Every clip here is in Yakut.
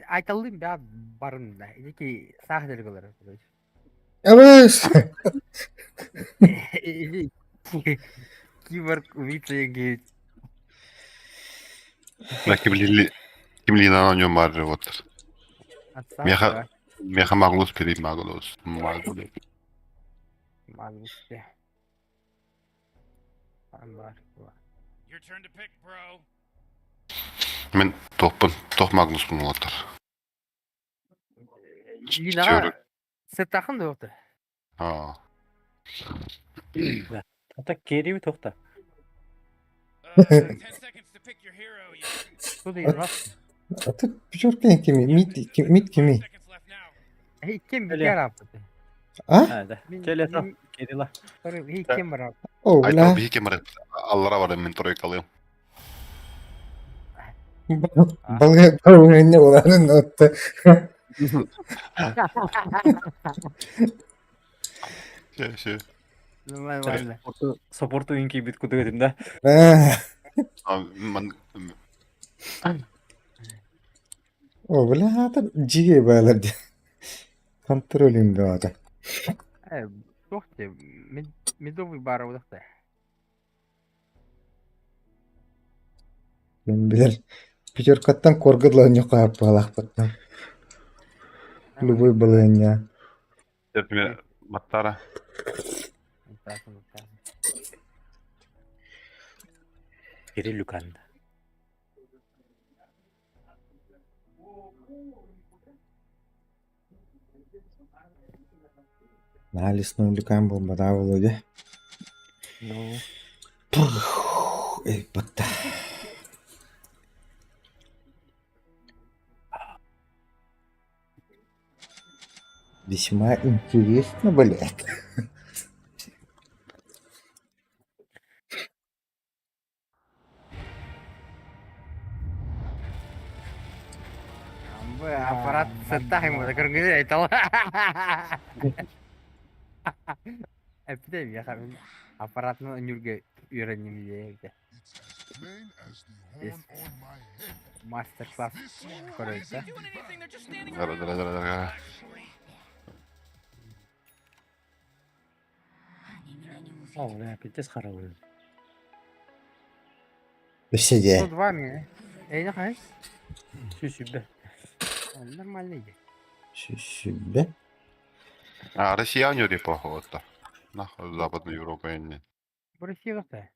Айталлыын баа барын да. Ити саах дэргэлэр. Абыс! Или киборг убийца егит. Да, кимлили кимлина на нем бар вот. Меха меха Магнус перед Магнус. Магнус. Магнус. Мен тохпун тох Магнуспун уолаттар. Линаҕа сыттахын дуота. Аа. Ата кериби тохта. Аты пятерка кими? Мид мид кими? Ким бер апты. А? Да. Теле Кирилла. Ким бар. О, бля. Айта ким бар. Аллара бар мен тройкалыым. Балга балга уларын отты. Все, все. Нормально. Сопорту инки бит кутук этим да. О, бля, это жиге байлар. Контролинг да. Э, тохте, медовый бар удахта. Мен билер. Пятеркаттан коргыдла не қойып балақпыттан. Любой балыня. Например, Матара. Кириллюкан. На лесной люкан был бада Володя. Ну. Эй, батта. Весьма интересно, блядь. Аппарат сыттах ему, көргүзө айтал. Эпте я аппаратны үнүргө үйреним диэбите. Мастер-класс көрөйдө. Дара, дара, дара, дара. О, бля, пиздец харабы. Сиде. 102 мне. Эй, нахай. Сүсүбэ. Нормально иди. Сүбэ. А, россияне неплохо Нахуй Западная Европа не. Бу Россия-то.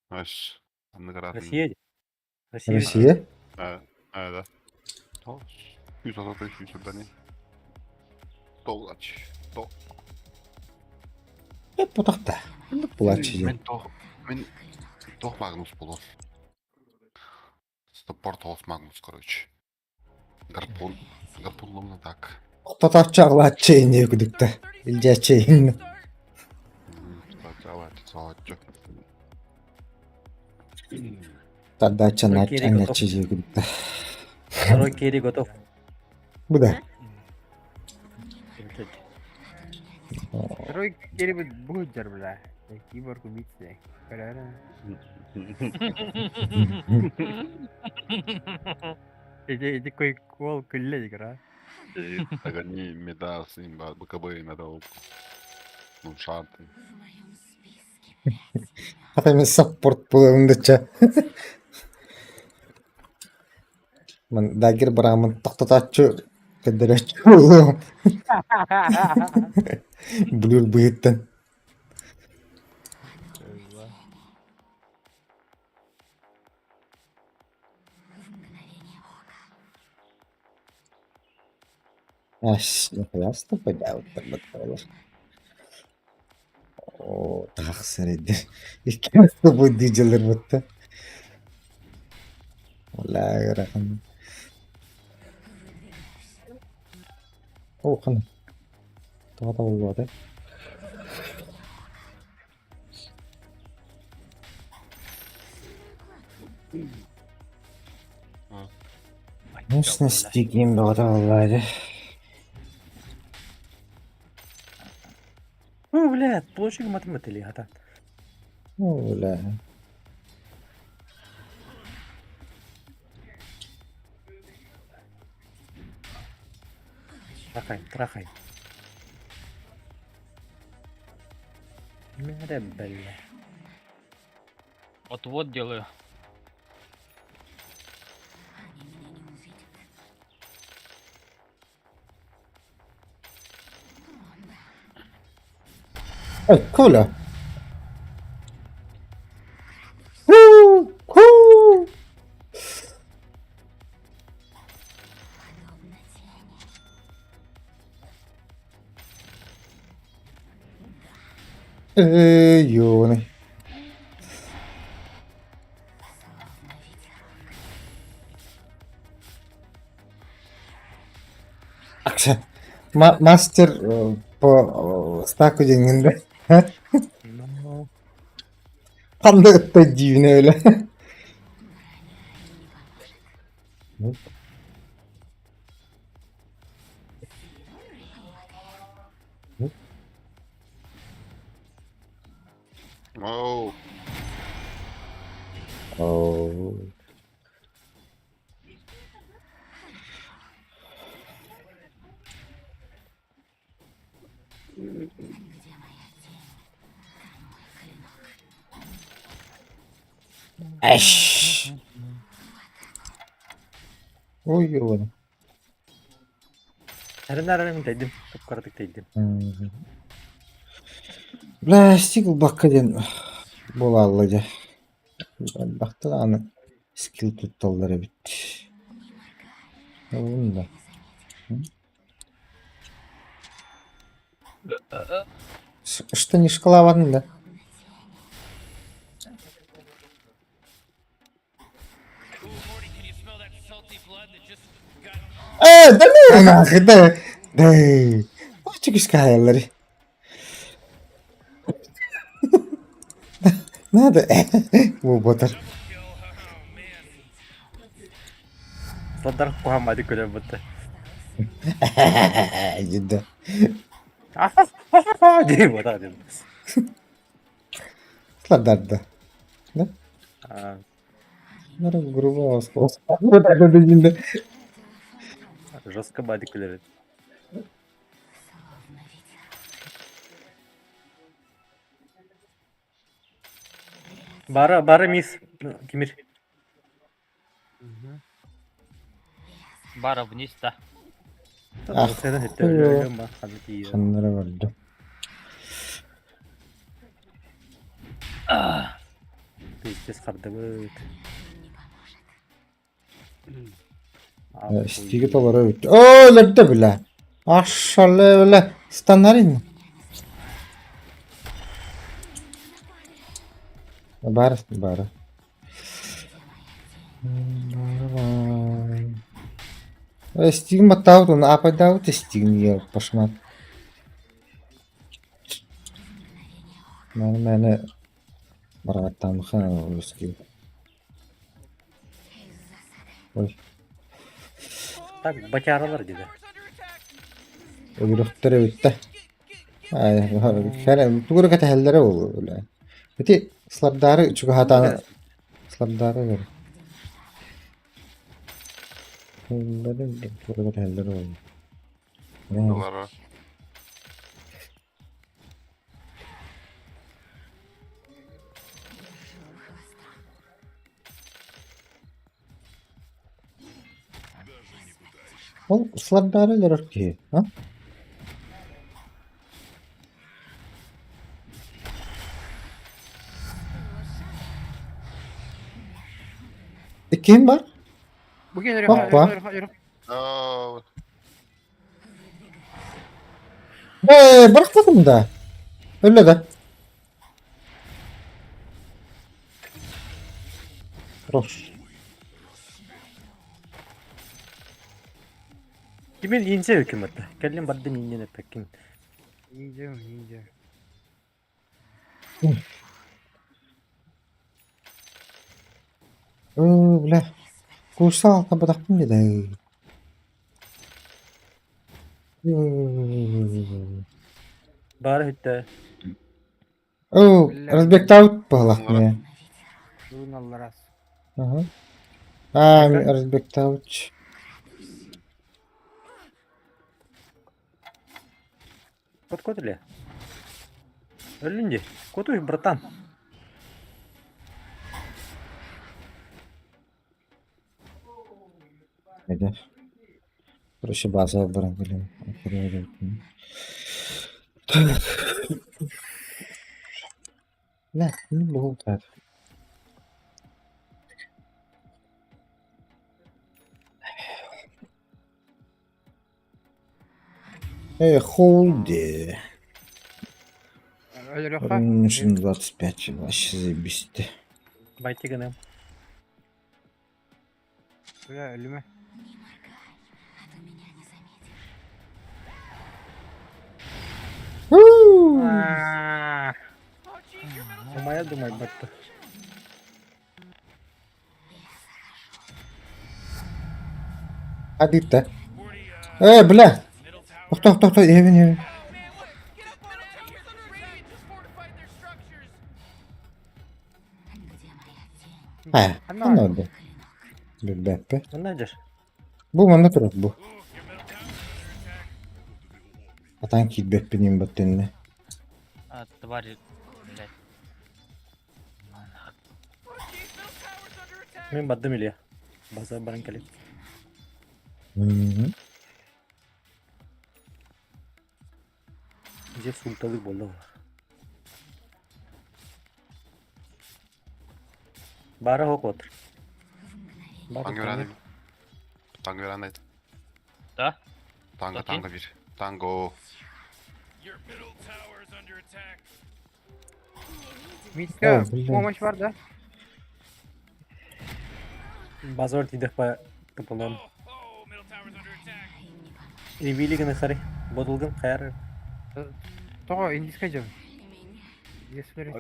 Аш. Россия. Россия. Россия? А, да. То. Сүүс сүбэни. Толач. То. Э, потақта. Булачы. Мен тох мен тох Магнус болот. Саппорт Холс Магнус, короче. Гарпун. Гарпун ломно так. Тоқтатачы ағлатчы не күдікті. Илжачы. Тардача начы күдікті. Второй керри готов. Бұда. Второй керри будет бля. Киборг убийца. Эти эти кой кол күлле игра. Догони меда с ним, БКБ надо. Ну, шанты. Ата мен саппорт буламын дача. Мен дагер барамын тоқтатачы кедеречі болуым. Блюр быйыттан. Аш, ясно понятно. О, тахсыр эди. Икки бу диджелер бутта. Ола ырахан. О, хан. Тоҕо болуота. Местности ким бөҕөтө боллаады. Ну, блядь, площадь математики, ата. Ола. Трахаем, трахаем. Мэрэ, бля. Отвод делаю. Ой, Коля. Ху! Ху! Эй, ёбаный. Мастер по стаку диэҥҥин да Ну, ханна ытта диибин өлө. Оу. Оо. Эш. Ой, ёбаный. Эрин-эрин тэйдим, кып-кыратык тэйдим. Бля, стикл-бакка диэн буолаалла дьэ. Элбэхтэ даҕаны скилл тутталлар эбит. Ол да. Штанишкалаабатын да? Ээ, да ну нахуй, да, да. Чүкүскаайаллары. Надо, буолбатар. Сладар куһааммады көрөр бутта. Дьидэ. Дии буолар дим. Сладар да. А, Грубо жестко бады күлэр. Бара, бара мисс Тимир. Бара вниз, да. Ах, Ах, Ханнара барда. Пиздец хардыбыт. Стиги толоро бүттэ. Оо, өлөрдө бля. Ашшале бля. Станарин. Бар, бар. Стигин баттаабыт уонна аапайдаабыт стигин ийэ пашмат. Мээнэ барааттаамаха русский. Ой, Так, батяралар диде. өлөрөхтөр эбиттэ. Тугу эрэ кэтэһэллэрэ буолуо бля. Ити слабдары чугаһатаан слабдары бер. Тугу эрэ кэтэһэллэрэ буолуо. Олоро. Ол слабдары өлөрөр киһи, а? Ким бар? Опа. Оу. Ээ, бырахпатым да. Өллө да. Хорош. Кимин инсе өкүмөт. Кэллин бардым иннен эппеккин. Ниндзя, ниндзя. Оо, бля. Курса алтабатахпын дии Бары хүттэ. Оо, разбектаут баһылахпын Журналларас. Аха. Аа, разбектаут. Кот-кот или? Өллүн дии. Котуй, братан. Эдэр. Короче, база баран кэлин. Так. Бля, ну болтат. Э, холде. Өлөрөххө. Нужен 25, вообще заебись ты. Байти гыным. Бля, өлүмэ. Не моргай, а то меня не заметишь. Аа, Умая думай батта. Hadi да. Э, бля. Тохто, тохто, эвин, эвин. Где моя тень? Э, Ханна ханна orada. Билбэппэ. Манна дьэр. Бу манна турар бу. Атан киирбэппин баттынна. А, твари, блядь. Мин бардым Илья. База баран кэлин. Дьэ султалык буолла. Баара хоқ отыр. Бар Tango отыр. veren Tango veren değil. Да? Tango Bakayım. tango bir. Tango. Митка, О, блин. помощь бар да? Базар тидэх ба тыпылым. Им не поможешь. Ревили гына хары. Бодулгын хайар. Тоҕо индийскэй дьон. Меня. Если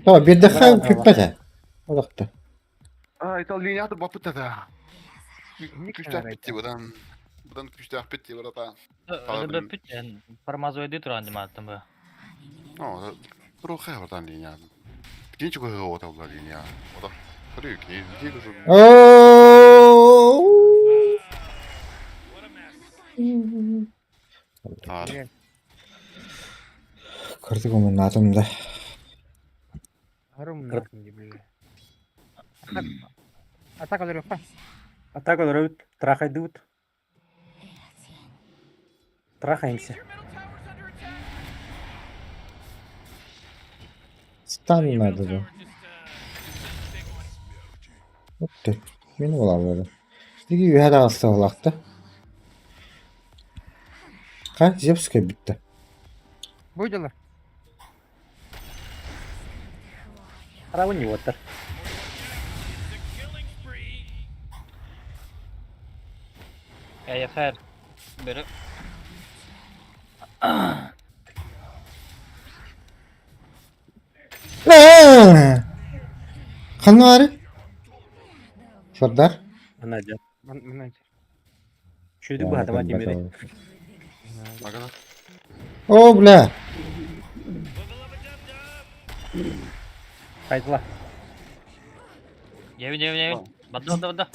То, бирдэхэ күппэтэ. Олохто. Aa İtalya adı bapıta da. Ник Güçler bitti buradan. Buradan güçler bitti buradan. Öyle bir püt, Пармазой туран диматтым бу. No, però che buradan linea. Birinci koyu o da bunlar linea. O da kırıyor ki. Bir kızım. Оо. Aa, Кырдык умуннаатым да. Харым бля. Атака өлөрөххө. Атака өлөрөбүт. Трахайдыбыт. Трахаемся. Стан надо да. Вот ты. Мин буолаллар. Диги үһэ даҕаста буолаахта. Ха, Зевская бүтте. Буйдалар. Арабын не оттар. Я хайр. Бери. Ханна бары? Сардар? Ана жа. Мына. Чүйдүк бу хатама тимери. ne kadar? О, бля. Кайтла. Евин, евин, евин. Бадда, бадда, бадда.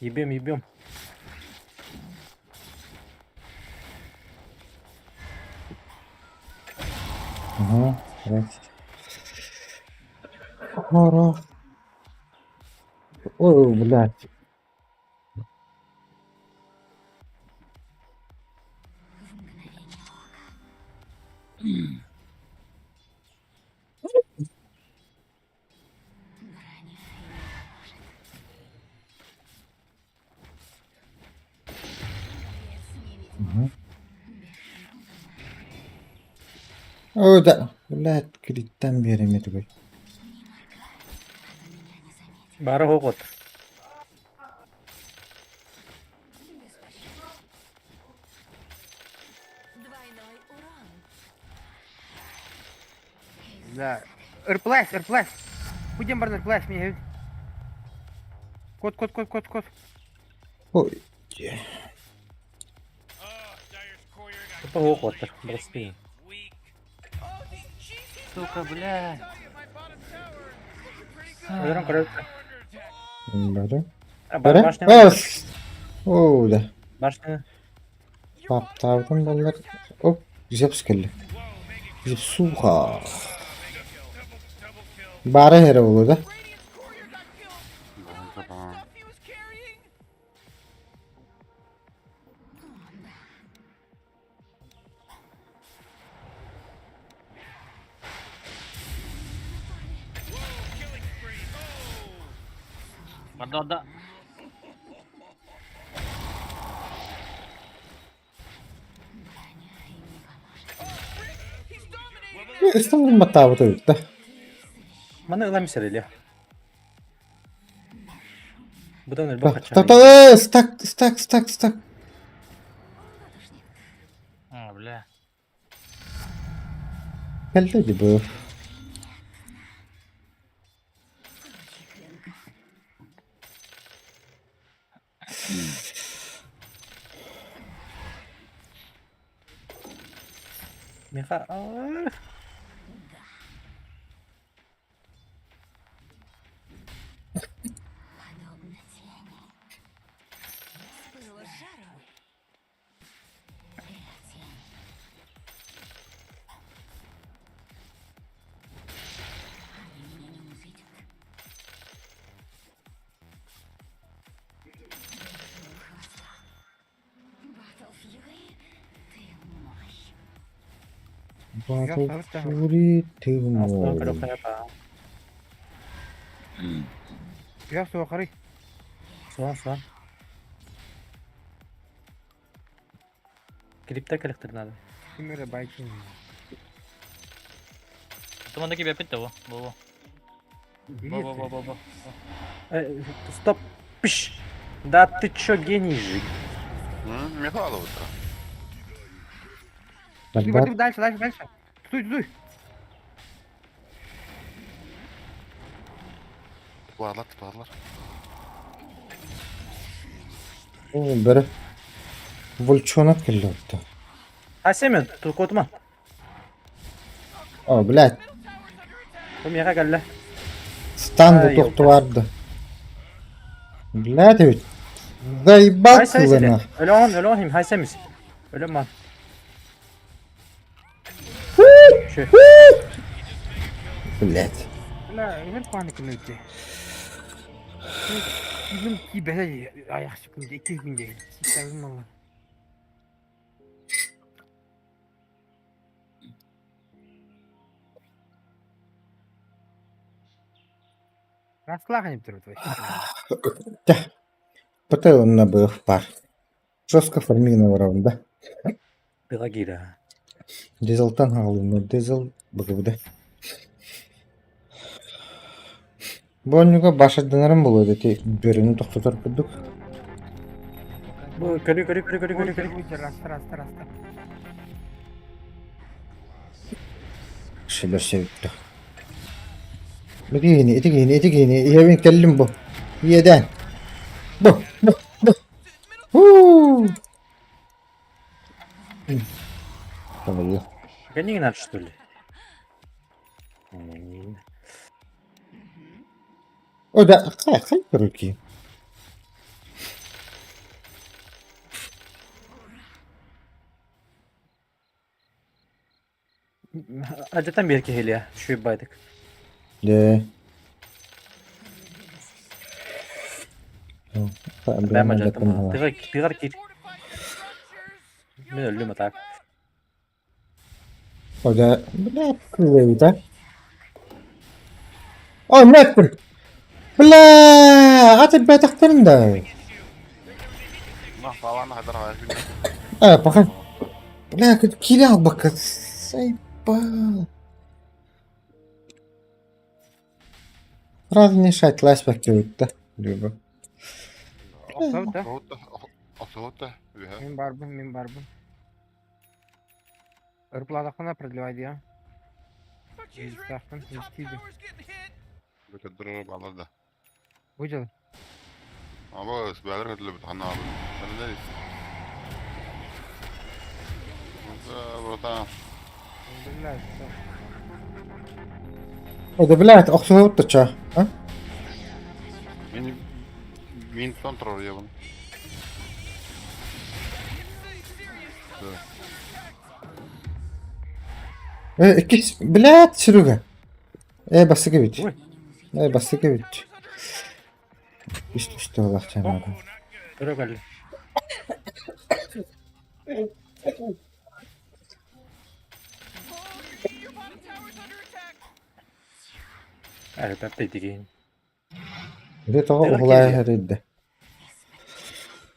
Ебем, ебем. Ага, раз. Хоро. Ой, блядь. В мгновение ока. Броня им не поможет. Лес невидим. Мгм. Бесшумно. О, да. Блядь, кириттен биэрэми тугуй. Не моргай, а то меня не заметишь. Баара хоқ отыр. Двойной урон. Да. Эрплэс, эрплэс. Будем бар эрплэс мне. Кот, кот, кот, кот, кот. Ой. Ото хоқ отыр. Браспи. Сука, бля. Өлөрөн көрөбүт. Бары. Бар Бары? башня. Ос. О, да. Башня. Таптаабытым буоллар, оп, Зевс кэллэ. Зевсуха. Баара эрэ буолуо да? Барда барда. Ыстан баттаабыт эбит да. Маны ылам сэрэлиэ. Быдан өлбөх хачча. Та стак стак стак стак. А, бля. Кэллэ дии бу. Миха Подобно тени. С пылу с жару. Я тень. Они меня не увидят. Держу хвоста. Батл Фьюри, ты мой. Батл Fury ты мой. Я суохарый. Суан суан. Клиптер кэлэхтэр надо. Ким эрэ байкин. Тумандаки бэппит да бу. Бу бу. Бу бу бу бу. Стоп. Пш. Да ты чё, гений же? Михайлова-то. Ты дальше, дальше, дальше. Стой, стой. Барлар, барлар. О, бere. Волчонок кэллэ А Семен, тут куотума. О, блядь. Бу миэхэ кэллэ. Стан Ай, бу Блядь ведь. Заебал Хай сай кылына. Өлөҕүн, өлөҕүн хим, хай сэмис. Өлөм Чө. Блядь. Бля, өр паниканы өтте. Кибин кибе аяқ күнде, 2 күнде. Ситәбим алла. Расклаханып тұрып вообще. Потом на был пар. Жестко фармигного раунда. Пелагира. Дизелтан хаалымы, дизел быгыбыды. Бу онньуга башырданарым буолуо ити бөрөнү тохтотор курдук. Бу көрү көрү көрү көрү көрү көрү. Раста, раста, раста. Шелер себепті. Ити ити киһини, ити киһини, иһэбин кэллим бу. Иэдээн. Бу, бу, бу. Хуу. Табылла. Гони надо, что ли? О, да, хай, хай, руки. Адьатан биэр киһилиэ, үчүгэй байдык. Дэ. Бэм адьатан тыгар тыгар киир. Мин өллүм а так. О, да, бля, кылыйда. Ой, мэкпин. Бля, аты бэтахтарын да. А, пока. Бля, киля албакка. Сайбал. Сразу не шать, лась да. Люба. Охсабыт да. Охсабыт Мин барбын, мин барбын. Ырпладахына продлевай дия. Истахын, истиди. балар да. Выдел. Аба, бәлер көтөлөп хана алды. Братан. Блядь, О, да, блядь, охсубут ча. А? Мин мин контрол ябын. Иккис, блядь, Серега. Бастакы эбит. Ой. Бастакы эбит. Үс түстэ олох чанаада. Өрө кэлли. Арытатта итигин. Били тоҕо Тыгар уһулаайа киирдэ. эрийдэ.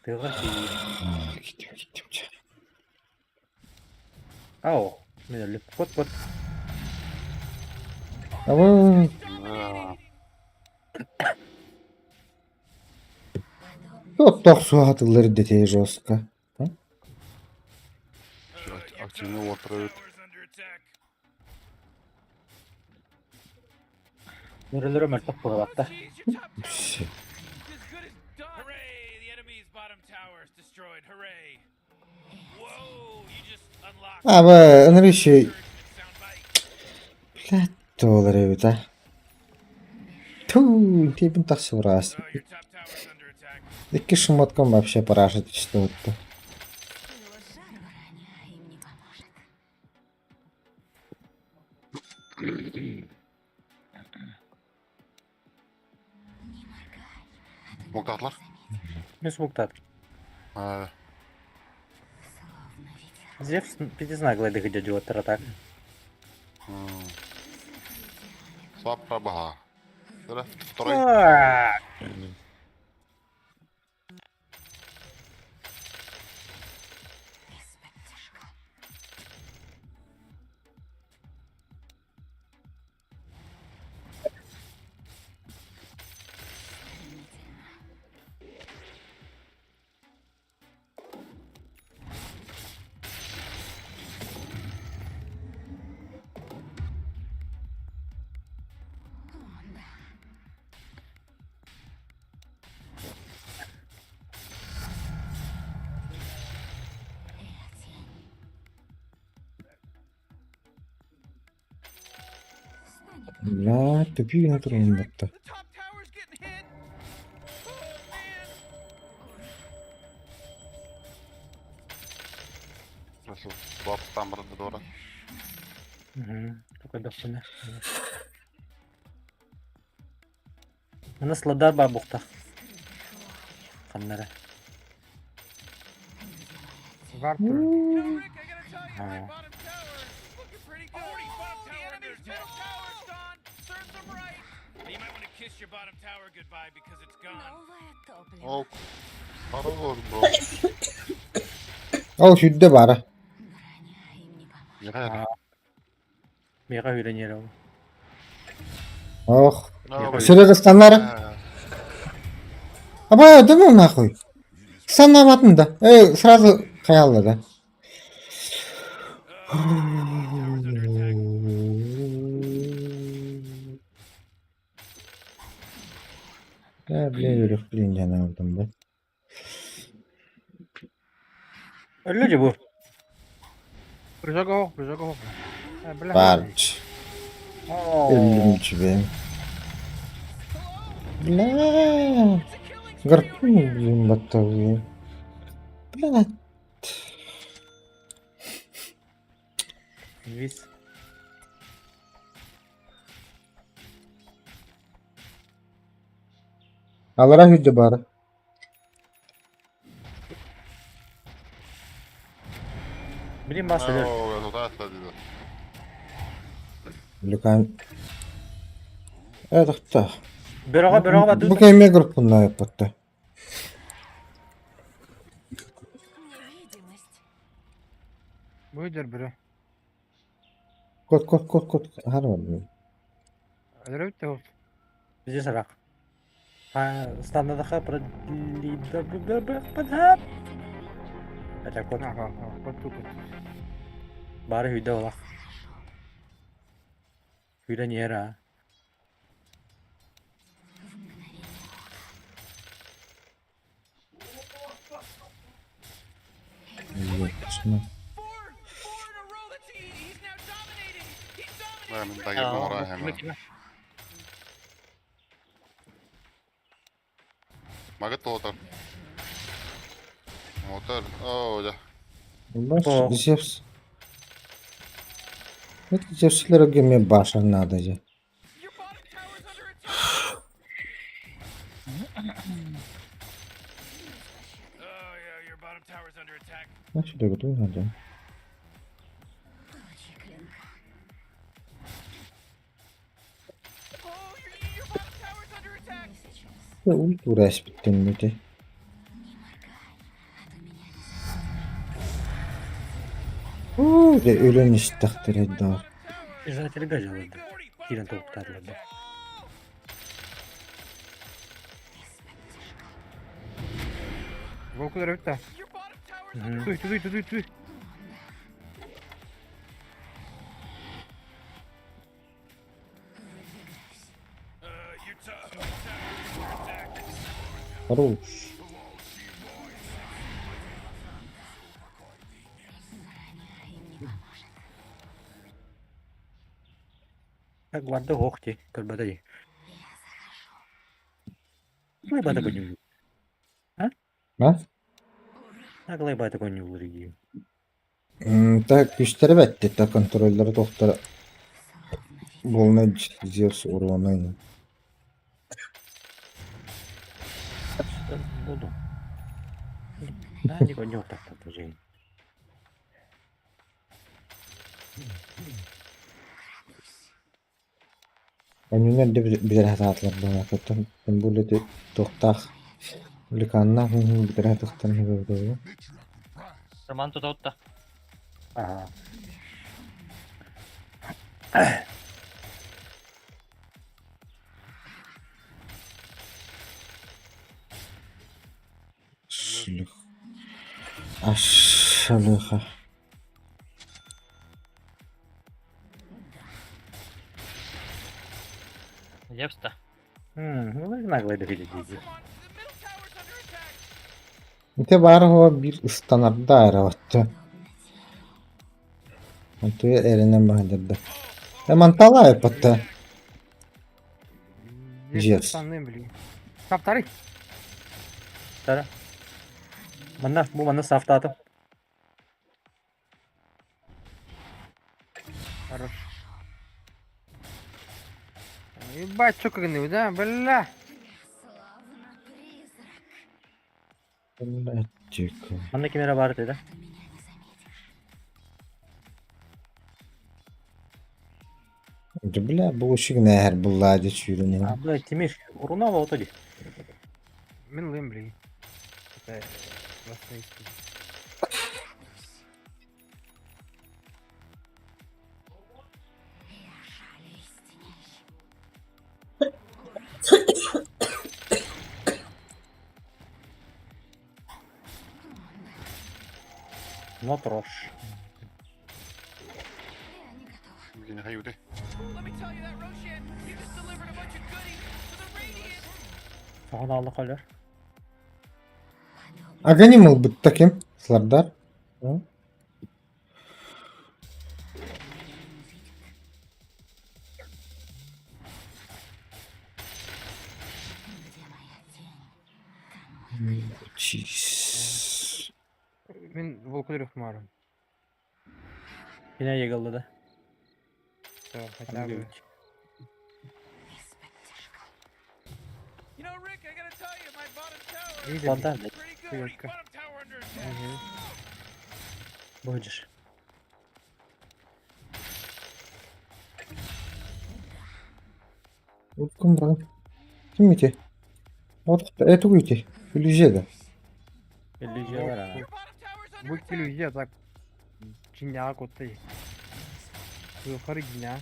Тыгар киирдэ. Киттим, киттим, чэ. Ау, мен өлүп. Кот кот. Абы, оттоох суоһатыллар дэтээ жестко. Активный уотар эбит. Нөрөлөрө мөлтөх буолбатта. Все. Абы, ынырышы. Блядь, туолар эбит а. Ту, тебин тахсыбыраас. Икки шмоткам вообще параша түстэ отто. Пылу жару броня им не поможет. Не моргай, а то Смоктаатылар. Мен смоктат. Аа, словно ветерок. Зевс пятизнак дыхать идиот так. Слаб прабаха. Второй. А, Из-под тишка. Стремительно. О, да. Я тень. Станет Блядь, тупик натурун батта. Слаб там брат дора. Мгм, Какой дохуя. Мына сладар бар бухта. Каннара. Вар турар. А. Новое топливо. Ок. Хорош, бро. Ол сүрдэ бара. Броня им не поможет. Михаил. Мега үйренер ол. Ох. No, Серега станнара. Аба, да ну нахуй. Станнабатын да. Эй, сразу хаялла да. Э, бля, үрэх блин, жанаабытым да. Өллө же бу. Прыжок оһох, прыжок оһох. Бля. Барч. О, Өллүм Бля. Гарпун, блин, батта, Бля. Вис. Алара хүдde бара. Блин, бас өлөр. Люкан. Э, тохто. Бөрөҕө бөрөҕө Бу бadu. кэмэ группунна яппатта. Невидимость. Бу бөрө. Кот кот кот кот харван. Өлөрөбүт да Здесь рак. А, станадаха продлида б-б-б-б-б. Это кот. Аха, кот кот. Бары үйдө олақ. Үйдө не ера. В мгновение Yok. Магыт отыр. Мотор. О, да. О. Зевс. Это Зевслерге мне баша надо же. Значит, я готов надо. Получи клинка. Не сейчас. Ультура спиттен Не моргай, а то меня не Уу, дьэ өлөн истэхтэрэ доо. Обязательно дьалларда. Киирэн тобуктаатылар да. из-под тишка. Волку дөрөбүт Мгм. Туй, туй, туй, туй. Хорош. Броня им не поможет. Так барда ох ти, көрбөтө дии. Я захожу. Лайбата көннү. А? Так лайбата көннү булыр дии. Так күстері бәтті, та контроллері тоқтары Словно болна Зевс урона. Буду. Да, не көннү тактат жей. Önünden de bir hatalar bana katım. Ben böyle de тоқтақ. Леканна бір хатақтан böyle. Роман тут отта. Ага. Шлюх. Ашалыха. Зевс-то. Ну наглый да видит дии. Ите бар ho bir ıstanarda араватты. Антуя эренен бахадырды. Э мантала эпатта. Зевс. Санным, блин. Саптары. Тара. Манна бу манна сафтаатым. Хорош. Ебать, что как да, бля. Словно призрак. Тихо. Манна кимера бар деді. А то меня не заметишь. Бля, бу ушиг нәһәр буллады чүрүнен. А, бля, Тимир, уруна болду ди. Мин лым, блин. Это восстановить. Я шалю из теней. Но трош. Я не готова. Yine hayır. Соған алды қалар. Аганим ыл бытта ким? Слардар. Меня не увидят. Где моя тень? Там мой клинок. Чис. Мин волку дөрөп марым. Yine yıkıldı да. Всё, хотя бы. Из-под тишка. Видели? Ладно, Девушка. Мгм. будешь. Уткум брат. Ким ити? Вот это уйти. Үлүжеді. Иллюзиялар ана. Бу иллюзия так. Чиня коты. Yukarı ginya.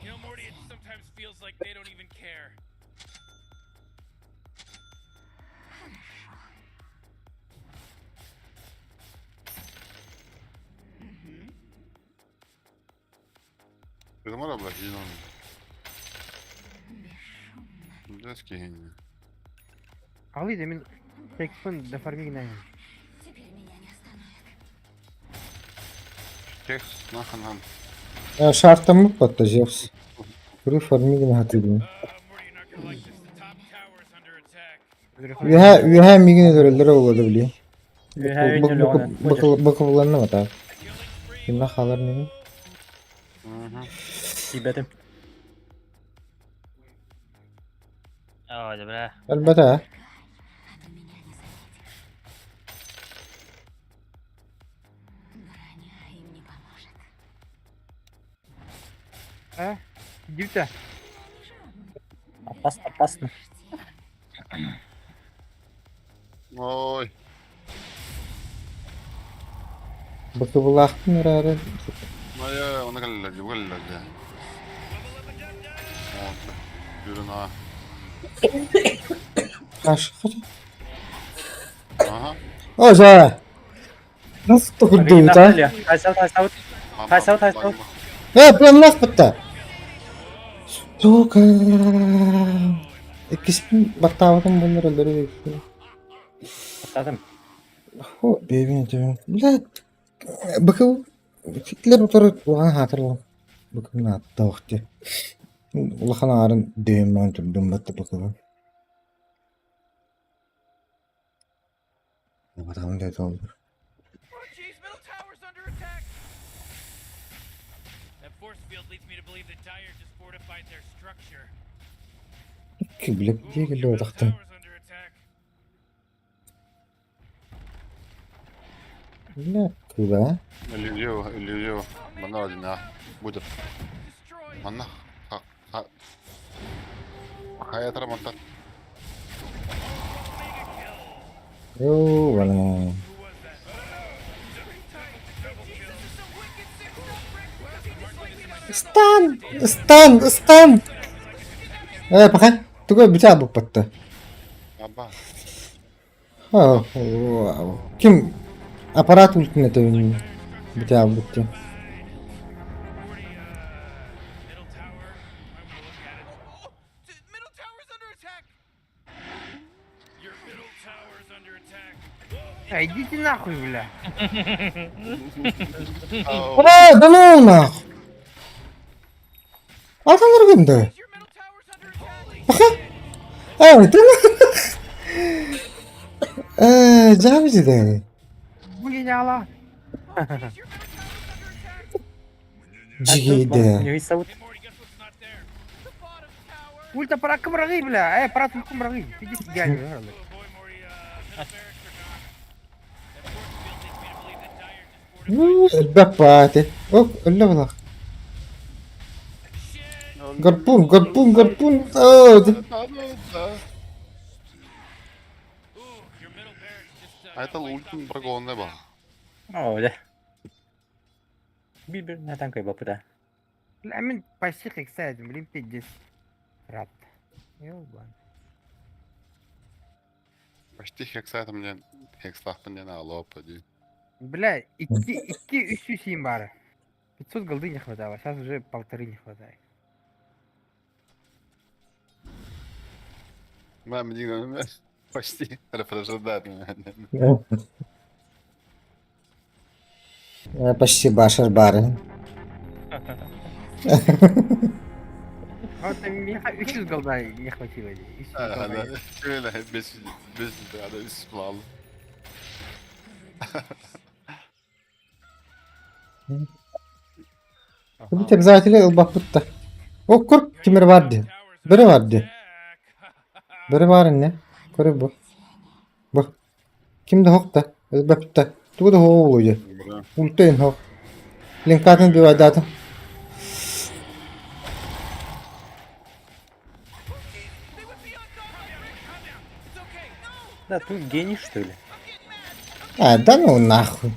You know, Morty, it sometimes feels like they don't even care. Dedim var abla yine onu. Бесшумно. Biraz ki yine. Алый да мин текпин деформигна. Теперь меня не остановят. Tekst nahan han. Шартым батта Зевс. Күрі формигін хатыдын. Morty, you're not gonna like this. The top tower is under attack. Үөһэ үөһэ миигин өлөрөллөрө буолуо да билиэ. Үөһэ үүнүлэҕинэн. Быкыбыланным ата. Кимнэ хаалар миигин? Тиийбэтим. Оо, дьэ бля. Өлбөтө ээ. А ты меня не заметишь. Броня им не поможет. А? Дивте. Опасно, опасно. Ой. Быкыбылаахпын эрээри Ой, оны кэллэ, бу кэллэ дьэ. Жүрүн аа. Хаш хаш. Аха. О, жа. Nasıl dokundun а? Хайсал, хайсал. Хайсал, хайсал. Э, прям ласпытта. Сука. Иккиспин баттаабытым bunları өлөрү Аттадым. Хо, бэйбин этебин. Бля, быкыл Hitler утары улахан хаатырла. Быкыл нааттаах ти. Улахан аарын дэйман түрдүм батта быкылын. Батам деді ол. Oh jeez, middle tower's under attack. That force field leads me to believe that Dire just fortified their structure. Киблеп Ooh, дии your келе middle отақтым. tower's under attack. Бля, куда? Иллюзио, иллюзио. Манна один, а. Будет. Destroyed. Манна. Ха. Ха. Хаятара мантан. Йоо, бана. Стан! Стан! Стан! Э, пока. Тугой битя буппатта. Аба. Ким аппарат ультин это битя бутти. Middle tower. I'm gonna look at it. Oh, middle tower's under attack. Your middle tower's under attack. А, идите нахуй, бля. Бля, да ну нах! Аталар кимде? Your middle tower's under attack. Э, да ну! Э, жабжиде. Бу гениала. Жигиде. Не саут. Hey Morty, guess what's not there? The bottom tower. Ульта пора кымрагы, бля. Э, пора тут кымрагы. Идите гений. Oh boy, Morty, middle barracks are gone. That force field leads me to believe that Dire just fortified. Элбэк Оп, өллө булах. Гарпун, гарпун, гарпун. Оо, Ooh, your middle barracks just got Айтал wiped ультин off the брагонне ба. Оо, дьэ. Бибер на танкой бапыта. Бля, мен почти хексайден, блин, пиздец. Рад. Ёбан. Почти хексайтым ден, хекслахпын ден алоп ди. Бля, идти, идти үсүү син бары. 500 голды не хватало, сейчас уже полторы не хватает. Мам, дигән почти рефрежердар. Почти башар бары. А вот мне 300 голда не хватило. 300 голда. Şöyle 500 500 lira üst bağlı. Бу обязательно ылбаппытта. О, кур кимер бар ди. Бiri бар ди. Бiri бар не? Көрө бу. Бу. Кимде хокта? Ылбаппытта. Тугу да хоолуйду. Ултын хок. Линкатын бивайдатын. Да, ты гений, что ли? А, да ну нахуй.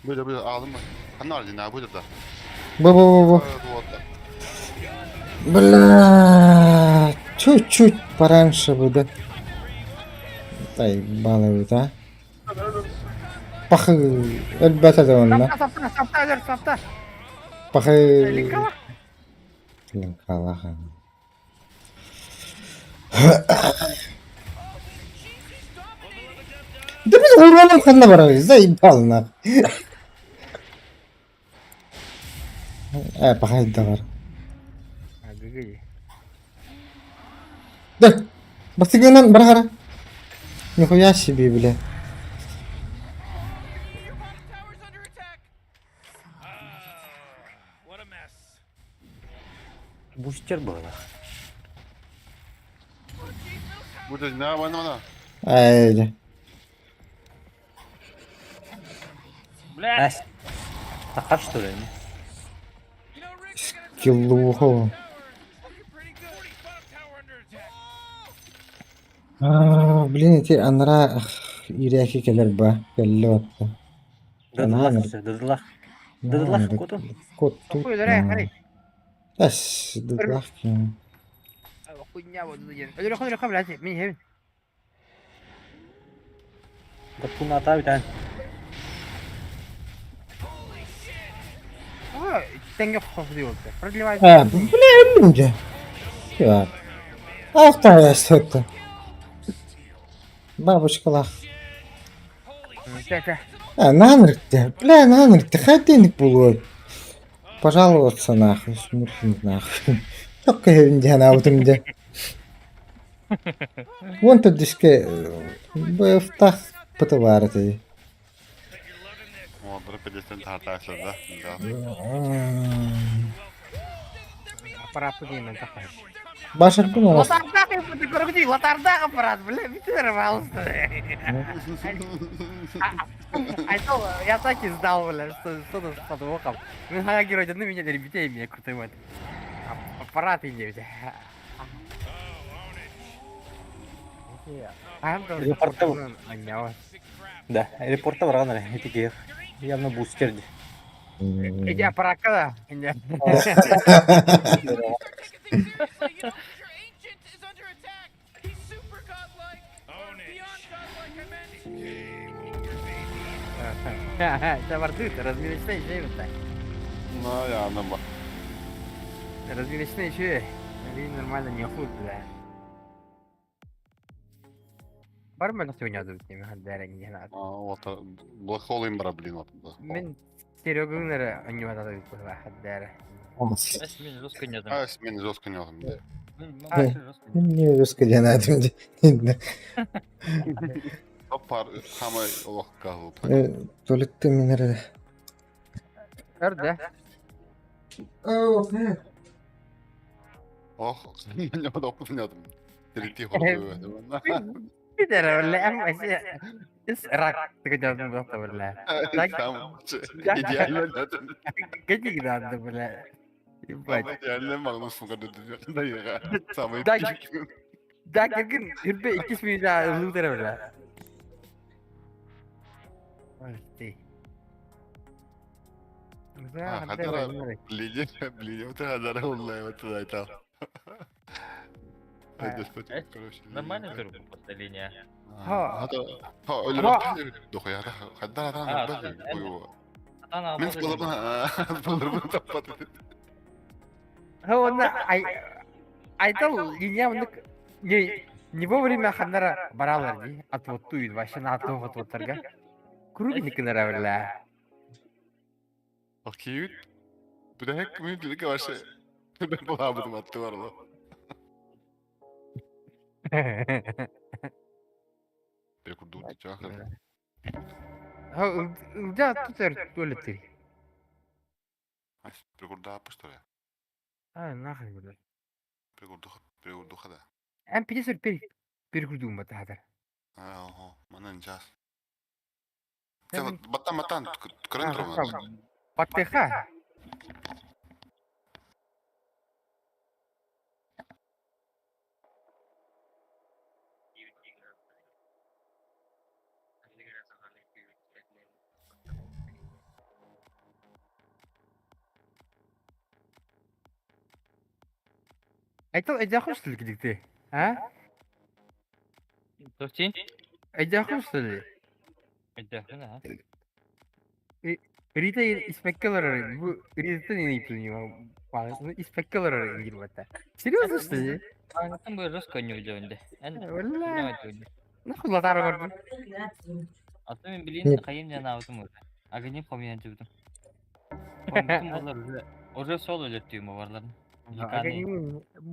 Buyur buyur aldın mı? Hani aldın ha buyur da. Бу бу бу бу. Evet, вот. Бля, чуть-чуть пораньше бы, да. Заебало ведь, а. Пахы, ребята, да он, да. Сапта, сапта, сапта, өлөр, сапта. Пахы. Линкала. Линкала. Да мы урваным ханна барабыз, заебал нах. Э, пахай да бар. А, ГГ. Да. Бастыгынан бара Нихуя себе, бля. Бустер быһыылаах. Бу да на бана бана. Ай, дьэ. Бля! Эс. Саха что ли? Скиллуху. А, блин, эти анара иирээки кэлэр ба, кэллэ батта. Дыдылах, дыдылах. Дыдылах куту. Кутту. Хуй, өлөрө, хari. Эс, дыдылах ким. Хуйня вот диэн. Өлөрө, өлөрө, блядь, мин иһэбин. Даппуната бүтэн. О, тэҥҥэ хохлуй буолта. Продлевай. А, бля, өллүм дьэ. Я. Ах та это. Бабушкалах. Чэ, А, нанырты. Бля, нанырты. Хайденик булуой. Пожаловаться нахуй, смурфинг нахуй. Только я не аутым де. Вон тут диске бфтах пытыварты. Уоллара педестен таһаатааччылар да. Аппарааппын диэн тахар. Башарбын оҥос. Латардаах ты көргүтүй, латардаах аппарат, бля, бүтүр пожалуйста. Айтал, я так и знал, бля, что что-то с подвохом. Мин хаga герой, ну меня ребятей, меня крутой вот. Аппарат иди, бля. Репорта- Да, репорта барган эрэ ити Явно бустер дии. Эти аппаратка да. Это вартыт, разминочный еще и так. На, я на Разминочный еще. Нормально не худ, бля. Бар мен сегодня не А, вот Black Hole имбра, блин, вот. Мен Серегаңнары онньуата бу хаддара. Эс мин жестко не А, мен жестко не да. Не жестко диэн дии. Опар, хамай олох каху. Толикты мен эрэ. Өрдө. Ох, не подопнётым. Третий ход. Питер, бля, Ис рак тыгыдьан буолта бля. Сам идеально. Кэтигидаанды бля. Ебать. Идеально Магнус Самый Да, Да, киргин, үрбе иккис минута лутера бля. Ой, ты. А, хадара блин, блин, вот хадара уллай вот это. Нормально турбу линия. Ха, Мен таппат. Онна айтал линия не не вовремя ханнара баралар ди отвоттуют вообще на отвоттарга. Кругник бля. Окей. Бүтэһик мин билике вообще. Мен булабытым атты бар Перекурду чахар. Да, тут туалет. Перекурда пошторе. А, нахуй, бля. Перекурду перекурду хада. Эн пидесер пер перекурдуум бата хатар. Ага, манан час. Батан батан көрөн турман. Баттыха. Айтал эдяху что ли ты? А? Тохтин? Эдяху что ли? Эдяху, Рита испеккалар бу Рита не понимаю. Испеккалар ингир Серьезно что ли? Аңатын бу жестко не уйдёнде. Бля. Нахуй латара бар. Аты мен билин кайым жана аутум уже. Агынем хомян жибдим. Уже уже сол өлөттүйм барларын.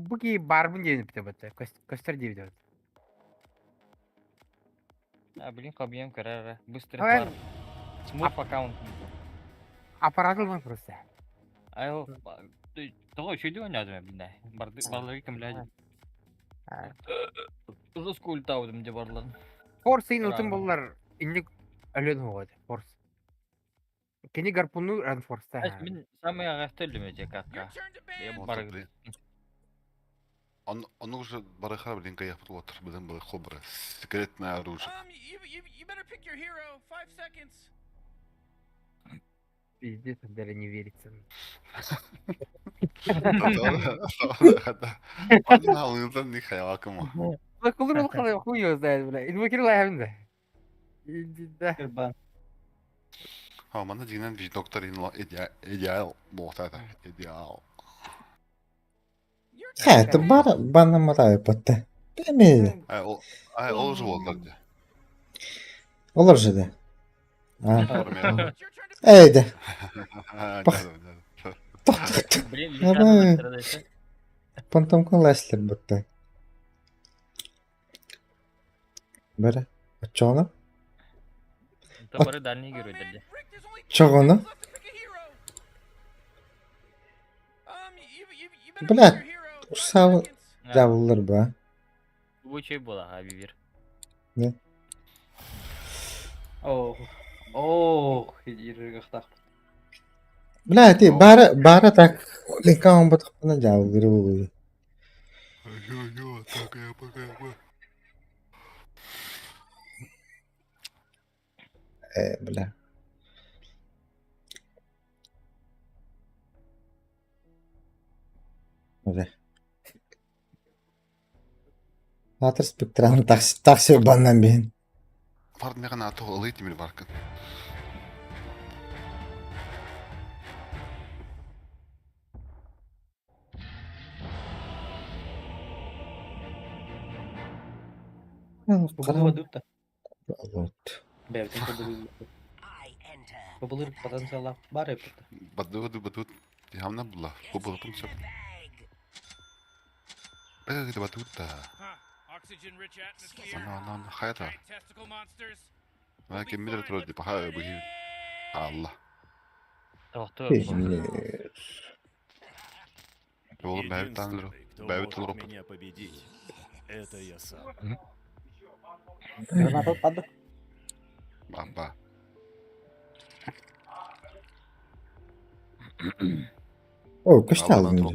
Буки барбын диэн бит бат. Көстөр диэбит. А, блин, хоббием көрөр. Быстрый Давай. фарм. Смурф аккаунт. Аппарат ылмай просто. Ай, того үчүгэй оонньоотум блин. Барлары кемләдим. Жестко ультаудым де барларын. Форс ин утун Правильно. боллар инник өлөн хугат. Форс. Кини гарпуну ран форста. Мин самый агахты өлүм какка. Your turn to ban. Я бар. Он, он уже барыха, блин, я вот, блин, был хобра. Секретное оружие. You better pick your hero. 5 seconds. Пиздец, даже не верится. Кулур хуй его знает, бля. Инвокер лайм да. Иди да. Кырбан. А, манна дигинен ви доктор идеал буолта идеал. Your turn Хэ, to ban. бара банамарай батта. Бэми. Ай, ол ай, ол же буоллар дии. Олар жеде. А. It's your turn to Эйде. Бах. Тох. Блин, Давай. Лишан Понтомкон ласлер батта. Бара. Очоно? Табары дальний Oh, герой man, дали. Rick, there's only 10 Чоҕону? seconds left to pick a hero. You better Бля, pick your hero. 5 усал- seconds. Дьяволлар ба. Бу чөй була Хабибир. Ох. Ох, иргахтах. Бля, ти бара бара так линкаун батхпана дьяволлары буолуй. Э, бля. Бля. Атыр спектран такси такси баннан бин. Фард механ ато ылый тимир баркын. Бубулу дутта. Вот. Бэбтин бубулу. Бубулur потенциала бар эпит. Баду баду баду. Хамна була. Бубула пункт. Бэгэ баду та. Huh. Oxygen-rich atmosphere. Ана ана ана хайра. Giant testicle monsters. Ма кеммидер турар баха бухи. Алла. Тохту. Пиздец. Oğlum бэбит танлыр. Единственный, кто Бэбит может толроп. меня победить, это я сам. Граната паду. Баба. О, көстө алдым.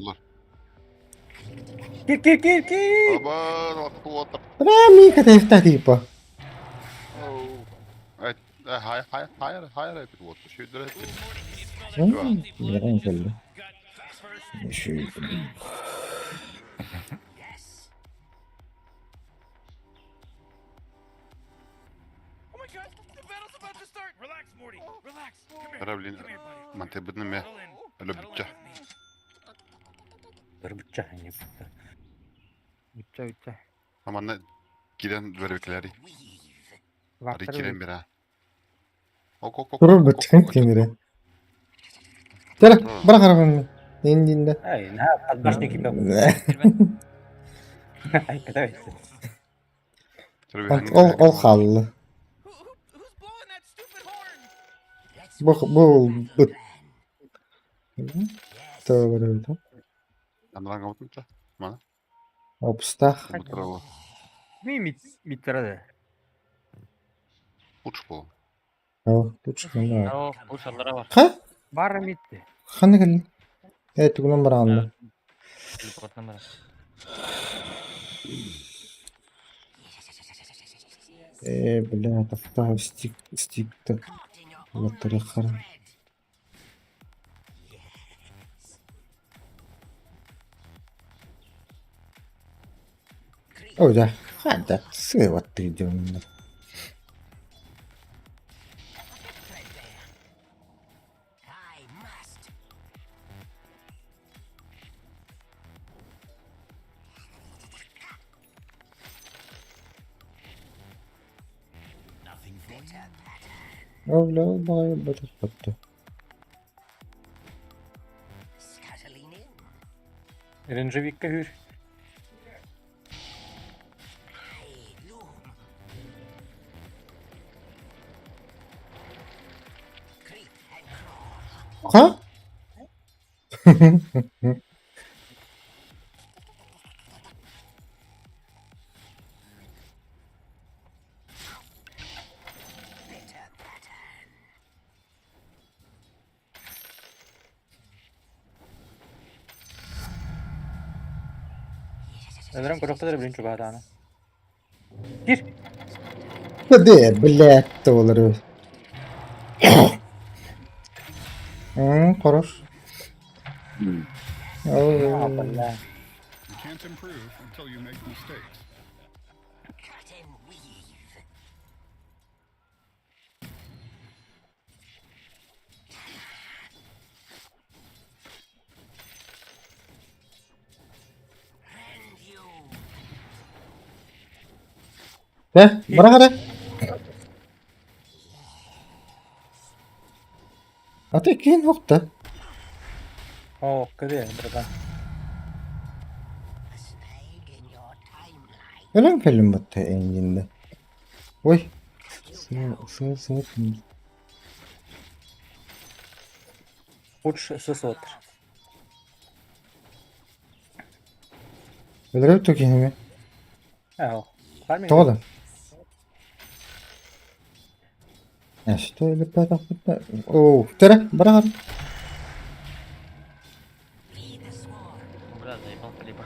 Кир кир кир кир. Аба, отыр. Бля, мика тефта типа. Ай, хай хай хай хай эпит вот. Шүйдер эпит. Нерен келди. Шүй. Oh my god, the battle's about to start. Relax, Morty. Relax. Come here. Бара блин. Come here, buddy. Манте биднеме. Cuddle in. Өлө Cuddle in бүтчө. with me. Бір бүтчө не бүтті. Үтчө үтчө. Аманна кирен бербекелери. Ари кирен бера. Ок ок ок. Турur бытын кемире. Тара, бара харабын. Индинде. Ай, на подбашник кипе. Ай, ката Ол ол халлы. Who's blowing that stupid horn? Бу бу быт. Тоо барабыт. Анран гамытынча. Мана. Опстах. Мутаралы. Ми мит миттера Уч бол. О, лучше не. О, ушалара бар. Ха? Бара митти. Ханы кел. Э, тугунан бараанда. Телепорттан бар. Э, бля, тафта стик стик так. Лоттары хара. О, да. Хада. Сыва ты идем. О, бля, бай, бля, бля. Ренжевикка хүр. Өлөрөн көрөхтөр билин чугаһатаана. Кир! Да, блядь, доллары. Хорош. Бля. You can't improve until you make mistakes. Э, бара хара. А ты кин хокта. О, кыды, братан. Өлөн кэлим батта энгинде. Ой. Сыл, сыл, сыл. Лучше 600. Өлөрөп токиһиме. Эл. Тоҕо да? Что О, тере, бара Бля, заебал хлеба.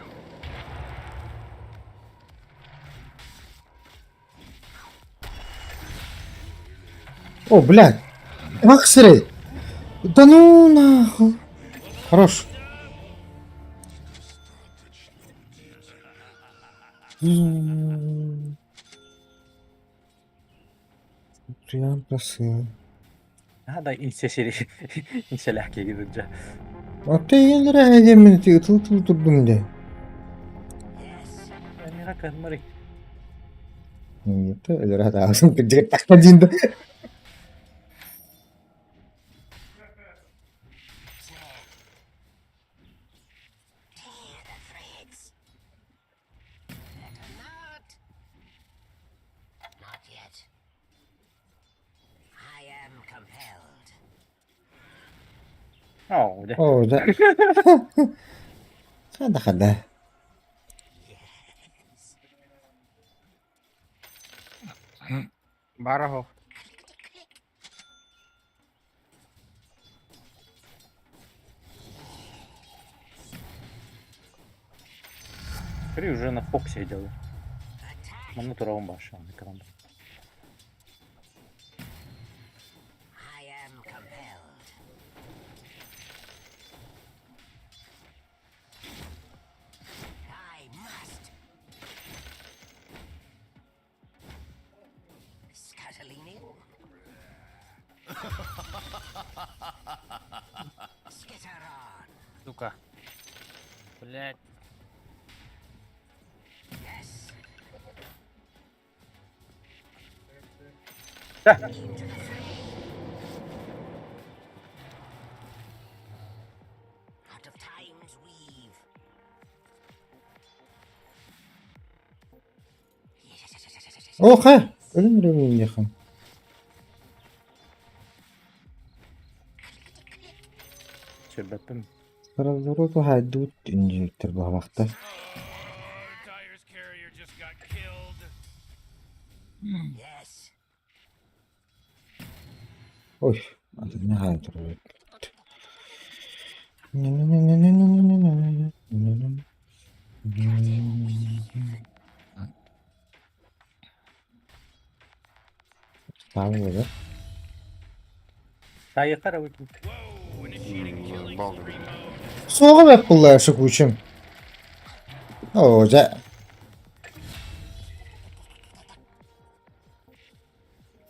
О, блядь. Ах, сырый. Да ну нахуй. Хорош. Прям просил. Да, инсе сири. Инселэх киги Аты еллere хәҗәмин тыл турдум де. Мира кадмари. Нет, эллere хатасын кырдык такта динде. О, да. О, да. Хада хада. Бара При уже на Фоксе делаю. Манна турабын башы, экран. Сука. Блять. Да. Оха, өлүм өлүм яхын. Сөбөппүм. Саразуру хайдут инжектор бабакта. Dyer's carrier just got killed. Ой, не хайдут. Tamam. Тайыкара өтүн. Whoa, initiating killing Балды. spree mode. Соға бәп бұлла шықучым. О, жа.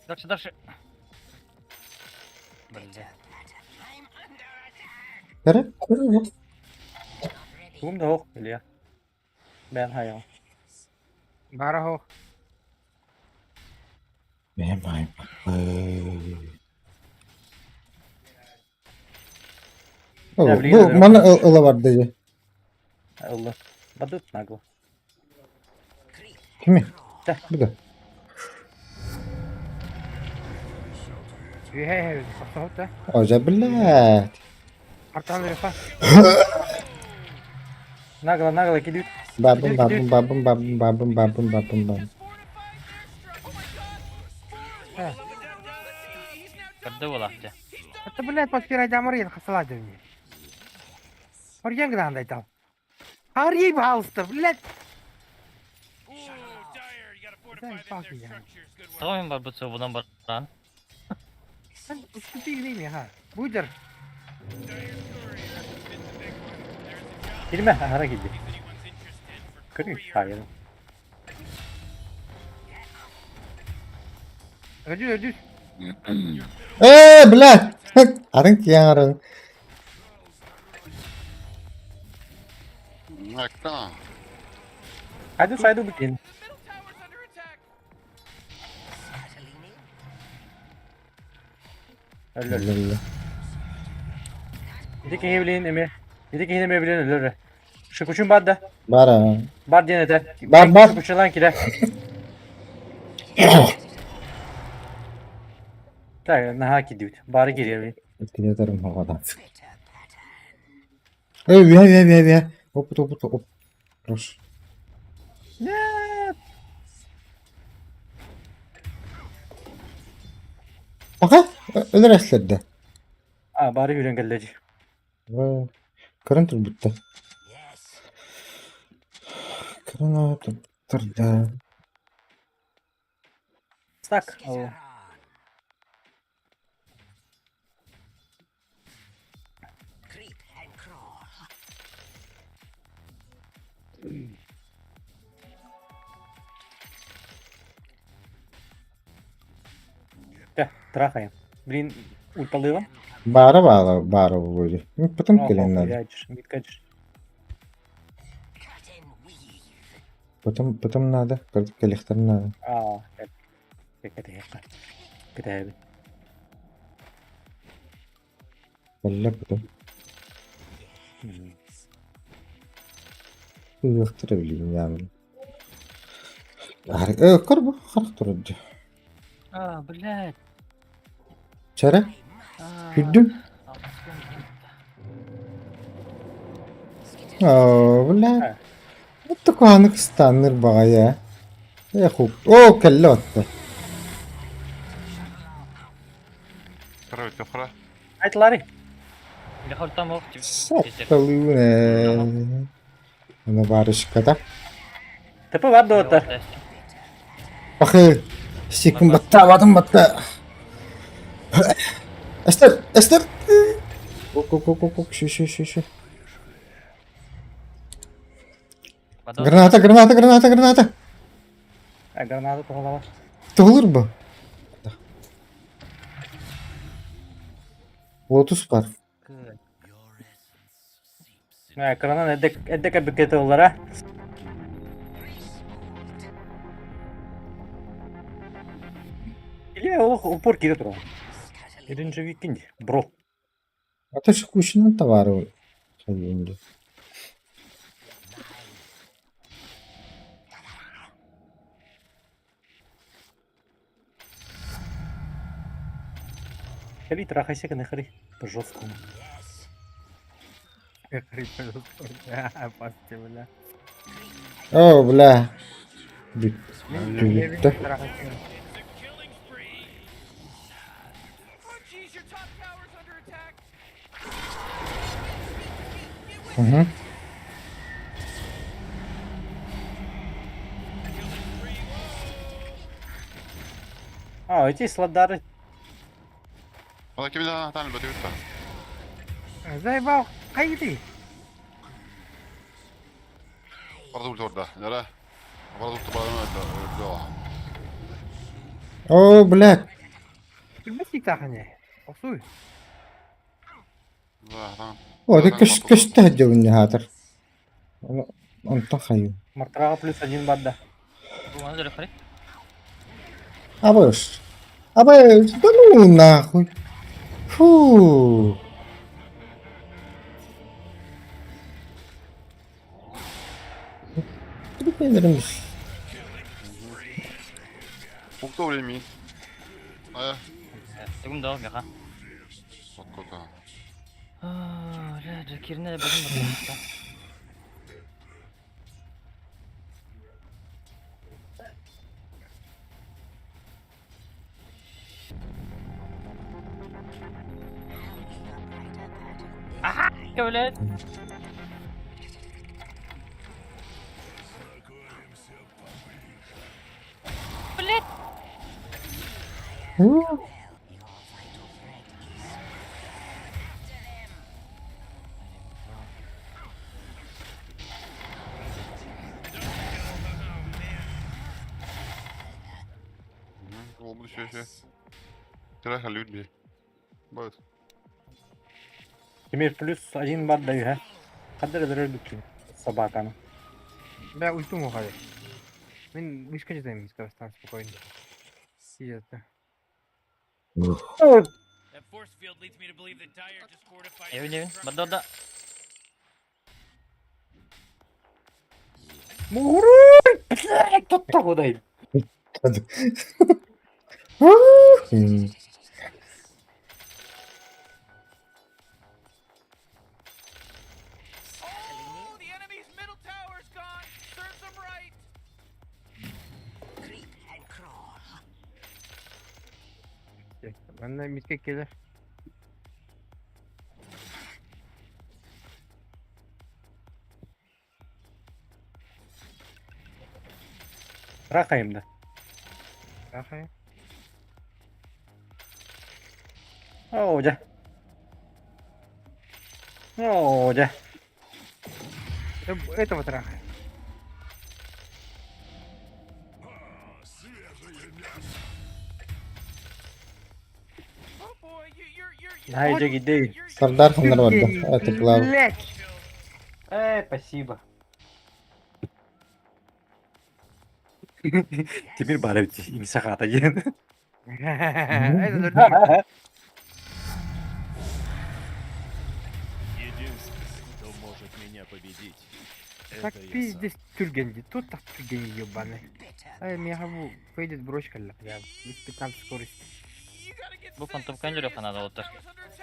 Дальше, дальше. Бля. Бәрі? Тугум да ох, Илья. Бен хайа. Бара хох. Мен ай. О, бу мана ыла бар dedi. Алла. Бадут нагло. Kimi? Да. Bu da. Хе хе, сохта. Ожа блядь. Артан рефа. Нагло, нагло кидают. Бабым, бабым, бабым, бабым, бабым, бабым, бабым, бабым. Көрдө буолаахча. Это, блядь, подпирать Амарин хасаладыр мне. Орген грандай там. Ари, пожалуйста, блядь. Тоҕо мин барбыт суобунан баран. Уступи время, ха. Будер. Кирмэ, аһара киирдэ. Көрүҥ, хаайын. Öldür, öldür. Ээ, блядь! Арын киэҥ арын. Экран. Хайду сайду бүтин. Өлөр. Өллө. Ити киһи билин эмиэ. Ити киһини эмиэ билин өлөр. Шыкучун бар да. Бар аа. Бар диэн этэ. Бар, бар. Шыкучулаан кире. Так, наһаа киирдибит. Бары кириэбин. Кириэтэрим хоҕода. Эй, үһэ, үһэ, үһэ, үһэ. Опут, опут, оп. Хорош. Нет. Пока өлөр эслэрдэ. А, бары үүрэн кэллэ дии. Көрөн турбутта. Көрөн турда. Так. Ол. Тэ, трахаем. Блин, ульталыым. Баара баара баара буолуо. Потом кэлэн надо. Потом потом надо. Кэлиэхтэрин надо. Аа, кэтэһиэххэ. Кэтэһэбин. Кэллэ потом. Ыахтара билигин яамын. Көр бу харах турар дии. А, блядь. Чэрэ, күрдүм. Оо, бля. Это куһаҕаннык ыстаанныыр баҕайы ээ. Эх, оо, кэллэ отто. Айтлары. Сатталыын ээ. Аны барышката. ТП бар доҕоттор. Бахы, сикин баттаабатым батта. Эстер, Эстер. Ок, ок, ок, ок, ок, ши, ши, ши, ши. Граната, граната, граната, граната. Граната туһалаба. Туһулур бу. Лотус бар. Экранын эрдэ эрдэ кэлбиккэ тыллара. Или олох упор киирэ турар. Ренжевикин бро. А то скучно товары. Хайынды. Кэли трахайся нахри по жесткому. Пасте, бля. О, бля. Бүттэ. Угу. А, эти сладары. Заебал, хайди. О, блядь. Билбэт Охсуй. О, это көстө дьылын хаатар. Онтон хайыы. Мартраға плюс один бадда. Абыш. Абыш, да ну нахуй. Фу. Трупелерimiz. Бля, Джакирне бүгүн барбыта. Блядь. Блядь. Ол еще еще. Тираха люди. Бас. Теперь плюс один бар даю, ха. Хадыр дырыр бүккин. Собаканы. Бля, ульту ухали. Мин вышка ждем, Казахстан спокойно. Сидят. Эвин, эвин. Бада, да. Муруй! Блядь, тут тоғыдай. Манна митке келер. Рахайым да. Рахай. Оо, дьэ. Оо, дьэ. Этого трахай. Наһаа дьэгидэй. Сардар ханнар барда. Это главное. Блять! Э, спасибо. Теперь бары имсахата диэн. Это Единственный, кто может меня победить. Так Это я сам. пиздец түргенди. Тут так түргенди ебаный. Ай, меня бу пойдет брочка ля, бля, плюс 15 скорости. Бу фантом кандеров надо вот так.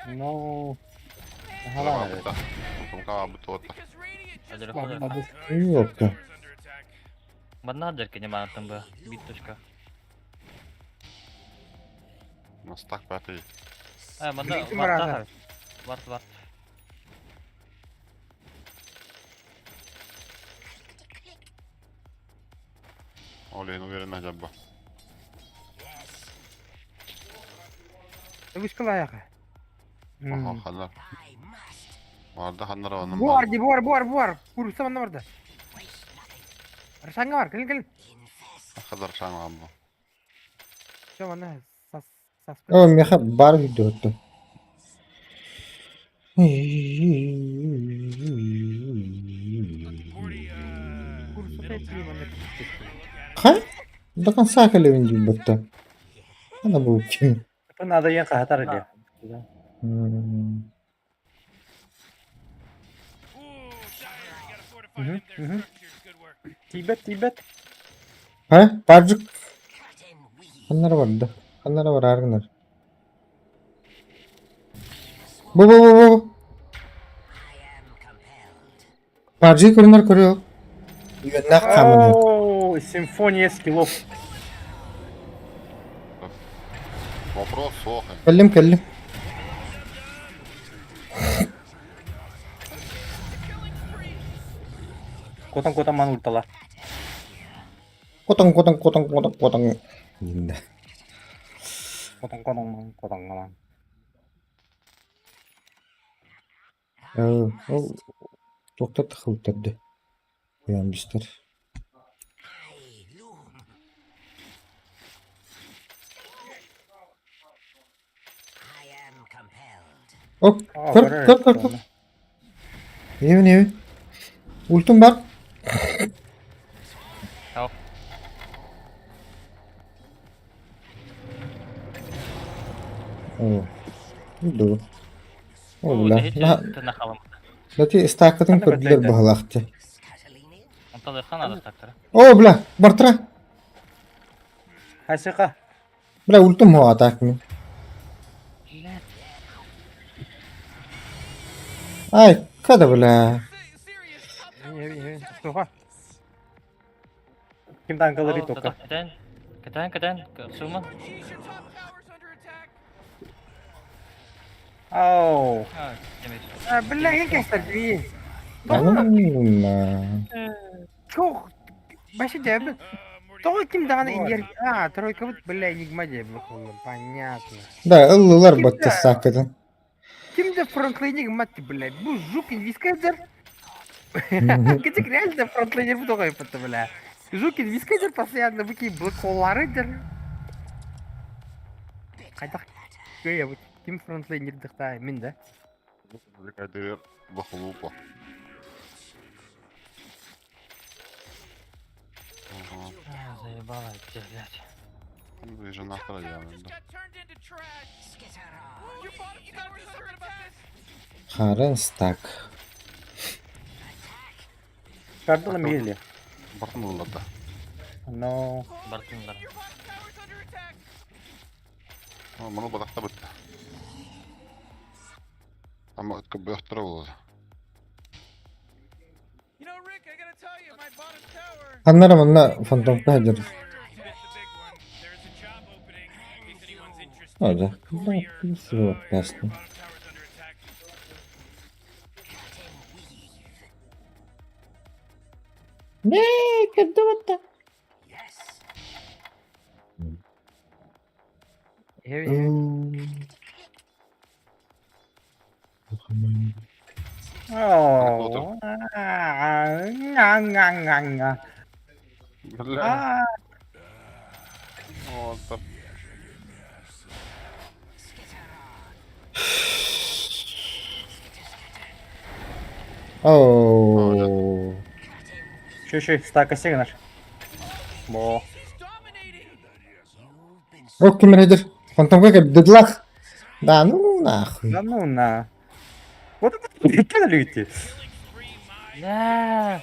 Ну, Ёпта. Манна дерки не там бы. Бит точка. Настак пятый. А, манна Бит варта. Варт, варт. Оле, уверенно жабба. Вышка лаяха. Аха, ханар. Барда ханнар onun Буар, ди, буар, буар, буар. Курса манна барда. Рашанга бар, келин, келин. Хазар шаңа бу. Все, манна, сас, сас. О, меха бар видео өттү. Курса пять, манна. Хай? До конца келебин дейм бутта. Ана бу ким? Надо ең қаһатар диye. Тибет, Тибет. Ха? Баржык. Ханнар барда. Ханнар бар аргынар. Бу бу бу бу. Баржы көрүнөр көрүө. Үйөннах камын. О, симфония скиллов. Вопрос сохы. Келлим келлим. Котан котан ман ультала. Котон котон котон котон котон. Инде. Котан котан ман котан ман. Ол токтор тахылтарды. Куян бистер. Оп, көр, көр, көр, көр. Эбин, эбин. Ультум бар. Ал. О. Иду. О, бля. На, Ты нахалым. Лати стакатын Аны көрдүлөр баттайда. баһалаахты. Онтон надо так О, бля, бартра. Хасыка. Бля, ультум хо атак ми. Блядь. Ай, когда, бля. Суха. Ким танкалары только. Кэтэн, кэтэн, кэтэн, сумма. Ау. А, бля, как я стабил? Да ну на. Чух. Вообще дебил. Тоҕо ким даҕаны иньэр... А, тройкабыт, бля, энигма диэбит Понятно. Да, ыллылар батта сааккытын. Ким да фронтлайнер мать, бля. Бу жук инвискайдер. Кытык реально фронтлайнер бу тоҕой бля. Жук инвискайдер постоянно бу блоколары дер. Хайдах кыайабыт. Ким фронтлайнер дыхта мин да. Бахулупа. Заебала, блядь. Вы же нахуй да. Харен стак. Кардала мили. Бартын да. Но. Бартындар. Мұны бадақта бітті. Ама өткіп бұяқтыра болады. Ханнара манна фантомка хадыр. Ода. Ясно. Не, кырдыбытта. Оо. Ҥа-ҥа-ҥа-ҥа. Бля. Вот. Оу. Шү-шү, стака сигнаш. Бо. Ох, ким рейдер. Фантомка кырдыдлах. Да ну нахуй. Да ну на. Вот это прикинули идти. Да.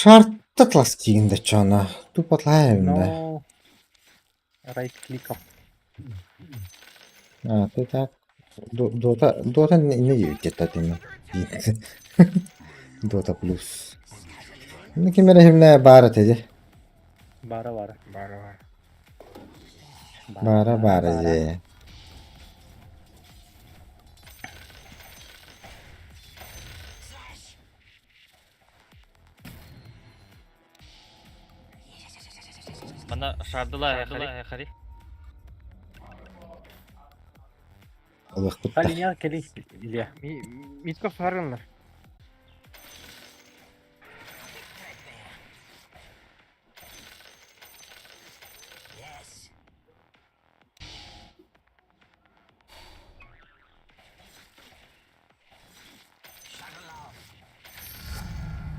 Шартта тластиин да чона. Тупатлаем да. No. Right click up. А, ты так. Дота, Дота не где-то ты. Дота плюс. Ну, кемере химне бара теде. Бара бара. Бара Бара бара же. Мана шардыла, хари. Аллах кутта. Алиня кели Илья. Митков сарынлар.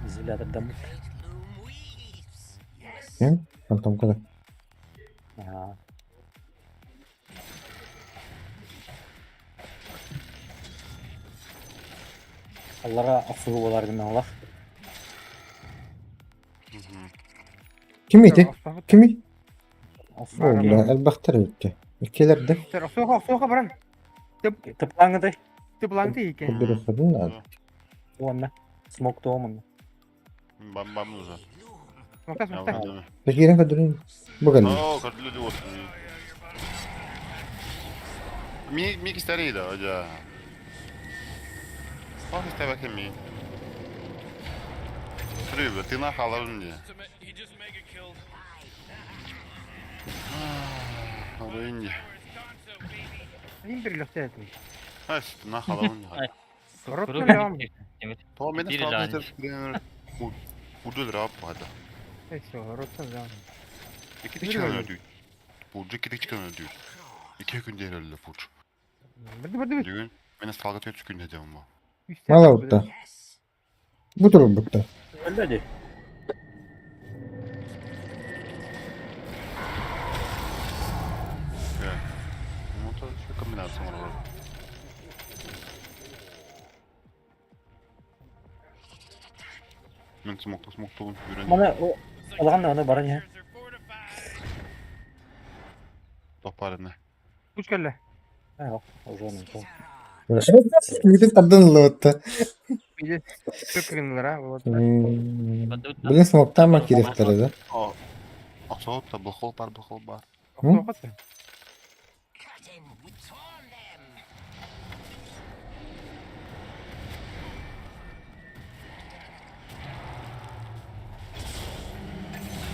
Изолятор дамут. Кем? Фантомка да. Ага. Аллара афугу болар гына Аллах. Ким ити? Кими? О, бля, элбахтар өттө. Иккелер де. Соха, соха баран. Тыплаңыды. Тыплаңды икен. Курдур хадын да. Онна. Смок тоомун. Бам бам уже. Смокта, смокта. Бекирен кадырын. Бүгін. О, кадыры вот. Ми ми кистари да, жа. Ох, истебе ми. Трюбе, ты на халарын не. Орынья. Им перелегчает. Ай, на халарын. То мен стал Удul rap hadi. Все, ротtan devam. İki çıkan öldü. Burcu iki çıkan öldü. 2 күн диэри өллө пуч. Бырды бырды. Бүгүн мен асталга 4 күн дедим бу. Мала утта. Бу турбутта. Өллө дии. Motor şu kombinasyon var. Мен смокта смоктолун үйрен. Мана алган да аны баран я. Топарына. Пуч кэллэ. Аа, уже он то. Бүтүн тардан ылыбытта. Көккүннэр а вот. Блин, смоктаама кириэхтэрэ да. Осоот та бохол бар бохол бар.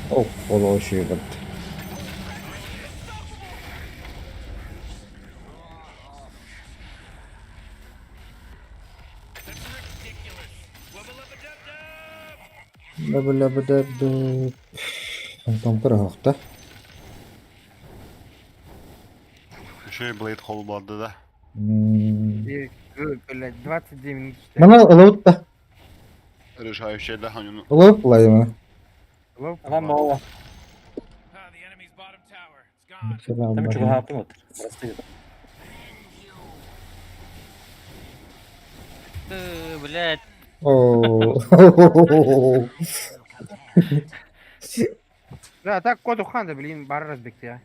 О, ол үчүгэй барда. Лабы-лабы-дабы. Онтон көрөһөхтө. Еще Blade Hall барды да. Блядь, 22 минуты. Мана ылыбытта. Решающий да ханюну. Ылыбыт булайма. Анан боо. Там чуга хаптың отыр. Прости. Ты, блядь. О. Да, так коду ханда, блин, бар разбекти, а.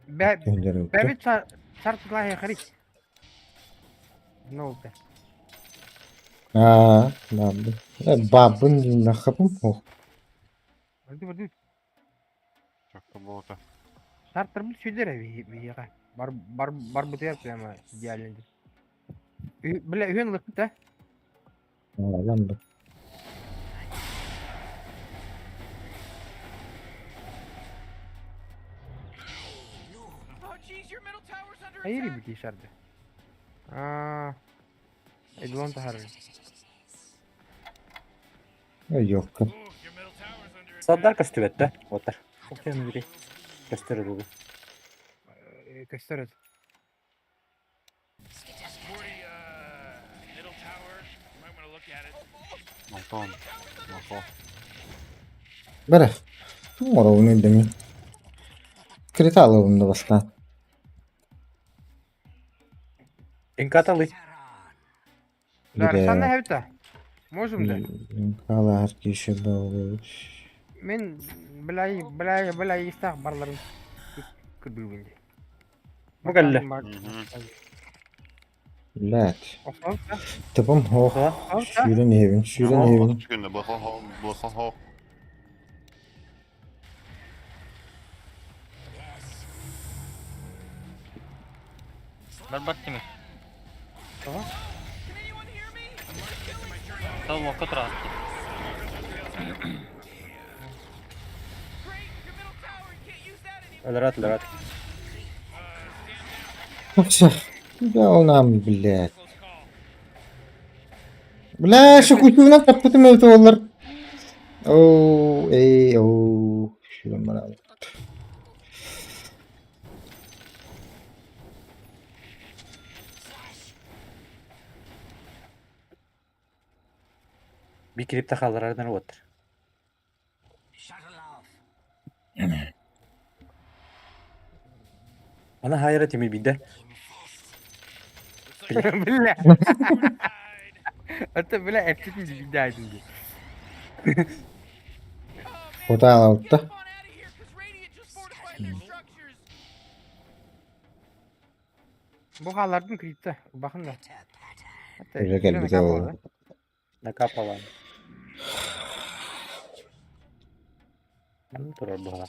Бэбит шарт лахи харик. Ну, да. Аа, бабы. Бабын нахапым. Ох. Барды барды. Чакта болота. Шарттар бул сүдер бияга. Бар бар бар бутер прямо идеально. Бля, үн лык да. Лан да. Айри бити шарды. Аа. Эдлон тахар. Yok. Саддар көстүбэт да. Отыр. Окей, бири. Көстөр бу. Көстөр. Антон. Махо. Бere. Моровну деми. Криталовым да баста. Инкаталы. Да, Рашана хавта. Можем да. Калар киши был. Мен блай блай блай истах барларын күрбүгүндө. Бу кэллэ. Блять. Тыпым хох. Сүүрэн иһэбин, сүүрэн иһэбин. Күндө бохол хол, бохол хол. Бар бар тимир. Сол окко турар. Өлөрөт, өлөрөт. Вообще, да нам, блядь. Бля, шукутуна таппытым эбит олар. Оу, эй, оу. Шүрэн барабыт. Би крипта халарардан отыр. Ана хайра тимир бидде. Бля. Это бля, эптитин бидде. Хотаалаутта. Бу халардын крипта. Бахын да. Уже келбите ол. Накапалан. Аны турар була.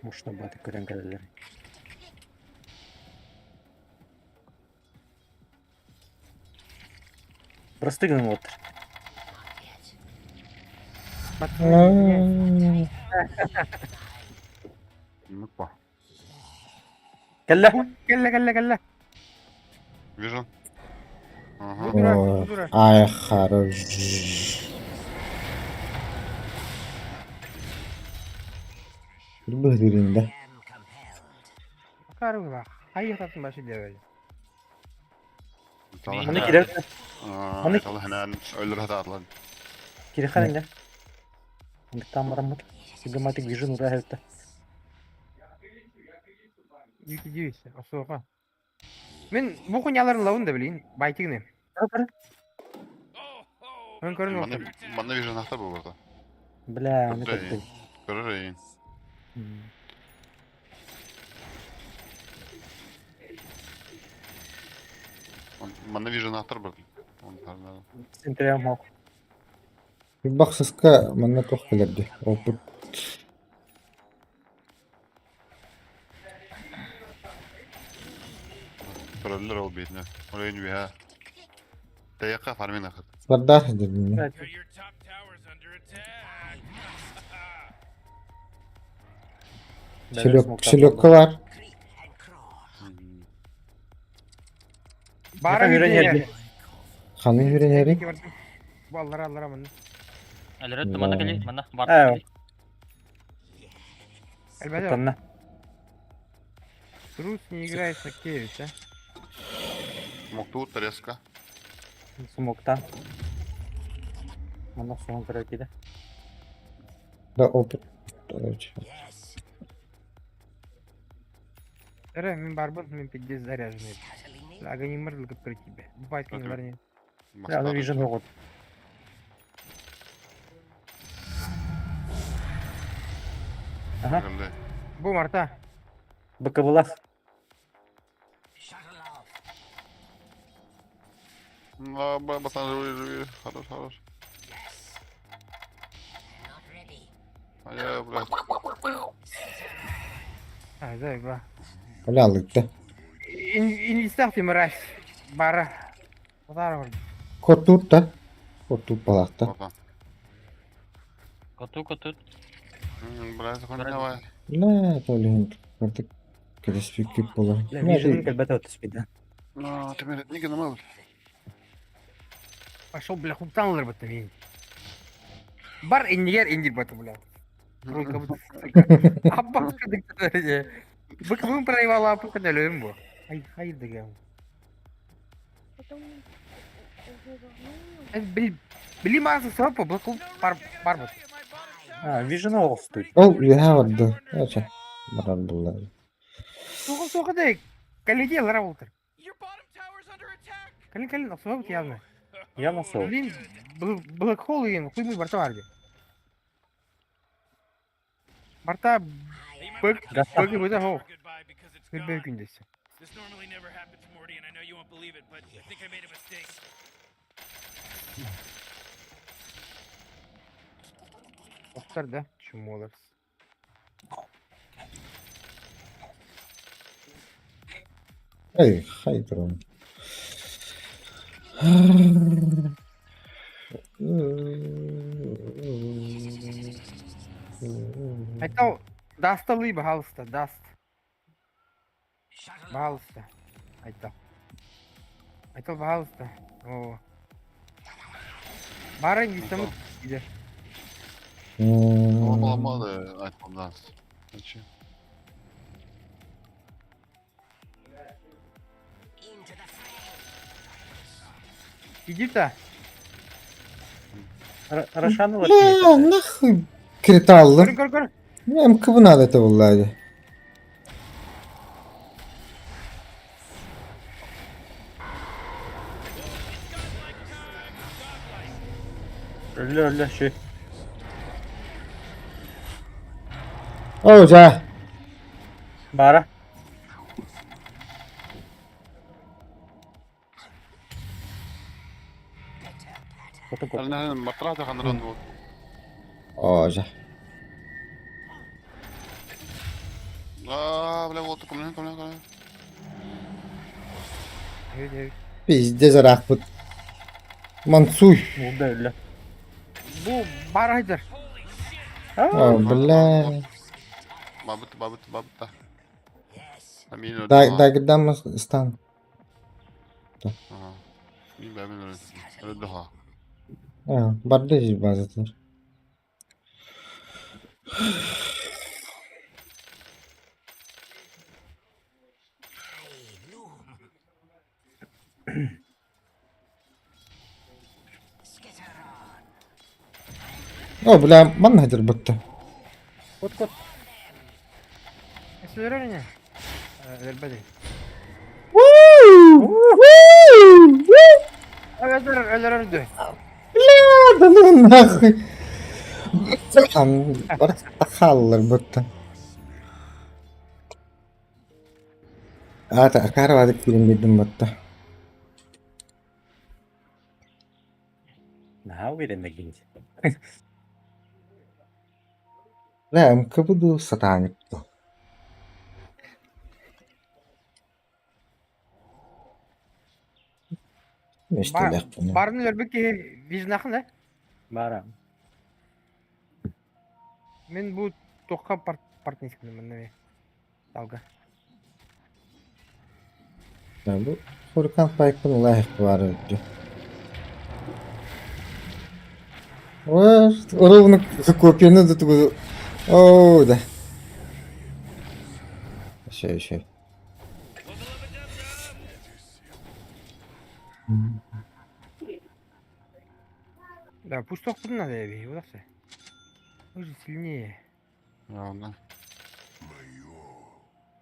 Мушна баты көрөн келелер. Просты гынан отыр. Мыкпа. Кэллэ. Кэллэ кэллэ кэллэ. Вижу. Бу турар, бу турар. Ай, хорош. Быһыырында. Акары Хайы башы девели. Маны кирер. Маны ханан өлөр хататлан. Кире харында. Там бараммыт. Сигматик вижен ура хелта. Юки осуға. Мен бу хуйняларын лавын да билейин. Байтигне. Мен көрүн Маны маны вижен ахта бу барда. Бля, оны көттү. Көрөр. Маны вижен ахтар бар. Сентре мок. Бахсыска манна туох кэлэрди. Опыт. Көрөллөр ол битне. Оройн виха. Таяка фармин ахат. Сардар дедим. Your top tower's under attack. Селекка бар. Бара үйренерди. Ханы үйренери. Бу аллара аллара маны. Әлерет мана кели, мана бар. Ә. Әлбәдә. Танна. Трус не играет с Акевич, а? Мокту треска. Смоктан. Мана соң көрөтиде. Да опыт. Короче. Эре, мен барбын, мен пиздец заряженный. Аганимыр лыгып кір тебе. Бывает, не. Бля, аны вижен огот. Ага. Бу марта. БКБлах. Батан живи, живи. Хорош, хорош. А я, блядь. А, да, ба. Бля, лыкты. Инвестах ты мразь. Бара. Бара. Котут да. Котут балакта. Батан. Коту, коту. Блядь, хуйня давай. Бля, толин. Картык. Креспик кип була. Бля, вижен кэлбэт өтүспүдэ. Ну, ты меня не гномал. Пошел, бля, хутанлар бата мен. Бар иннигер индир бата, бля. Рулька бу. Абба кыдык. Бык бун проебала, пука лөм бу. Ай, хай деген. Били били мазы сопа, бу бар бар бат. А, вижен огостуй. Ол юха барды. Ача. Барар булла. Суга суга да. Каледи лара болтыр. Калин калин особо явно. Явно сол. Блин, Black Hole деген хуймый барта бар. Барта бык бык бык хо. Bir күндесі. This normally never happens, Morty, and I know you won't believe it, but I think I made a mistake. Охтар да, чумолар. Эй, хай турам. Айтау, дасталы бахалыста, даст. Бахалыста. Айтау. Айтау бахалыста. О. Бары инвестамы иде. Оламады, айтмамдан. Зачем? Иди-то. Рошану Бля, нахуй крита Көр, көр, көр. МКБ надо это булла. Өллө өллө шүй. О, жа. Бара. Коту кот. Ана матрата ханран бу. О, жа. А, бля, вот ком ком ком. Пиздец рахпыт. Мансуй. Бу өллө. Бу бар айдар. О, бля. Бабыт, бабыт, бабыт. Амин. Да, да, дам стан. Ага. Мин бэйэм өлөрдөхө. Барда дии базатыгар. О, бля, манна сылдьарбыт. Кут кут. Сүрэр ини. Өлбөдүй. Өлөр өлөрөр дүү. Бля, да ну нахуй. Барыта хааллар бутта. Аата акаарабаадык киирэн биэрдим батта. Наһаа уверенно киһи. Бля, МКБ дуу сатааньык дуу. Барын өлөрбүт киһи визнахын э? Бара. Мин бу туохха партнерским манна Далга. Бу Хурикан пайкын улаах баар эбит. Ровно копияны да тугу. О, да. Еще, еще. Да, пусть только надо, я вот Мы же сильнее. Ладно.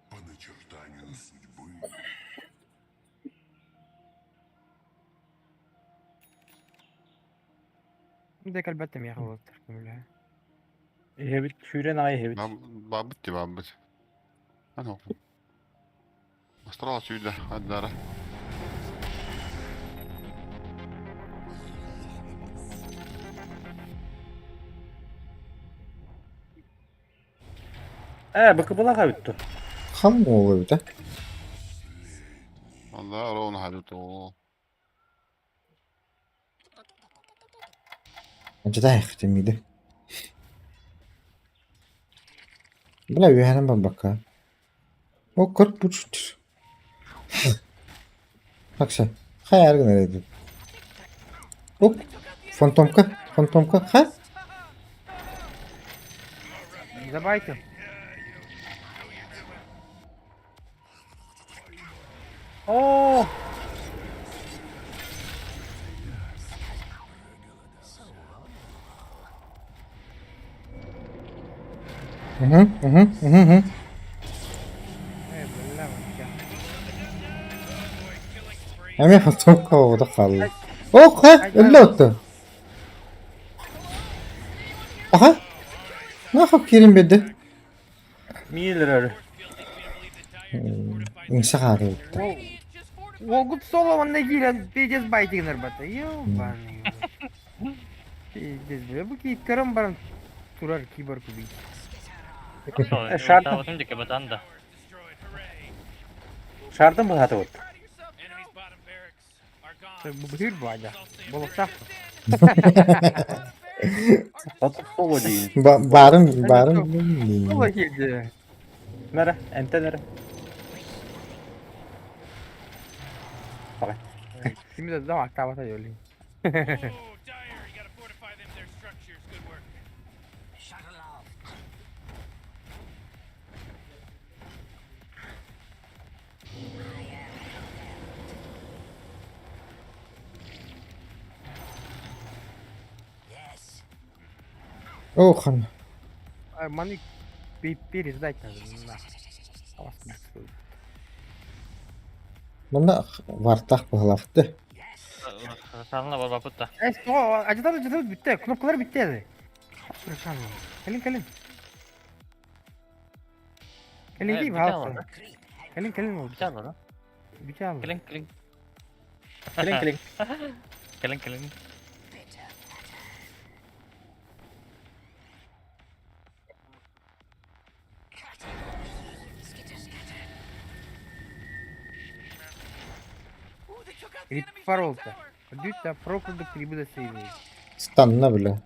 По начертанию судьбы. Дек албетте миэхэ уолаттар көмөлөһө. Иһэбит сүүрэн аҕай иһэбит. Баабыт дии баабыт. Ано. Астрал сүүрдэ ардара. Ээ быкыбылах эбит ту. Хам уол эбит а? Онда ровно хадут оо. Дьадаах тимиди. Бля үөһэнэн барбакка. О көр бу Акса, хайа гынар эбит. Оп, фантомка, фантомка, ха? Забайте. Оо! Угу, угу, угу, угу. Э, бля, Эмиэ фантомка оҕото хаалла. Ох, ха, өллө отто. Аха. Нахуй киирин биэрдэ. Миилэр Үҥсэ хаалбыт. Уолгут соло манна киирэн пиздец байтыгынар бата. Ёбаный. Пиздец, бля, бу киит көрөн баран турар киборг убийц. Шарт. Шардын быһаатыбыт. Быһыыр баада. Болуктаах. Хоту соло диин. Баарын, баарын. Соло киирди. Мэрэ, эмтэн эрэ. Кими да дам актабата жолин. Ох, хан. Маны переждать надо. нахуй. Манна вартах быһалаахты. Саҕана барбаппыт да. Э, ажытар ажытар бүттэ. Кнопкалар бүттэ. Кэлин кэлин. Кэлин кий баалса. Кэлин кэлин ол. Бүтэ алла да? Бүтэ алла. Кэлин кэлин. Кэлин кэлин. Кэлин кэлин. Рипфаролта. Дүт про курдук трибуда сейвей. Станна бля.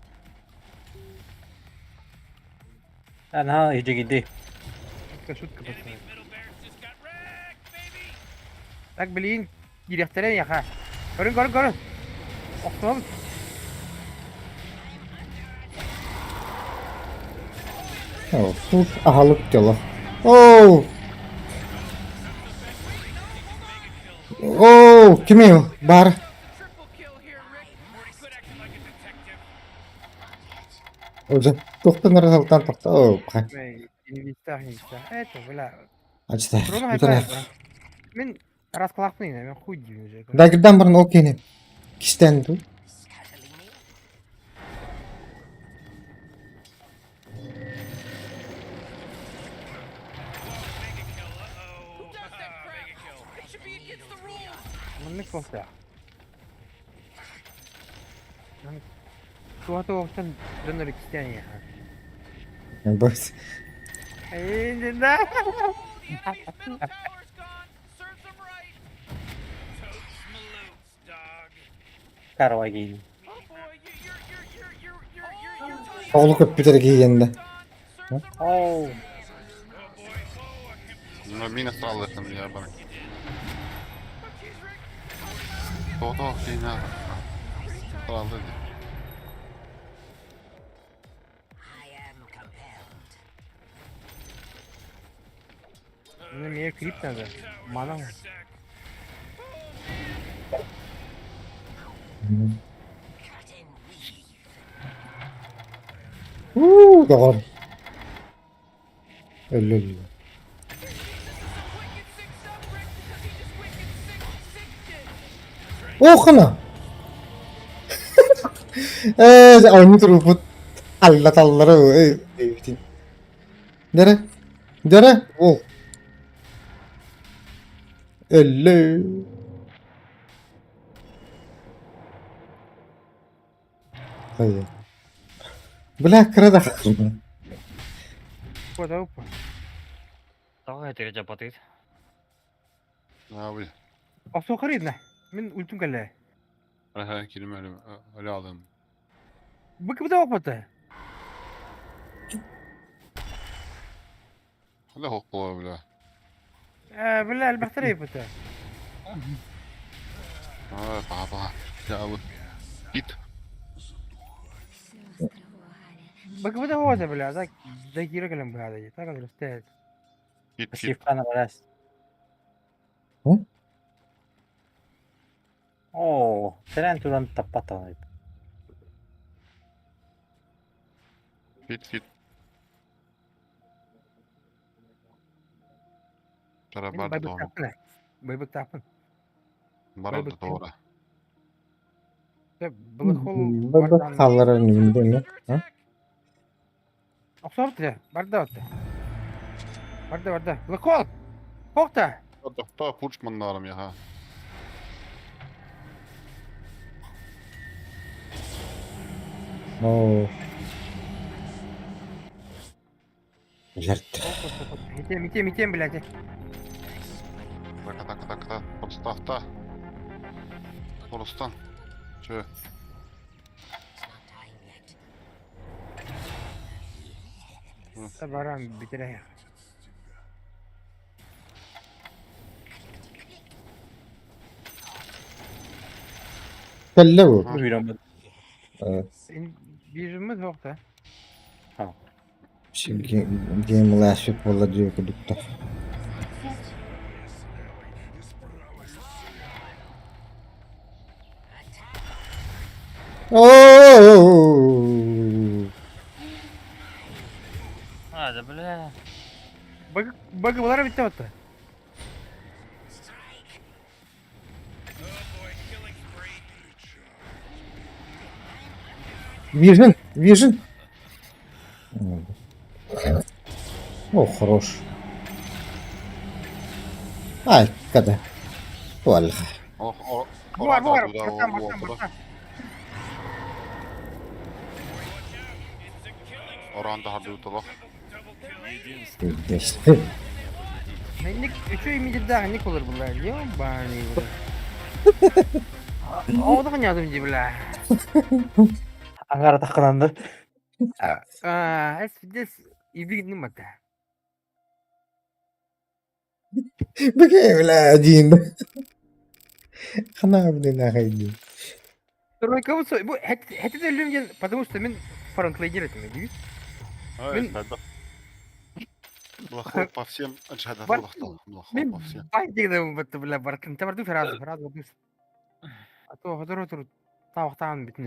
Анаһаа иһдьигийди. Шутка, шутка, пацаны. Так, блин, киириэхтэрэ яха. Көрүн, көрүн, көрүн. Охсуһабыт. О, тут аһылык дьоло. Оо! Оо, кимий ол? Баар. Уже туохтан эрэ сылтаан тахса. Оо, пхай. Инвестах, инвестах. Это, бля. Ачта, Трудно бүтэн хайпай. Мин раскалахпын мен хуй деймін уже. Дагырдан бұрын ол кені кистен ду. Маннык болса. Туата оқтан донор кистен я. Бас. Эй, да. Карвагин. Оҕолу көппүтэр киһиэннэ. Оу. Ну, мин астраллыхтым я бар. Тоҕо кейна астраллы ди. Ну, мне крип надо. Мана. Уу, доҕор. Өллө өллө. Оохуна! Ээ, оонньуу турбут аллаталлары өйбүтүн. Дэрэ, дэрэ, ол. Өллө. Бля, кыра да Куда упа? Тоҕо этигэ дьапатыыр? Abi. Охсуохар Мин ультум кэллэ. Аха, кирим öyle öyle aldım. Быкыбыта опыта. Хала хоккула бля. Э, бля, элбэхтэр эппитэ. А, папа. Я вот. Гит. Быкыбыта опыта, бля, так закира кэлэн быһаада так алрыстает. Гит, гит. Пассивканы барас. М? Оо, тэрэн туран таппатаҕын. Гит, гит. Тара бар doğru. Байбыктаахпын. Байбыктаахпын. Бар orada doğru. Былыхол Хаалларар инибин дии Охсуобут барда отта. Барда барда. Былыхол! Хохта! Doktor пучманнарым яха. Оо. Жертв. Митем, митем, митем, блядь. Так, так, так, так. Подставта. Холостан. Че? Баран битере. Кэллэ бу. Үүрэммит. Бижиммит хохта. Гейм лашып буолла дии курдуктар. Оо. А, да бля. Быгы булар битте отта. Вижен, Вижен. О, хорош. Ай, когда. Туалха. Ох, о, Буар, буар, туда, братан, братан, братан. Оранда хардуу Ник үчү мидирдаах ник болор булар. Ёбаный. Оодох нядым ди бля. Аңара тахкананды. А, эс дес ибиг нымата. Бэгэ, бля, один. Ханаабын аҕай дии. Тройкабыт бу хэти өллүм диэн, потому что мин фронтлайнер этим диибит. Мин Плохой по всем Мин бай деген бутта бля бартын табарды сразу сразу А то хотор отур тавахтаан бүтүн.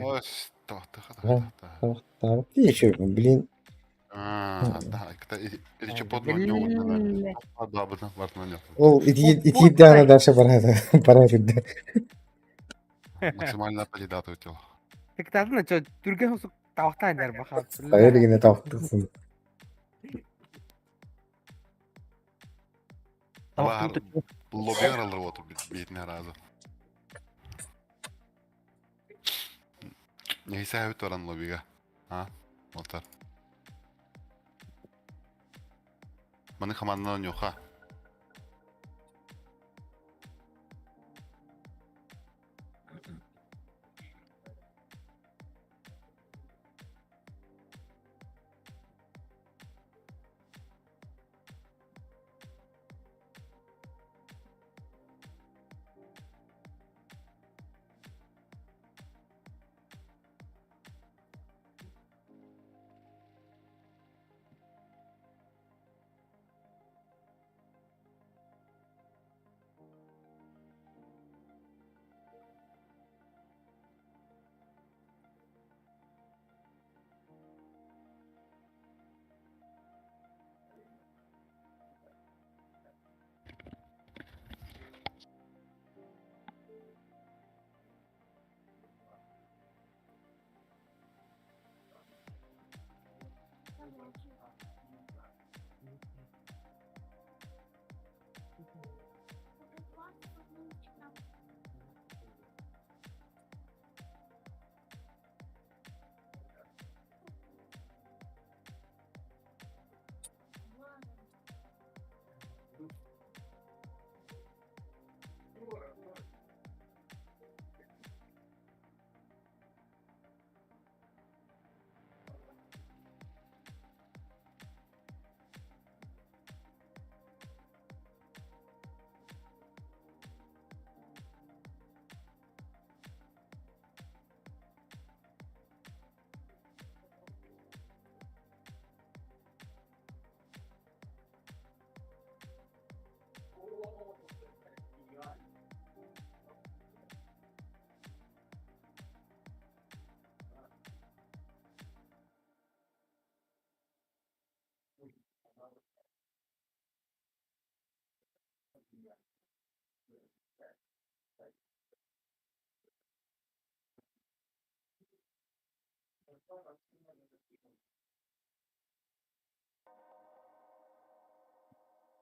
Тавахтаан еще блин. Ол итиирдэҕинэ дальше бара кирдэ. Максимально полидату тел. Тыктаатын чо түргэн хосук тавахтаан дэр баха. Хайа дигине тавахтыксын. Лоббиар алыр отыр бетіне разы. Neyse evet varan lobby'ga. Ha? Otar. Маны команданан йоха.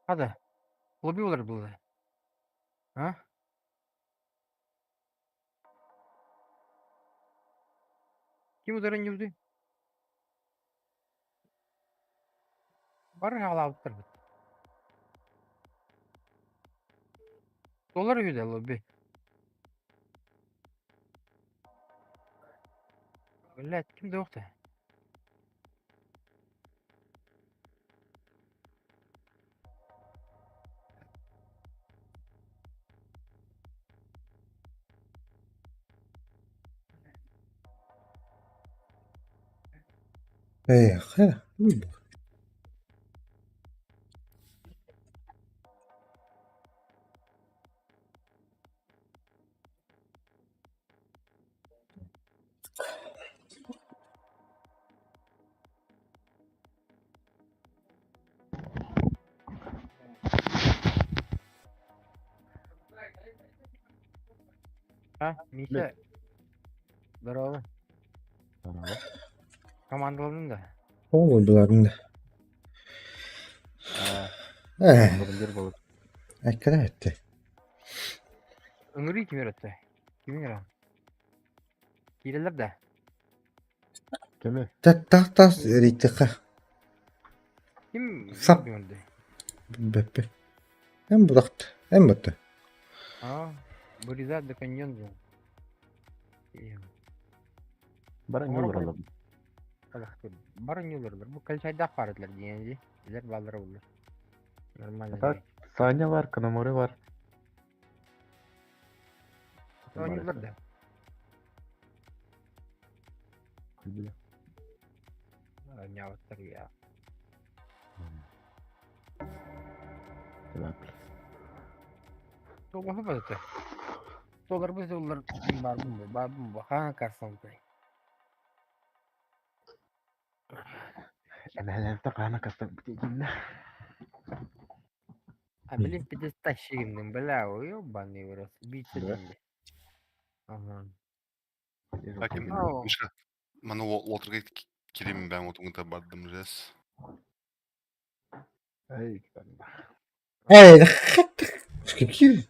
Хада, лобби олар было. А? Ким ударын юзды? Бар халауттар бит. Доллар үйде лобби. Блять, ким да охта? Эх, А, Миша. Здорово. Здорово. Командалардың да. Ол буларын да. Э, Айкара этте. Ыҥырыы ким өрөттө? Кимиң эрэ? Киирэллэр да? Кими? Тас риттиха. Ким Сап. ыҥырды? Беппе. Эм будакт. Эм бутта. А, Буриза да каньон же. Бара не олороллор. Бары не олороллор. Бу кальчайдаах баар диэн дии. Билэр бааллара буллар. Нормально. Так, Саня бар, Канамори бар. Оонньууллар да? Оонньообуттар я. Туоҕа бата. Туоларбыт улар баарбын баарбын бу хаан карсалтай. Эмээлэртэ хаана кастан битигиннэ. А блин, пиздец, бля, ёбаный в рот, биться Да? деньги. Ага. Таким Ау. Мишка, маны Уолтерга кирим бән отуңда бардым жес. Эй, Эй, какие?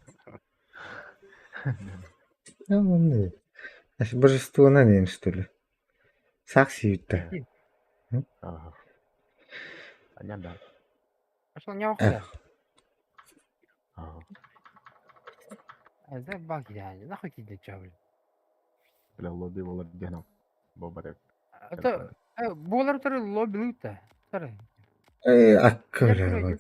Божество на ней, что ли? Сакси-то. Ага. Аня да. Пошел не охуя. Ага. А за баг я, нахуй кидай чё, блин. Бля, лоби болар дена. Бобарек. А то, болар туры лобби лута. Туры. Эй, аккуля.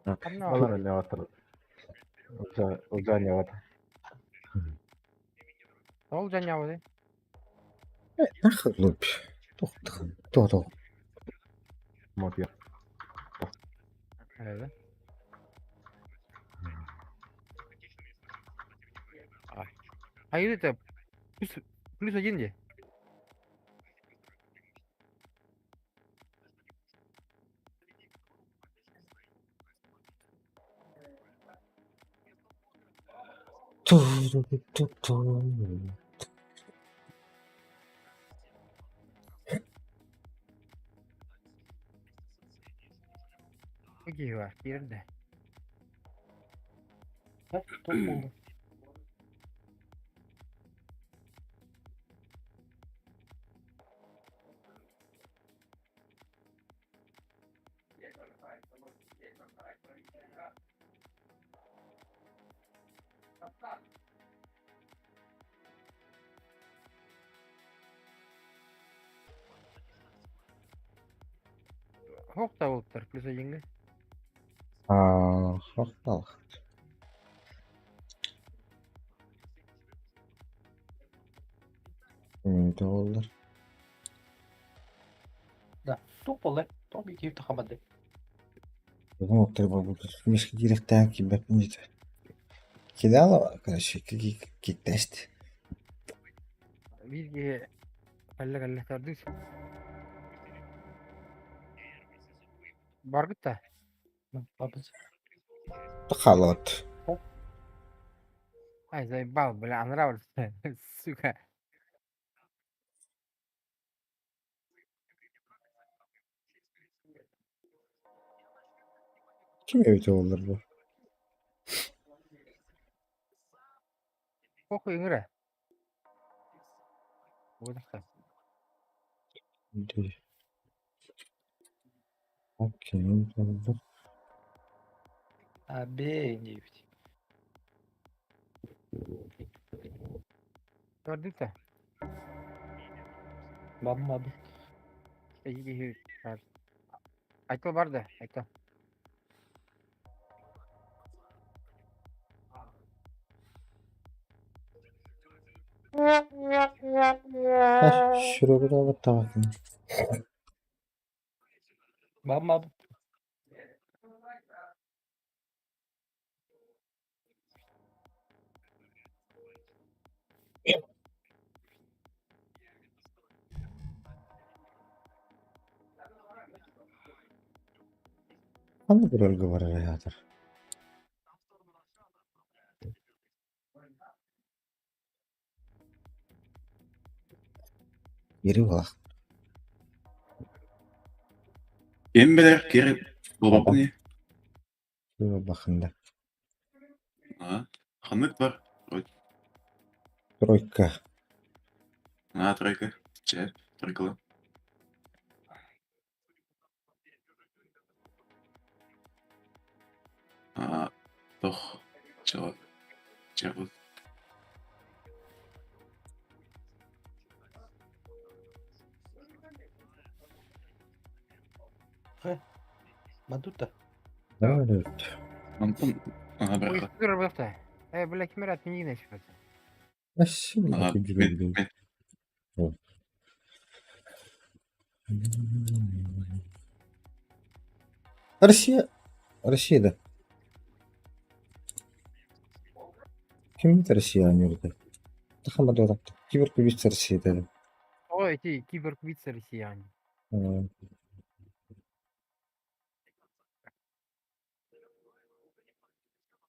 Балар не ватыр. Уза, уза не ватыр. Ол жанябы. Нахуй лобби. Тохтох. Тохтох. Мопья. Evet. Hayır это плюс, плюс один где? Ту-ту-ту. Окей, var. Bir de. Топ болды. Хок та болуптар, плюс один. Аа, хохтал. Доллар. Да, топ болды. Топ екеуі тақамады. Ну, треба буде мішки директан кибернит. Кидала, короче, какие тест. Бирге калла калла тардыс. Бар битта. Бабыз. Халат. Ай, заебал, бля, нравится. Сука. Kim evde olur bu? Похуй ыҥыра. Буодахта. Окей, olur. Абе, дейбит. Тардыта. Бабым бабым. Айтыл барды, айтыл. Şuraya da bakın. Бабым бабым. Hangi bölge var hayatır? Biri var. Kim bilir kiri Bobni. Şuraya bakın da. Ha, ханнык бар. Тройка. На, тройка. Че, тройка. А, тох. Чего? Чего? Мадута. Evet. Антон ага быраха. Э, бля, ким эрэ отмени насчет. Спасибо. Ага, мен мен. Россия. Россия да. Ким это Россия оонньуур Тахамадора. Киберкубица Россия О, эти киберкубицы россияне.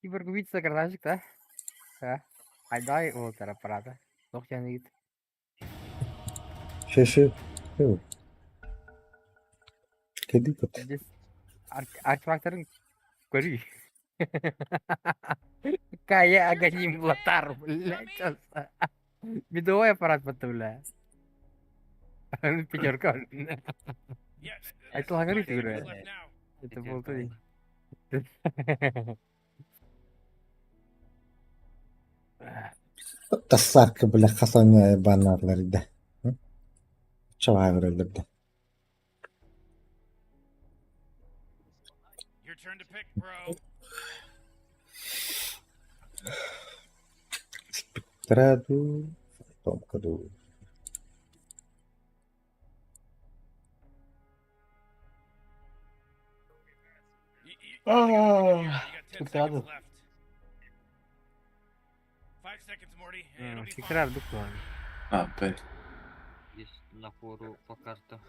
Киберкубица красавчик, да? А? Айдай уолтар аппарата. Туох диэн Шеши. Кэдикот. Артефактарын көрүй. Кая Аганим Латар, блядь. Медовой аппарат бля. Пятерка. Айтылған говорю. Это был ты. Тассарка, бля, хасаня банарлар да. Чавагыр да. Your turn to pick, bro. Спектраду, Томкаду. Спектраду. Спектрар дук. А, Б. Есть на фору по картам.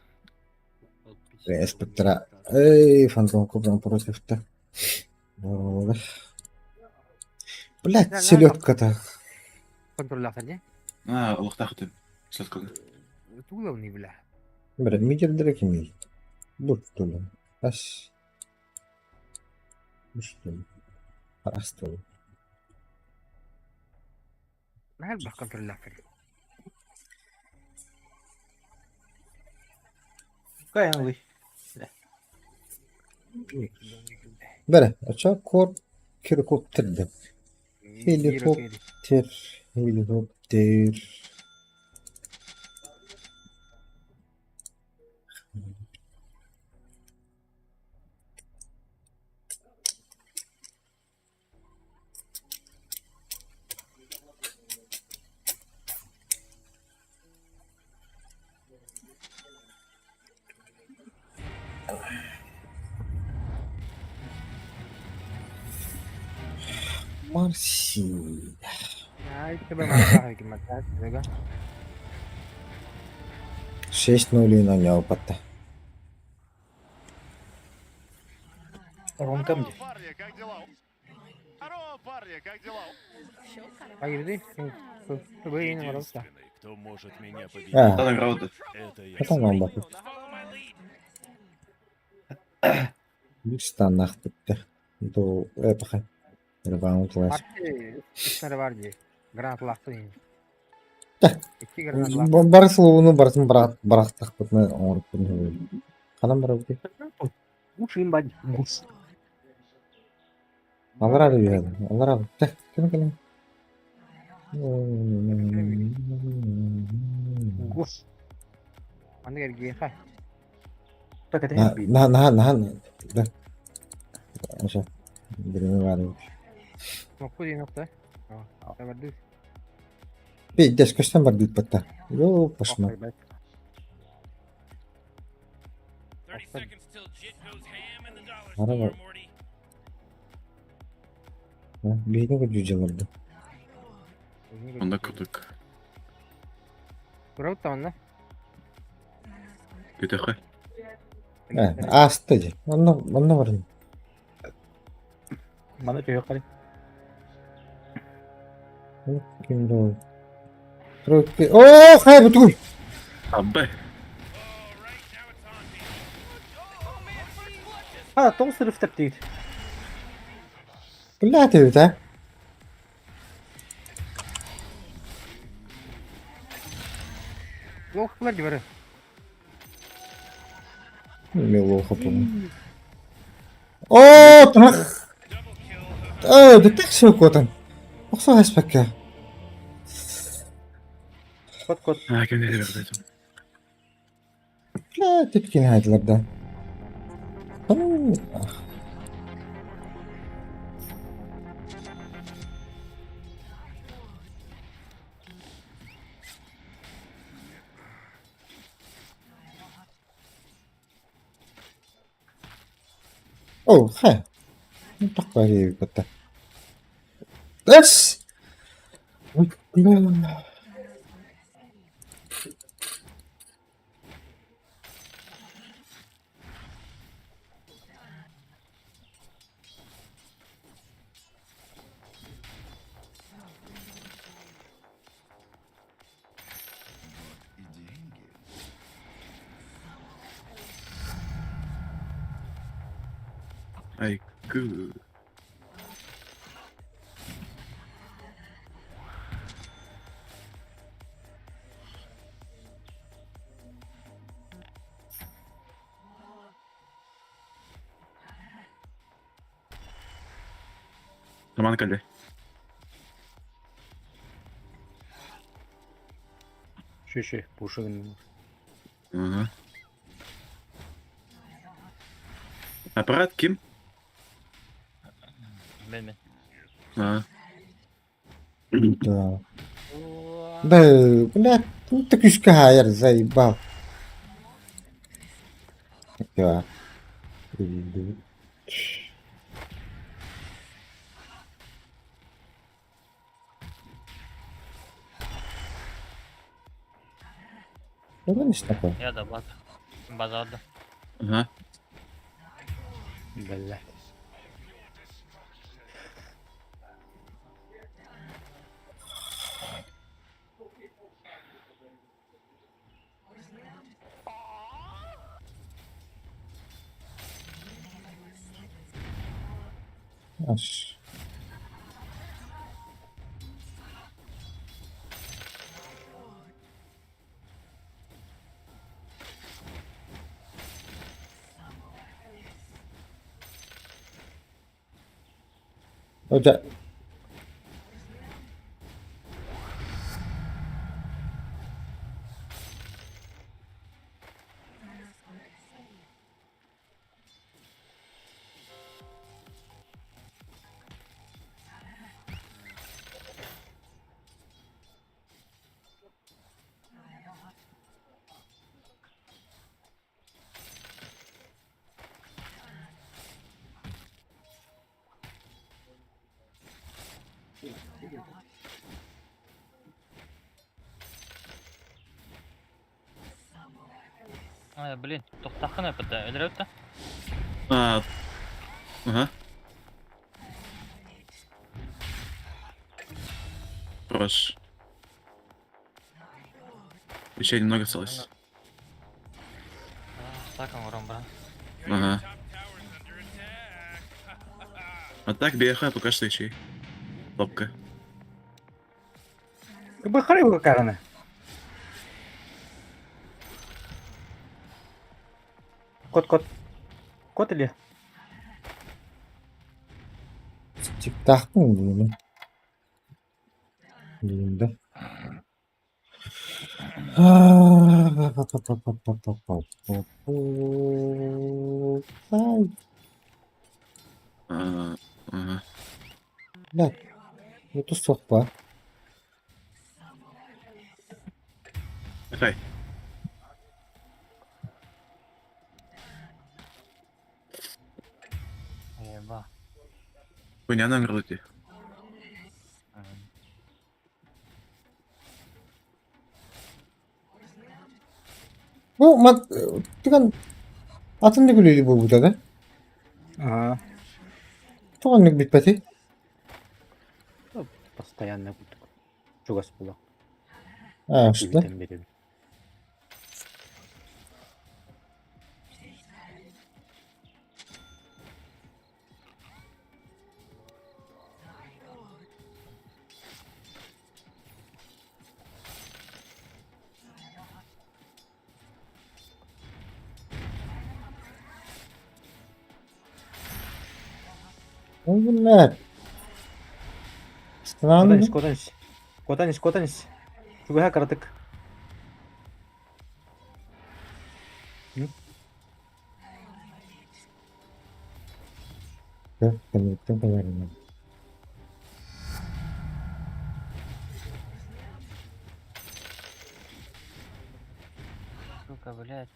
Спектра. Эй, фантом кубран против-то. Блять, селедка-то. Контроллятор, не? А, олохтаах этим. Селедка. Туловный, бля. Бля, мидер кимий. Бур тулом. Ас. Буш тулом. Ас тулом. Наһаа контроллятор. Кайын ылый. Бere, açar kor helikopter de. Helikopter, helikopter. Марси. 6-0 на опытта. Ронкам где? Кто может меня победить? А, Та награда. Это я. это нам бакыт. Bir станах бітті. Ду эпоха. Ребаун класс. Гранат Бар словunu барытын барақтақ бітті оңырып бітті. Қанан бар өте? Гуш им бад. Гуш. Алар ары береді. Алар ары. Тәк, кім кім? Гуш. Аны Так это На на на на. Да. Аша. Birini var. Пиздец, көстөн бар дейт батта. Йо, пошма. Ара бар. Бейні көжү жаларды. Онда курдук. Көтөхө. Асты же. Онно онно бар. Мана төйө кары. Ким Тройка. О, хай бутугуй. А, Б. А, тоғыз рифтеп дейт. Блядь, это. Лох бары. Милоха, по-моему. О, трах. О, да так все котан. Охсо хаспакка. Кот кот. А, кем не берді. Бля, тепкин хайдылар да. О, хэ. Такая это. Эс! Ой, бля. Айгы. Таман кэллэ. Шү-шү, пушугун. Ага. Аппарат ким? Мен мен. А. Да. Да, бля, ну ты күскэ хаайар, заебал. Да. Ну, не такое. Я да база. Базарда. Ага. Бля. Аж. О, дьэ. Ай, блин, тохтаххын эппэтэ, өлөрөт да? А. Ага. Хорош. Еще немного осталось. Так оҥорон баран. Ага. А так БХ пока что еще. Топка. Бахары караны. Кот, кот. Кот или? Тиктахпын диибин. Диибин да. Ай, А, ага. бля, это сопа. Давай. Еба. Понятно, груди. Бу мат тыган атын да күлүлүү буолбута да? Ага. Тоҕо оннук бүппэтий? Постоянно курдук. Чугас була. Аа, что? Киһитэн биэрэбин. Блядь. Странно. Куотан ис, куотан ис. Куотан ис, куотан ис. Чугаһа кыратык. Сука, блядь.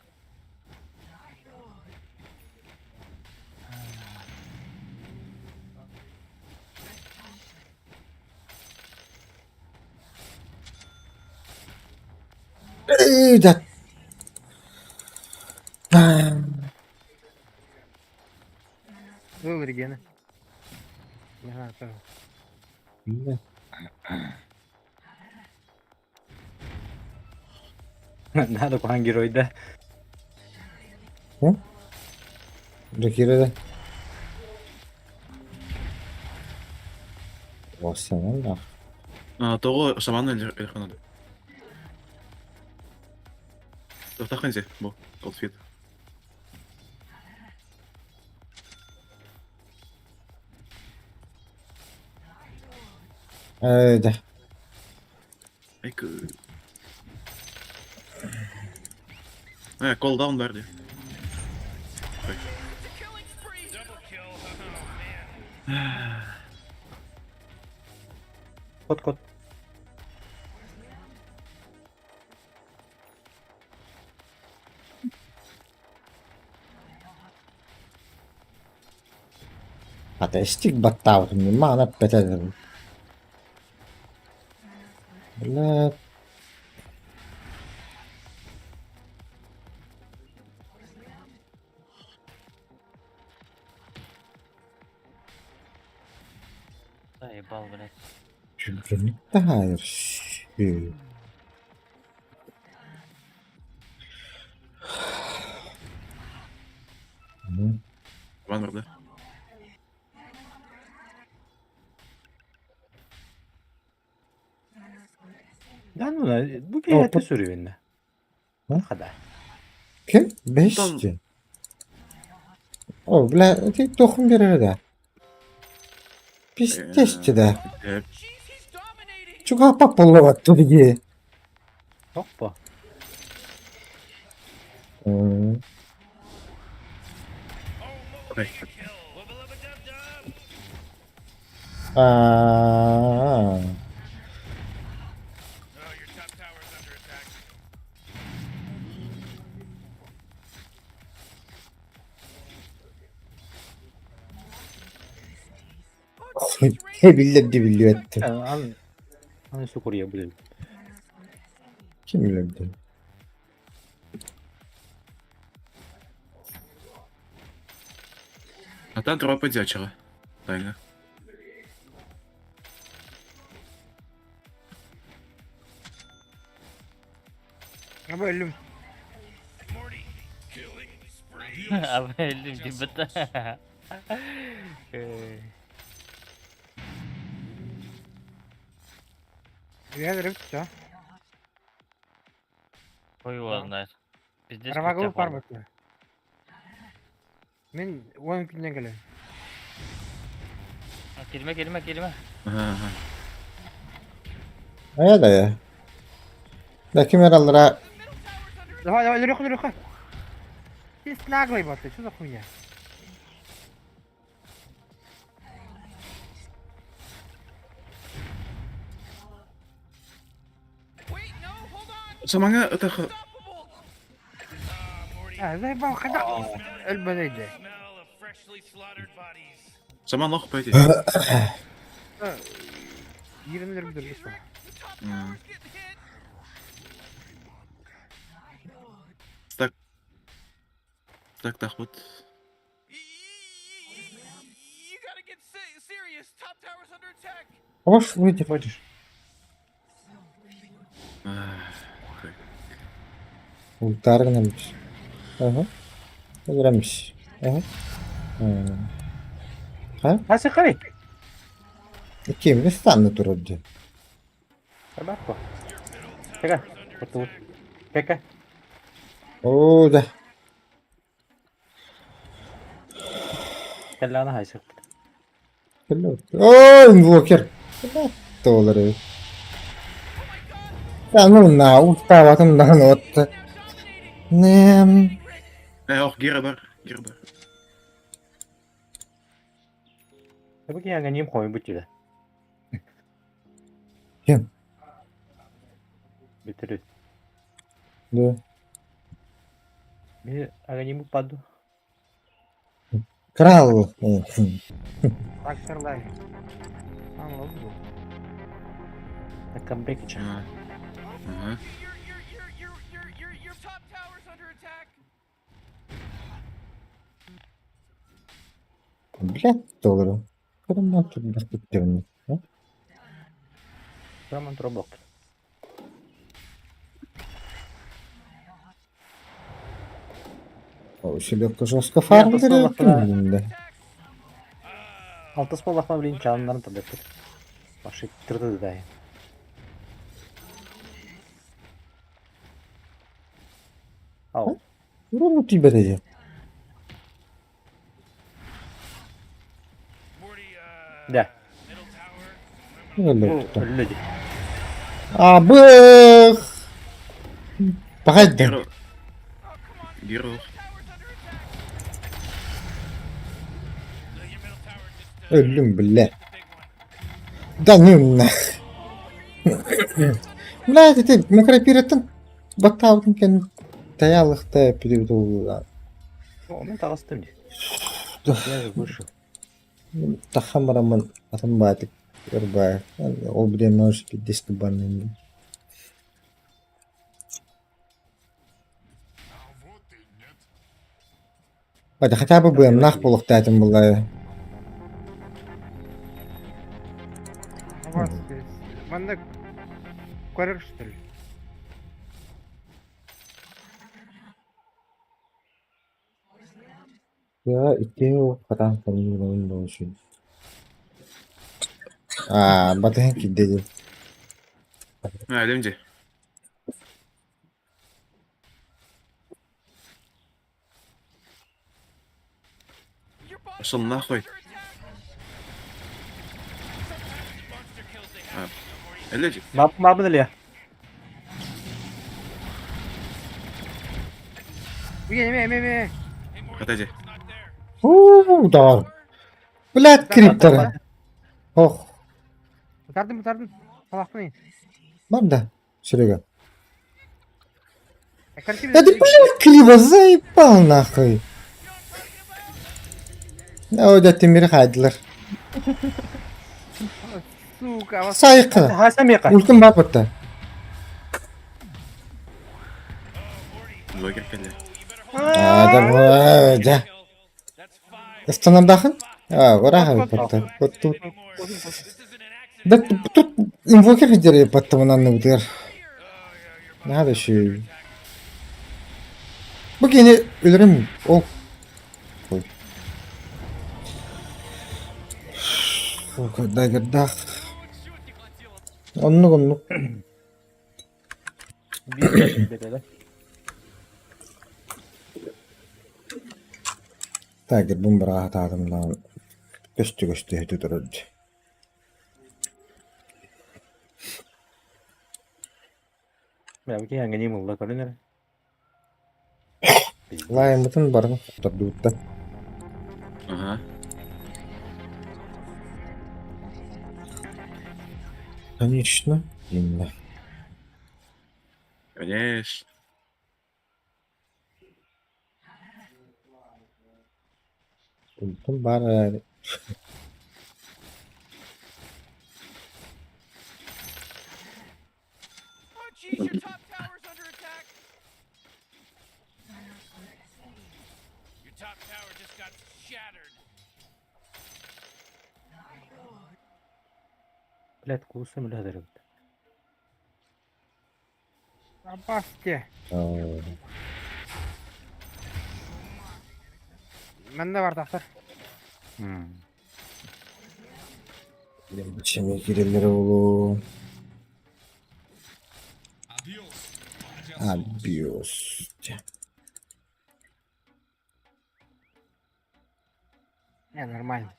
Да. Был регена. Не знаю, тоже. Надо куһаҕан геройда. Докирede. Осанан да. Тоҕо шаман элханады. Тохтахын бу, Голдфит. Да. Ik... Ja, call down daar. Кот кот. Ateştik battavım. Mana petedim. Бля. Заебал, блядь. Дальше. Ван да. Да ну бу киһи сүрүннэ. Хада. Ким? Бешти. О, бля, ты тохум берер да. Пиздец да. Чуга папалова туги. Топпа. А. Биллерди биллиэтти. Ан аны сукурья будет. Ким билерди? А там тропа дячера. Тайна. Аба өлүм. Аба өлүм дип Я рыб, все. Хуй его знает. Пиздец, Равагыл бар бу. Мин он күннен келем. Келме, келме, келме. Ага. Ая да я. Да ким аллара Давай, давай, Леха, Леха. Ты наглый, бат, что за хуйня? Шаманга это А, заебал, когда Эльбанейде. Шаман лох пойти. Ерінлер бүдіргіс бар. Так. Так, так вот. Ош, выйди, хочешь. Ультаргнамыш. Ага. Өлөмүш. Ага. Ха? Асы карай. Ким станны турды. Табако. Тека. Куту. Тека. О, да. Кэллана хайсык. О, инвокер. Доллары. Да ну на, уставатын да вот. Нэм. Ох, Гера бар, Гера бар. Бу киһи ним хой бутиле. Ким? Бүтүрү. Да. Ми аганим упаду. Крал. Так, Шарлай. Аңлады бу. Камбэк Ага. Блядь, доллары. Кырымнан турдах бүттүм. Роман Тробок. Селедка жестко фарм деревья. Алтыс буоллахпына блин чааннарын тардыппыт. Вообще тырды да. Ау. Ну тебе дадим. Да. Люди. А бых! Погоди. Герой. Өллүм, бля. Да ну нах. Бля, ити микропираттан баттаабытын кэн таялыхта пидибит Мен таҕыстым дии. Я же вышел. Таххан бараммын атын баатык ырбаа. Ол билиэн может пиддески баннын. Это хотя бы быамнаах буолуохтаатым буоллаа. Манна көрөр что ли? Я икки хатаан хонуун буолсун. Аа, батыһан киирдэ дии. А, дии. Пошел нахуй. А, Люди. Мабын ли? Ме, ме, ме. Отойди. Уу, да. Блядь, крипторы. Ох. Утардым, утардым. Салахпын. Манда, Серега. Да ты, блядь, криво заебал нахуй. О, да ты мир хайдлер. Сука. Сайқы. Ультым бар бітті. А, да, да. Ыстанамдахын? А, ураха бітті. Вот тут. Да тут инвокер видели потом на нудер. Надо еще. Бу кини өлөрүм ол Ой. Дагердах. Оннук оннук. Тагер бун быраатаатымнаан көстү көстү өтө турар Бля, бу киһи аңгани мылла көрүнөр. Лайыммытын барын хоттордубутта. Ага. Конечно. Именно. Конечно. Ультум бар Блядь, куусум үлэһэр Абасте. Манна бар тахтар. Чеме киреллere болу. Адиос. Не, нормально.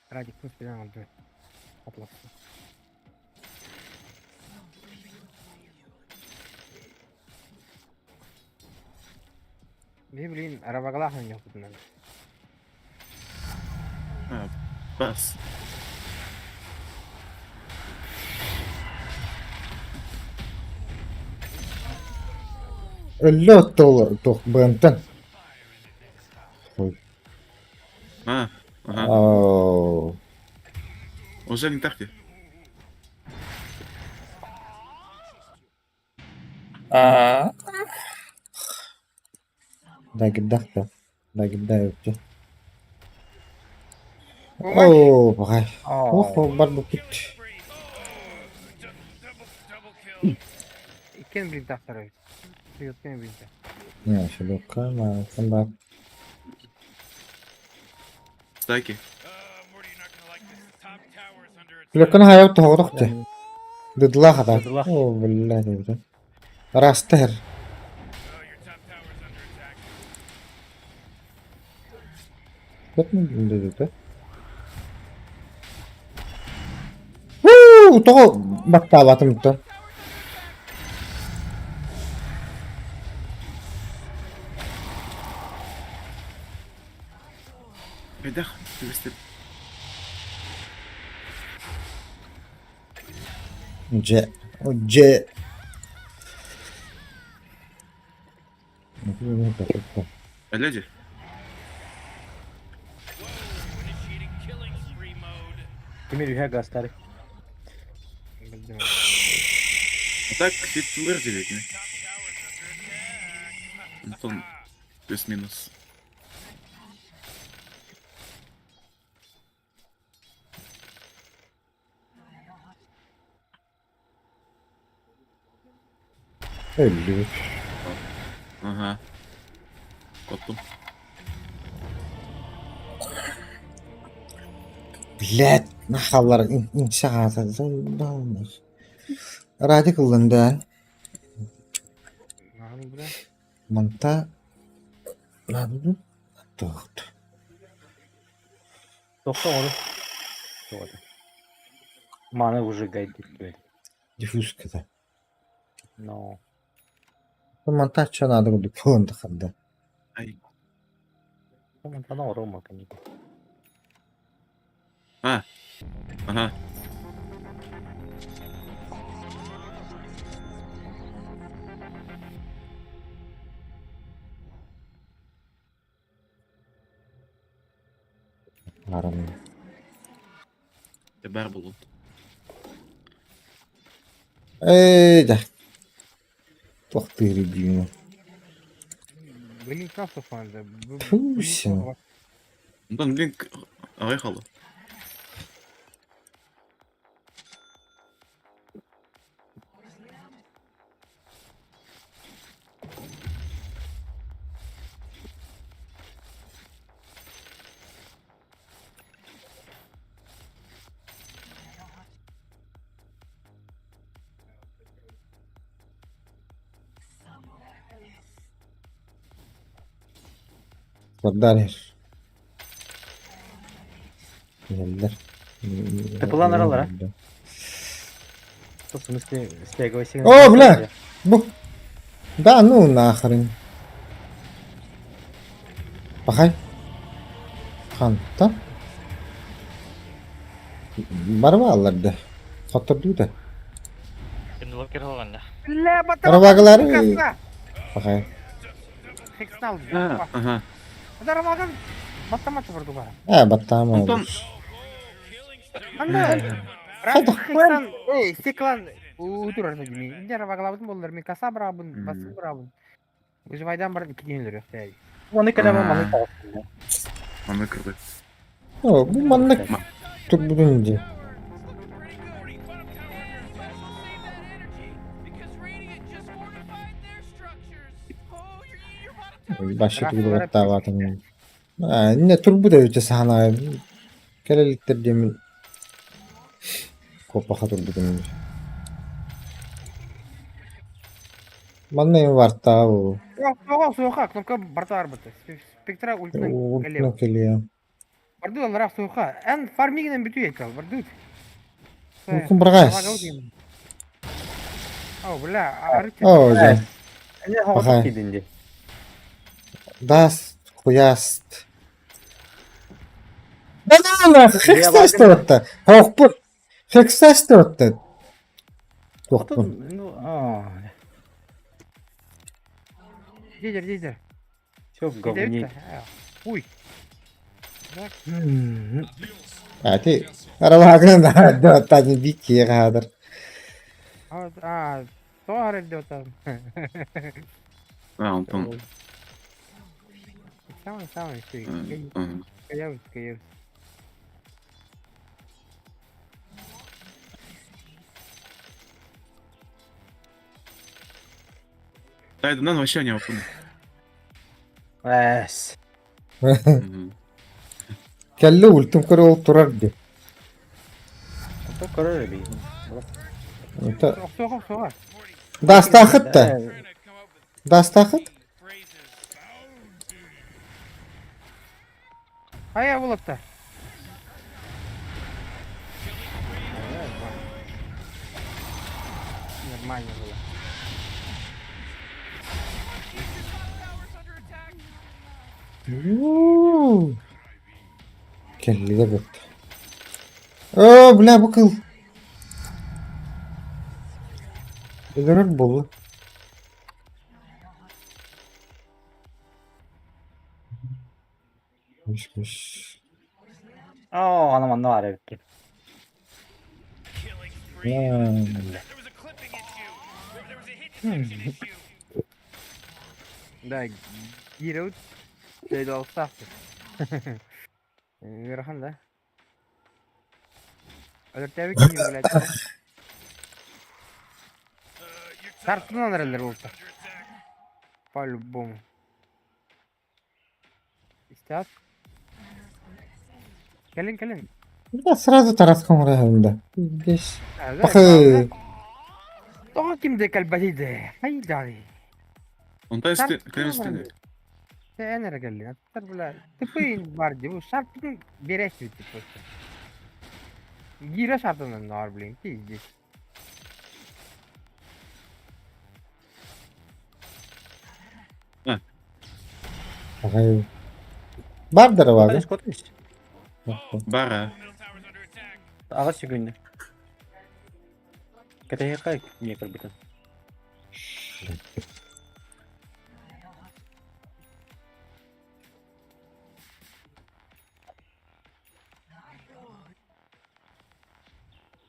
Радик, пусть прямо отдает. Атлас. Блин, арабагалах на него тут надо. А, бас. Өллө тол тох бентен. Ой. А, ага. Ау. Уже не так ли? А. Дагидах да. Дагидда өттө. Оо, баҕай. Ох, барбыппыт. Иккиэн блинтаахтар эбит. Иккиэн блинтаах. Не, шелука, маалтан бар. Стаки. Күлөккөн хайа тоһоҕорох те. Дыдла хата. Дыдылаах. О, бля, дебит. Растер. Уу, тоҕо баттаабатым то? Хайдах түбэстим. Дьэ, дьэ. Элэ дьэ. Тимир үһэ гастары. А так хит выразили. Антон плюс-минус. Өллүбүт. Ага. Коттум. Блядь, нахаллар инче хаата. Радик ыллын да. Манта надо Туохт. Тохто оҕону. Тоҕо Маны выжигай диттэ. Диффузката. Но. Монтачча надо курдук буолан тахарда. Ай. Монтана орома конечно. А. Ага. Арам. Баар буолуон. Ээ да. Туох тыырый дии. Блин, кафе Фу, Онтон блин аҕай хаалла. Сардар иһэр. Иһэллэр. Тыпылан аралара. В смысле, О, бля! Бу. Да ну нахрен. Пахай. Ханта. Барбааллар да. Хоттордуу да. Арабагалар. Пахай. Ага. Э, баттаама. Онтон Эй, стеклан утурар дими. Инде арабагалабытын боллар, мен каса брабын, басы брабын. Выживайдан бар киден өрөктәй. Оны кэлэмэ маны Маны кырды. О, бу маннык турбутун дии. Башы тугу баттаабатым. Не турбут эбитэ саана кэлэлиттэр диэмин куоппаха турбутум. Манна им вартаа бу. Суоха, суоха, кнопка барта арбыты. Спектра ультынан Ультна кэлиэ. Барды аллара суоха. Эн фармигинен бүтү екал, барды. Укун баргас. О, бля, арыт. О, жа. Пахай. Даст, хуяст. Да ну нахуй, хекстастыратта. Хоохпут. Хекстастыратта. Туохпун. Ну, а. Дидер, дидер. Все в говне. Уй. А ти арабаагынан да да тани бикки хадар. А, то арыт там. А, онтон. Самый, самый, Ага. Каявыз, каявыз. Тайданан вообще не опын. Эс. Кэллэ ультум көрө ол турар дии. Ото көрөр эбии. Это Охсуоха, охсуоха. Дастаахыт да? Дастаахыт? Хайа булатта. Нормально было. Кэллигэ бэрт. Оо, бля, бу кыл. Өлөрөр буолуо. Үс. Оо, ана манна баар эбит. Да, киирэбит дойдуолустаахпыт. Ыарахан да. Өлөртөөбүт киһи блядь. Тартынан эрэллэр буолта. По-любому. Истэҕит? Кэлин, кэлин. Да, сразу Тараска оҥорон да. Здесь. Пахы. Тоҕо ким да кэлбэтий да? Хайдааный? Онтон кэлин истини. Эн эрэ кэллиҥ. Аттар бля. Тупый бар дии. Бу шарпын биэрээччибит просто. Гиирэ шартынан наар блин. Пиздец. Аҕай. Бар дарабага. Бара. Аҕыс сүгүннэ. Кэтэһиэххэ не көрбүтүн.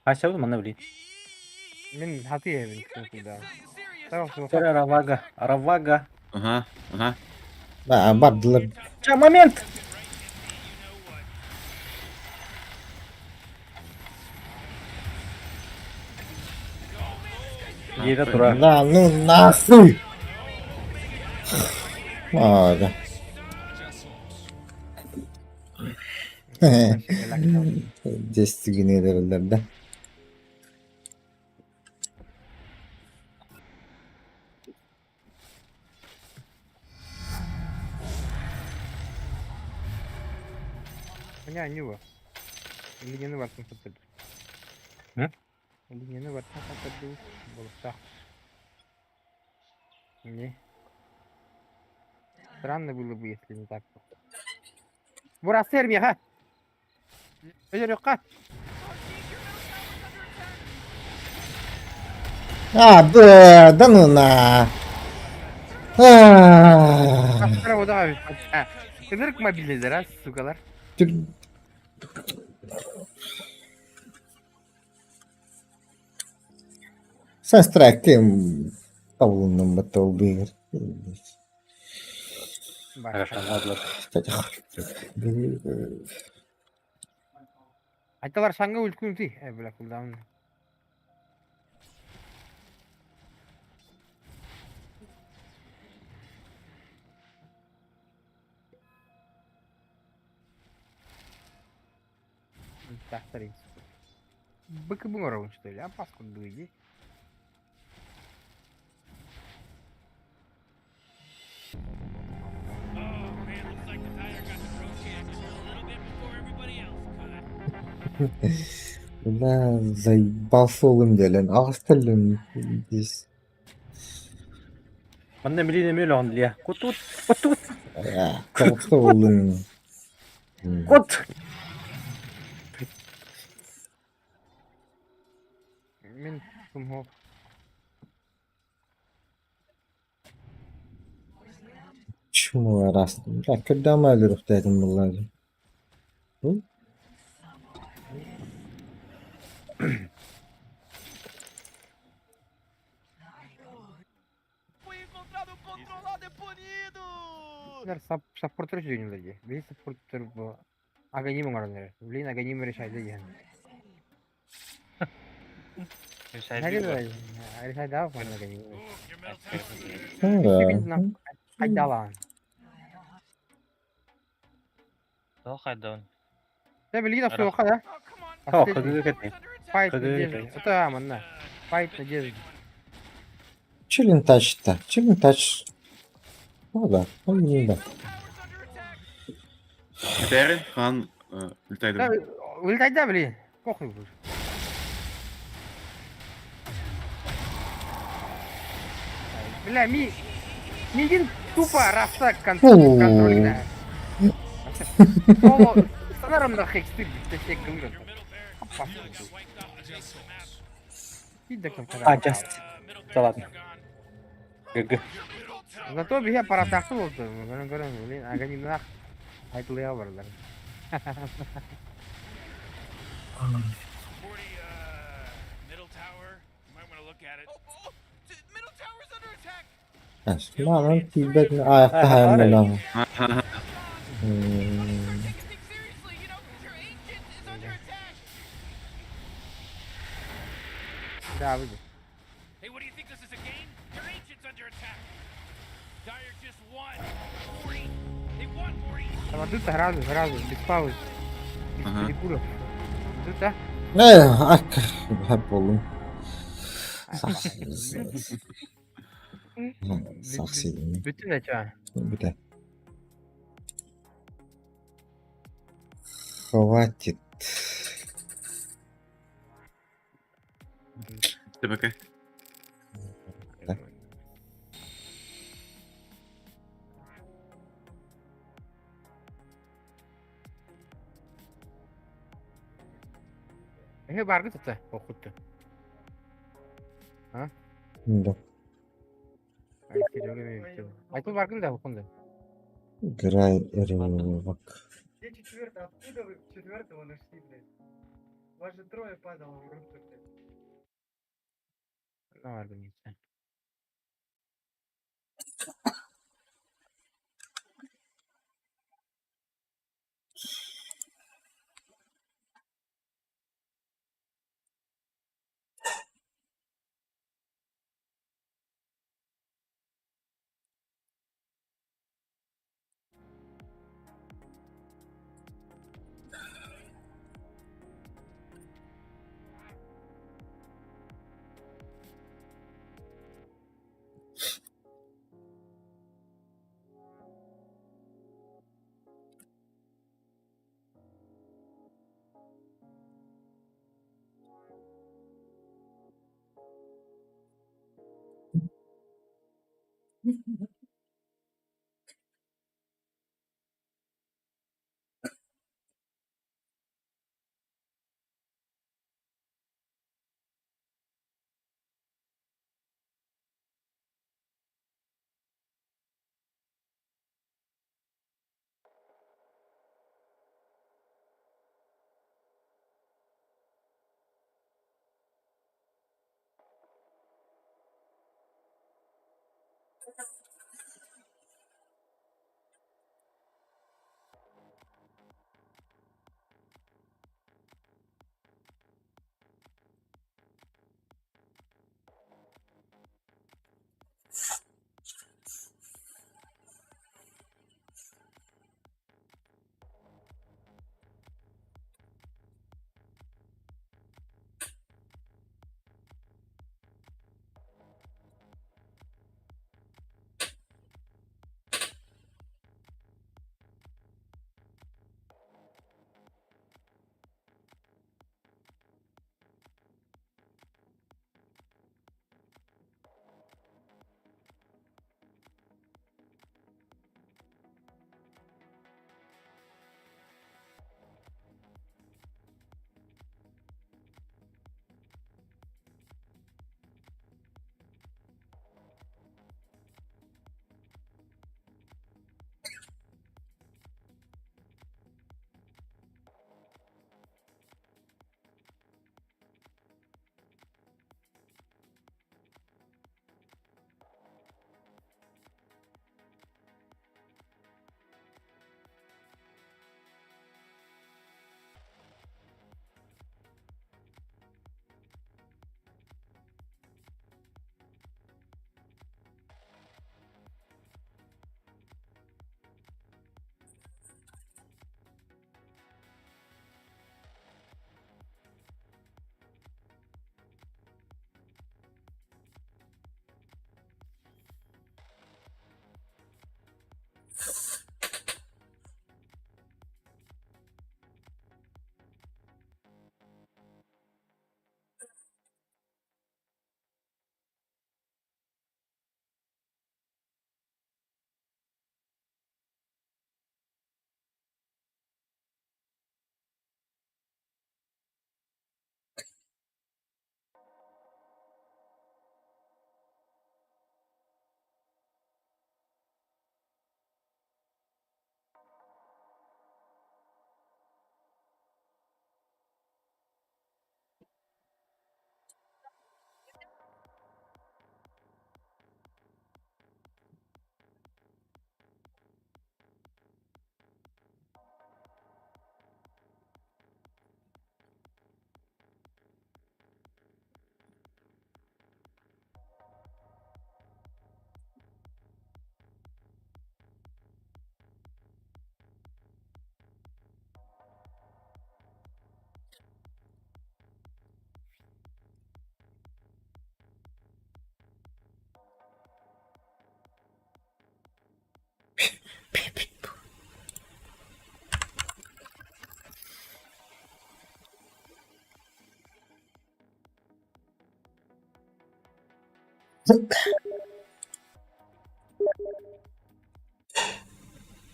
Ася манна блин. Мин хатыйабын да. Сэр Равага. Равага. Ага, ага. Да, бардылар. Ча, момент! Диэтэ тура. Да, ну нахуй! А, да. Десять генераллар да. Меня Нюва. Линияны бартын саттырды. Линияны бартын саттырды. Болуктаах. Не. Странно было бы, если не так. Бурасыр миэхэ! Өлөрүөххэ! А, да, да ну на. А. Ынырык мобильныйдар, а, сукалар. Сестраким табылынным бата ол быйгыр. Айталар шаңга үлкүн ти. Э, бля, кулдаун. Тахтарин. Бык буңоробун что ли? А паскудду иди. Бля, заебался олым делен. Ағыстылым здесь. Манна билин эмиэ өлөҕүн Илья. Кут-кут, кут-кут. Тоҕуста олым. Кут! Мин сумһуох. Чмо раз. Бля, когда мы өлөрөхтөэтим буллаады. Саппортер үчүгэй дии. Биһи саппортер бу Аганим оҥорон эрэр. Блин, Аганим решайды диэн. Да. Хайдалаан. Тоҕо хайдаҕын? Дэ билигин охсуохха да. О, хагы кэти. Файт Хагы надежды. кэти. Это манна. Файт надежды. Чилин тач-то. Чилин тач. Ну да, он не да. Этери хан Да, үлтайдым. Улетайда, блин. Похуй будешь. Бля, ми... Мигин тупо раса кон... Фу. контрольная. Соло... Санаром на хексты, точнее, гылырын. А, just. Да ладно. ГГ. Зато биһи аппаратаахты болду. Көрөн көрөн, блин, аганинах айтылыга барлар. Манан тиийбэт аахта хааммын. Да, выйди. Hey, what do you think this is a game? Your ancient's under attack. Dire just won. 40. They won 40. Там тут сразу, сразу, без пауз. Без Ага. перекуров. Тут, а? Э, ак, болум. Сахсидин. Бүтүн ача. Бүтэ. Хватит. Тэбэкэ. Да. Эһи баргы тута, окутtu. А? Да. Айтыл баргын да окунда. Играй рывок. Где четвертый? Откуда вы четвертого нашли, блядь? Вас же трое падало в группе, блядь. На баргын.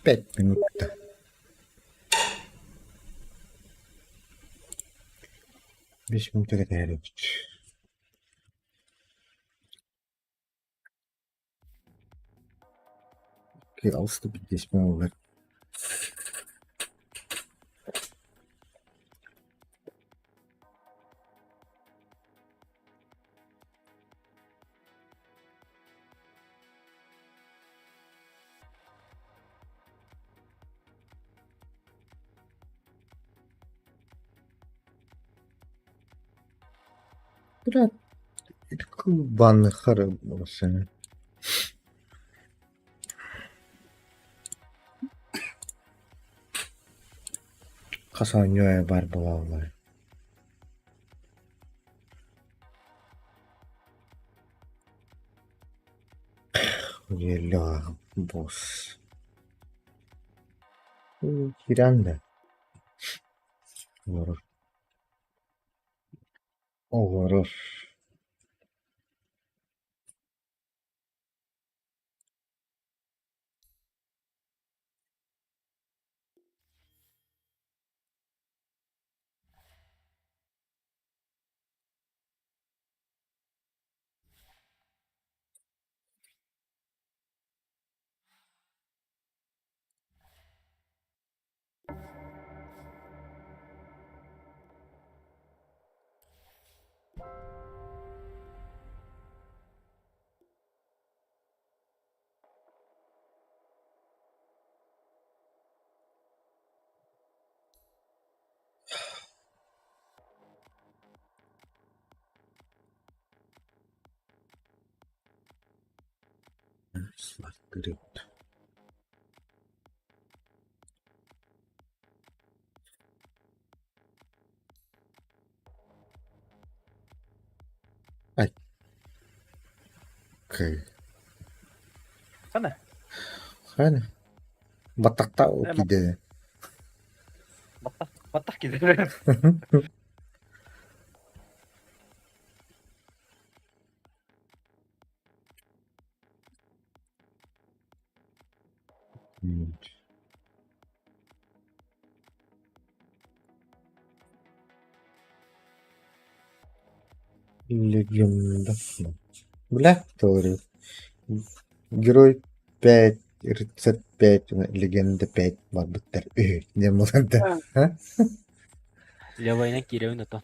Пять минут. Биэс мүнүүтэ кэтэһэр эбит. Алыс да биэс мүнүүтэ Бля, кылбаныхар сені. Хас оонньуу баар буолаллар. Бля, босс. Киирэн да. Олорор. Олорор. Грипп. Ай. Окей. Хана? Хана. Баттахта киде. Баттах, баттах киде. Легенда. Бля, теорию. Герой 5, рыцарь 5, легенда 5 барбыттар. Диэн буолар да. Левайынан киирэбин ото.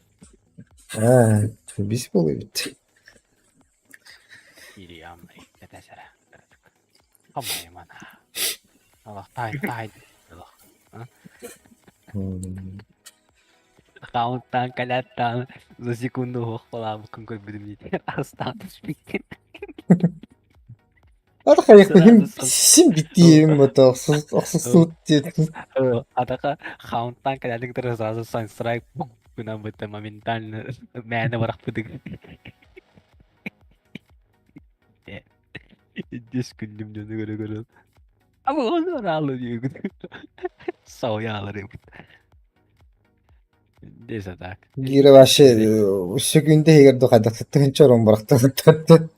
Аа, бис буолуйбут. Киириям, кэтэсэрэ. Хамайымана. Алах тай тай. Хаунтан калаттан за секунду хохпалаабыккын көрбүтүм дии. Астаан түспүккүн. Ата хайыхпын син биттиим бото охсустуут диэтин. Атака хаунтан калятык сразу санстрайк гынан бытта моментально мээнэ барахпытык. Дес күндүм дьону көрө-көрө. Ama onu ağlıyor. Соуялар Десэ так. Гире вообще сөкүндэ иһигэр ду хайдах тыһынча орон барахтан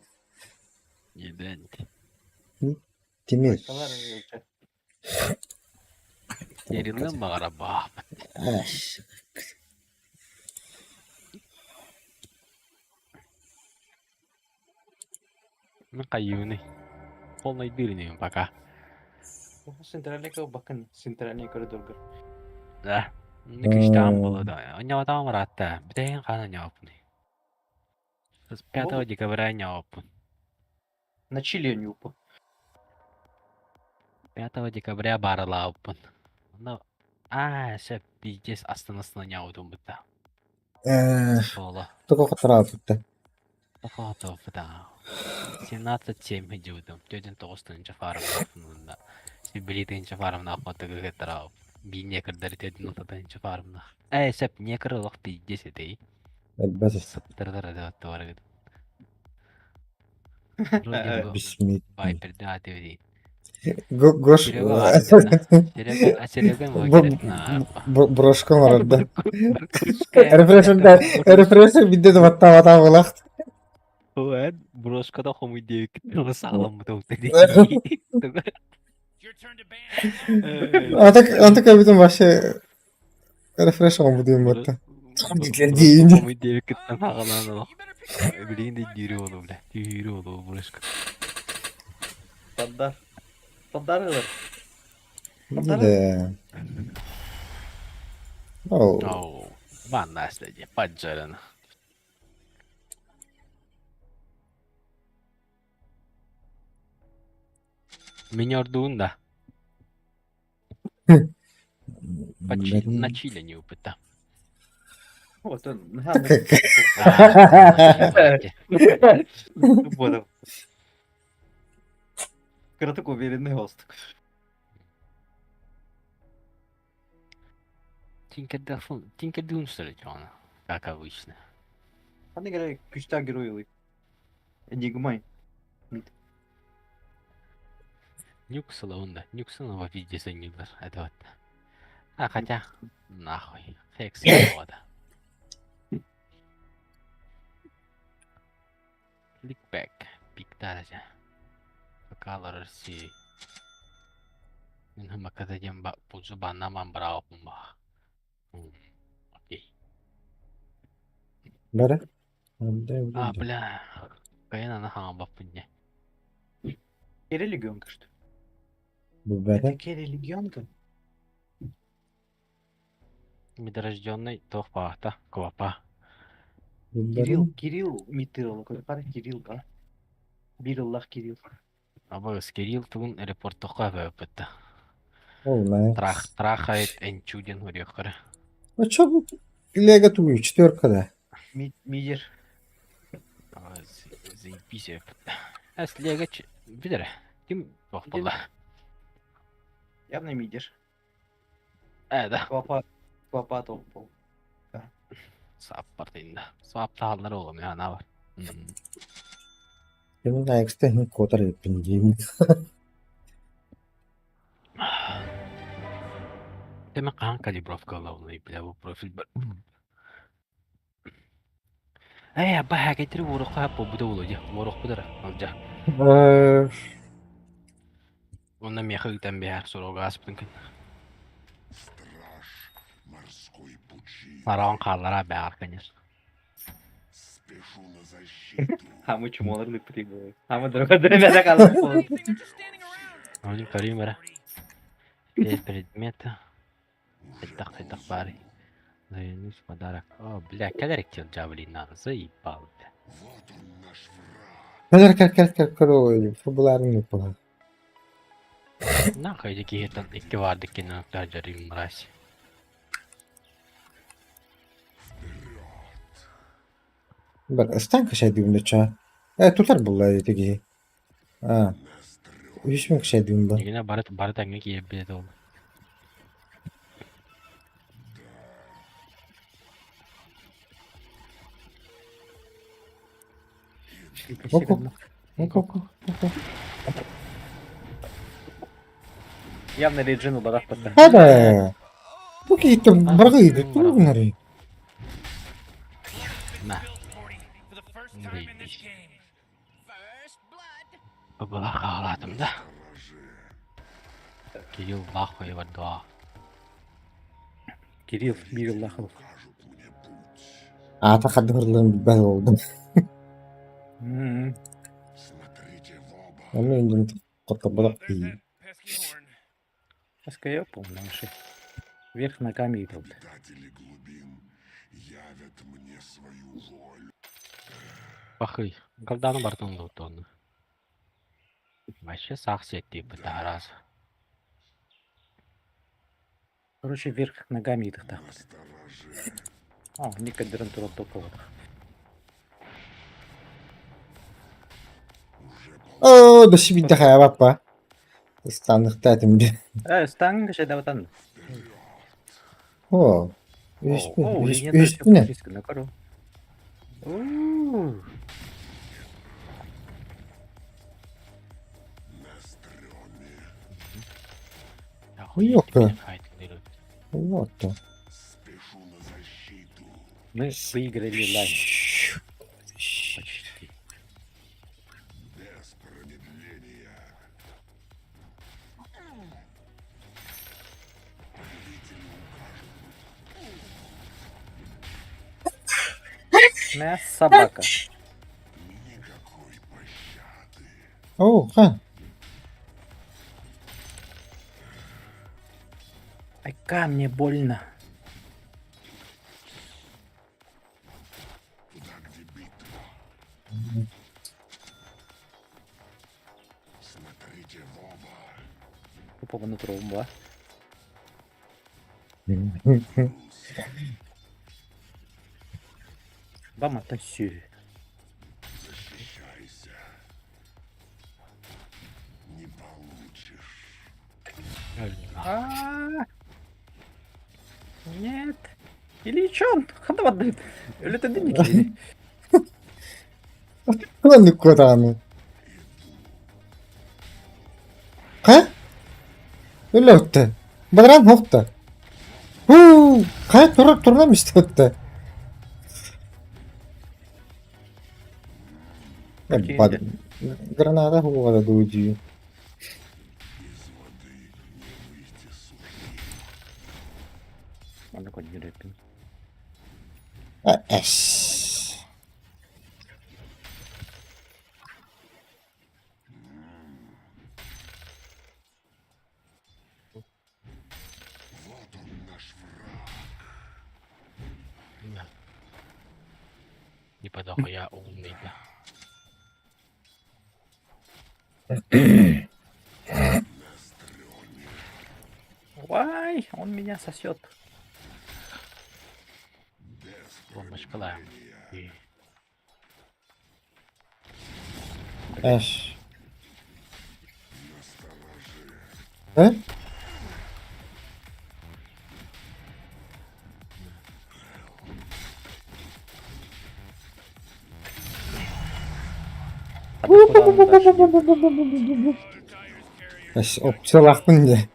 Едент. Тимир. Терилен баҕара баап. Мин хайыыный? Полнайдыыр инибин пока. Центральный бакын, центральный коридорга. Да. Никиштаан буолла да. Онньоотоон бараатта. Бүтэйин хаан онньооппун. С 5 декабря онньооппун. На Чили не упал. 5 декабря баарылаабыппын. Онно аа сөп пиздец астына-астына ньообутум бытта. Буола. Тугу хоторообутта? Хотообута. 17-7 дьыбытым. 49 тыһыынча фармнаахпын уонна сибили тыһыынча фармнаах хотугу кыттараабыт. Биир некрдары 46 тыһыынча фармнаах. Ээ сөп некр олох пиздец этэй. Элбэт. Сыттырдар это барыгыт. Бисмит. Вайперді аты Гош Серега Серега, а Серега Брошка оҥорор да. Рефрешер бидде да баттаабатаа буолаахт. Эн брошкада хомуй диэбиккит сааламмыта Антык эбитин вообще рефреш оҥорбут диэн буолта. Хомуй диэбиккиттэн хаҕалаан олох. Билигин да диири ону бля. Түүрү ону брошка. Сардар. Сардар ылар. Да. Оу. Оу. Манна наследие поджарено. Меня ордуун да. На чиле не опыта. Вот он. Понял. Краток уверенный голос такой. Тинкердун, что ли, он? Как обычно. Аны говоря, күчтә герой ылый. Энигмай. Нюксала он да. Нюксала во виде занюлар. Это вот. А хотя, нахуй. Хекс вода. Кликбэк. Пиктаржа. Пока России. Мин маката диэн булжу баннаман быраабын баа. Окей. Бара. А, бля. Кайын аны хаҥа баппын Религионка, что ли? Бу бара. Это религионка? Медорожденный туох баҕата, квапа. Кирилл, Кирилл Митыров, пара Кирилл, да? Бириллах Кирилл. Абагыс Кирилл тугун репортохха бөппүттэ. Ол найс. Трах, трахает энчудин хуриохкара. А чё бу Лего тугуй четверка да. Мидер. Заебись өппүттэ. Эс лега билер. Ким туох буолла? Явно мидер. Э, да. Квапа, квапа топ был. Саап тинда. Саап тааллар оҕом яна бар. Ким найксте хин котар эппин диим. Теме хаан калибровка ылабын бля бу профиль бар. Эй, абба хакетери уорохха хаппы бу дьэ. Уорох будара. Алжа. Онна меха ыытан биһэр сорога аспытын күн. Сараон хааллара бэҕэр, конечно. Хамы чумолар прибыл. Хамы дорога дөрөмәдә калып. Они көрүүм эрэ. Без предмета. Хайдах хайдах баарый. Заянус подарок. О, бля, кэлэр джавелин надо, заебал, бля. Кэлэр кэл кэл кэл кэл футболарын була. Нахуй эти киһиттэн икки баардык кине жарым мразь. Бар ыстан кашайдыгым да ча. Э тутар булла этиги. А. Үс миң кашайдыгым ба. Нигине бары бары тэҥҥэ киирбит ол. Око. Око. Око. Явно реджину барах пата. Хада. Бу киһиттэн барга иди тугунары. На. Заебись. Была хаалаатым да. Кирилл нахуй бар Кирилл Бириллахов. Ата хадырлын билбэт болдум. Аны индин коттободох кии. Сейчас я помню. Вверх ногами идут. Пахый. Голдану бартын лутон. Вообще сах сетти раз. Короче, вверх ногами идут так вот. А, Ника Дерен топовых. Оо, да сибидде хайабаппа. Ыстанныктаатым би. Э, станг же да вот О. О, Үспүнэ. на кору. У. Ёпта. Вот то. Мы выиграли лайн. Почти. Мя собака. О, ха. Ай, ка, мне больно. Тупо внутрь ба. Вам отосю. А-а-а. Нет. Или чё? Ханда блин. Или ты дыники? Куда куда Ха? Өлөттө. Бадран хохта. Хуу, хай тура турна мистетте. Бад. Граната хугада дууди. Аны коднюрепин. Эс. Типа дохуя умный, да. Вай, он меня сосет. Бомбочка, Эш. Э? Эш, опчалахпын де.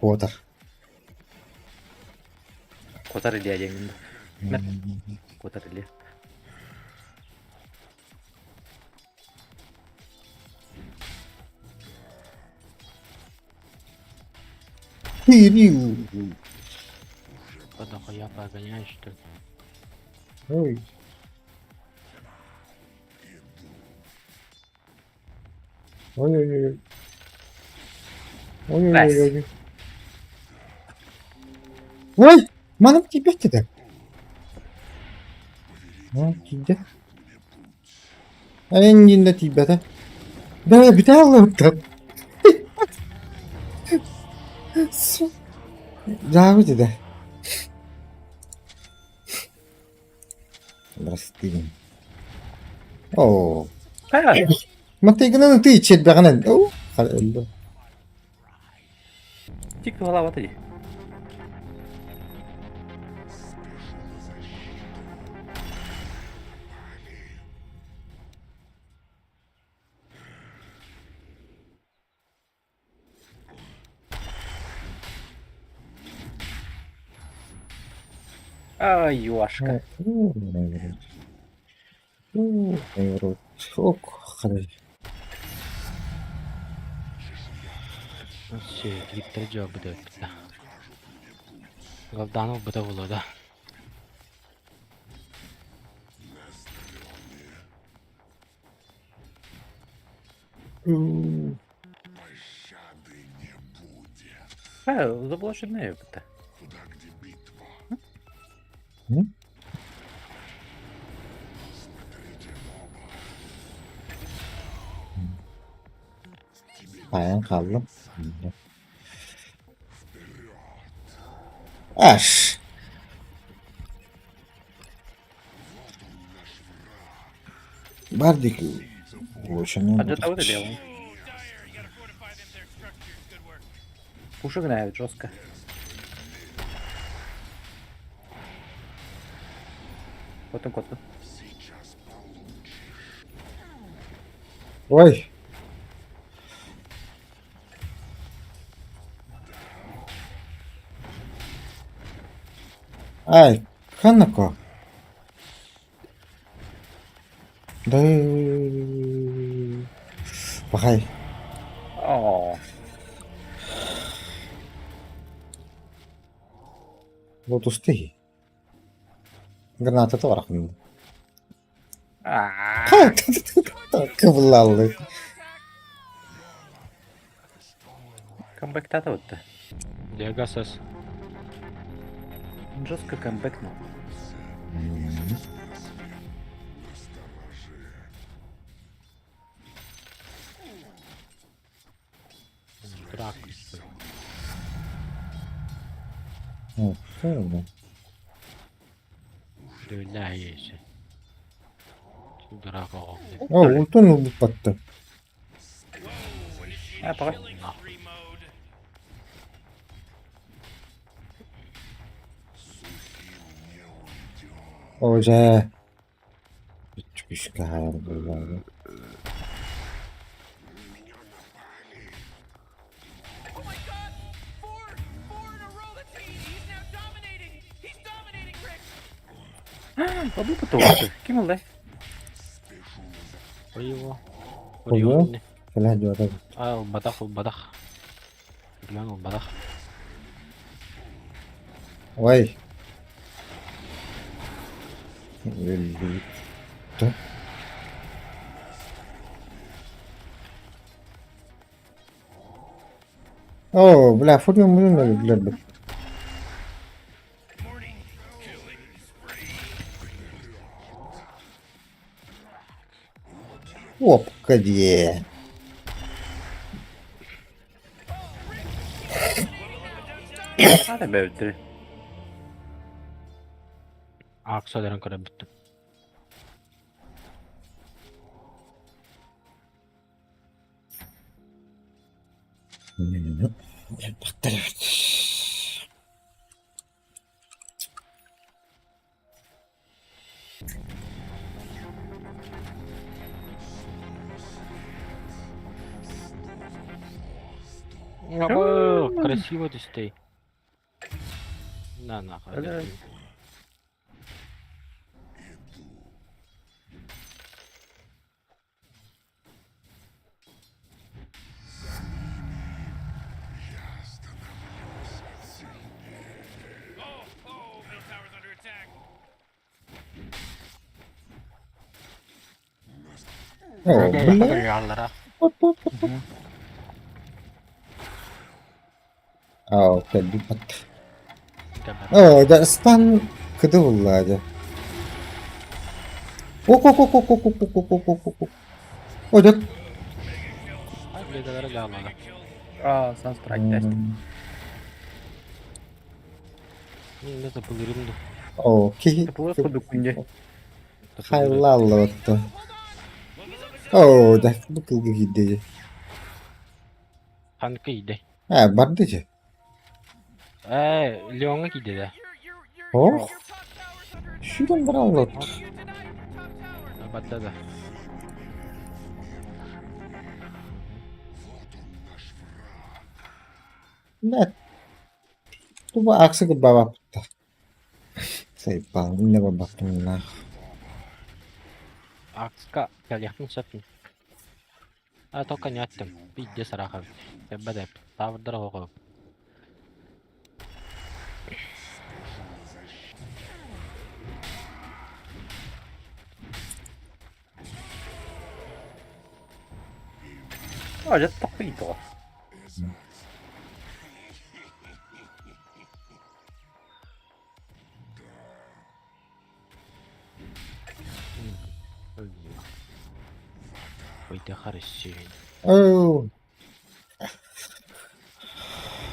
Куотар. Куотар Илья диэн. Куотар Илья. Кирилл. По дохуя погоняешь, что ли? Ой. Ой-ой-ой. Ой-ой-ой. Ой! Манам тебе тебе. Ну, тебе. Эннин тебе, да? Да, биталла. Да, вот это. Здравствуйте. О. Мантыгынан ты чербэҕинэн. О, өллө. Тик голова ты. Ай, юашка. Ну все, клиптер жоо будет. Голданов быта було, да. А, заблоченная это. Ayağın kaldım. Аш. Бардик. А для того ты делал. Пуши гнают жестко. Вот он кот. Ой. Ай, Ханако. Да. Пахай. Оо. Лотус тиһи. Граната барахын. Аа. Кыбыллааллы. Камбэктата вот. Легасас. Жестко камбэкнул. Дурак. Дүллә еще. Дурак оҕо. О, ультун ылбыппатты. А, пока. О, дьэ. Күүскэ хаайар буоллаҕа. Oh my god! Four! Four in a row! That's he, he's now dominating! He's dominating, Rick! Лабы потолку. Ким ол Его. Ого. Кэлэ дьуота. А, бадах, бадах. Глянул, бадах. Ой. Өлбүт. О, бля, фурию мунун өлдүлэр бит. Опка дии. Хата бэбдир. Аксаларын көрө бүттүм. Бактар эбит. Абы, красиво түстей. На, на, Да. Oh, oh, middle tower's under attack. О, бля. Оо, кэлбит. Оо, да стан кыды булла дьэ. Ок-ок-ок-ок-ок-ок-ок-ок-ок-ок. О, дьэ. Легалары жалады. А, санстрайк тест. Не запылырым да. О, киһи Тепло кудукунде. хайлааллабатта. Оо, да бу кылгы киирдэ дьэ. Ханка иде. Ээ, барды дьэ. Э, Леонга киде да. Ох. Сүүрэн бараллат. You denied your top tower! Батта да. Да. Туба аксы бабапта. Сайпал, не бабаттым нах. Акска калехтын сәпін. А только не аттым. Бидде сарахав. Бәдәп. Тавырдыр оғы. А, дьэ тохуй то. Ойда хорошо. Оо,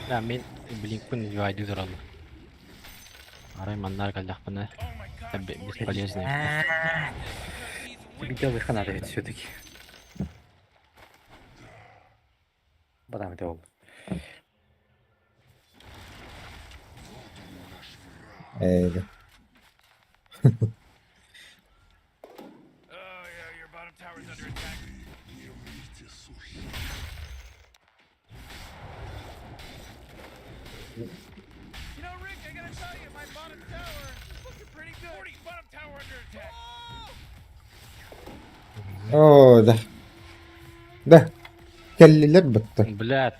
Да, мен блинкпын вайды туралы. Арай маннар калдахпына. Бесполезно. Тебе делай хана ведь все-таки. Бадам это ол. ээ. Oh yeah, your bottom tower's under attack. You know, Rick, I gotta Оо, да. Да. Кэллилэр бытта. Блядь.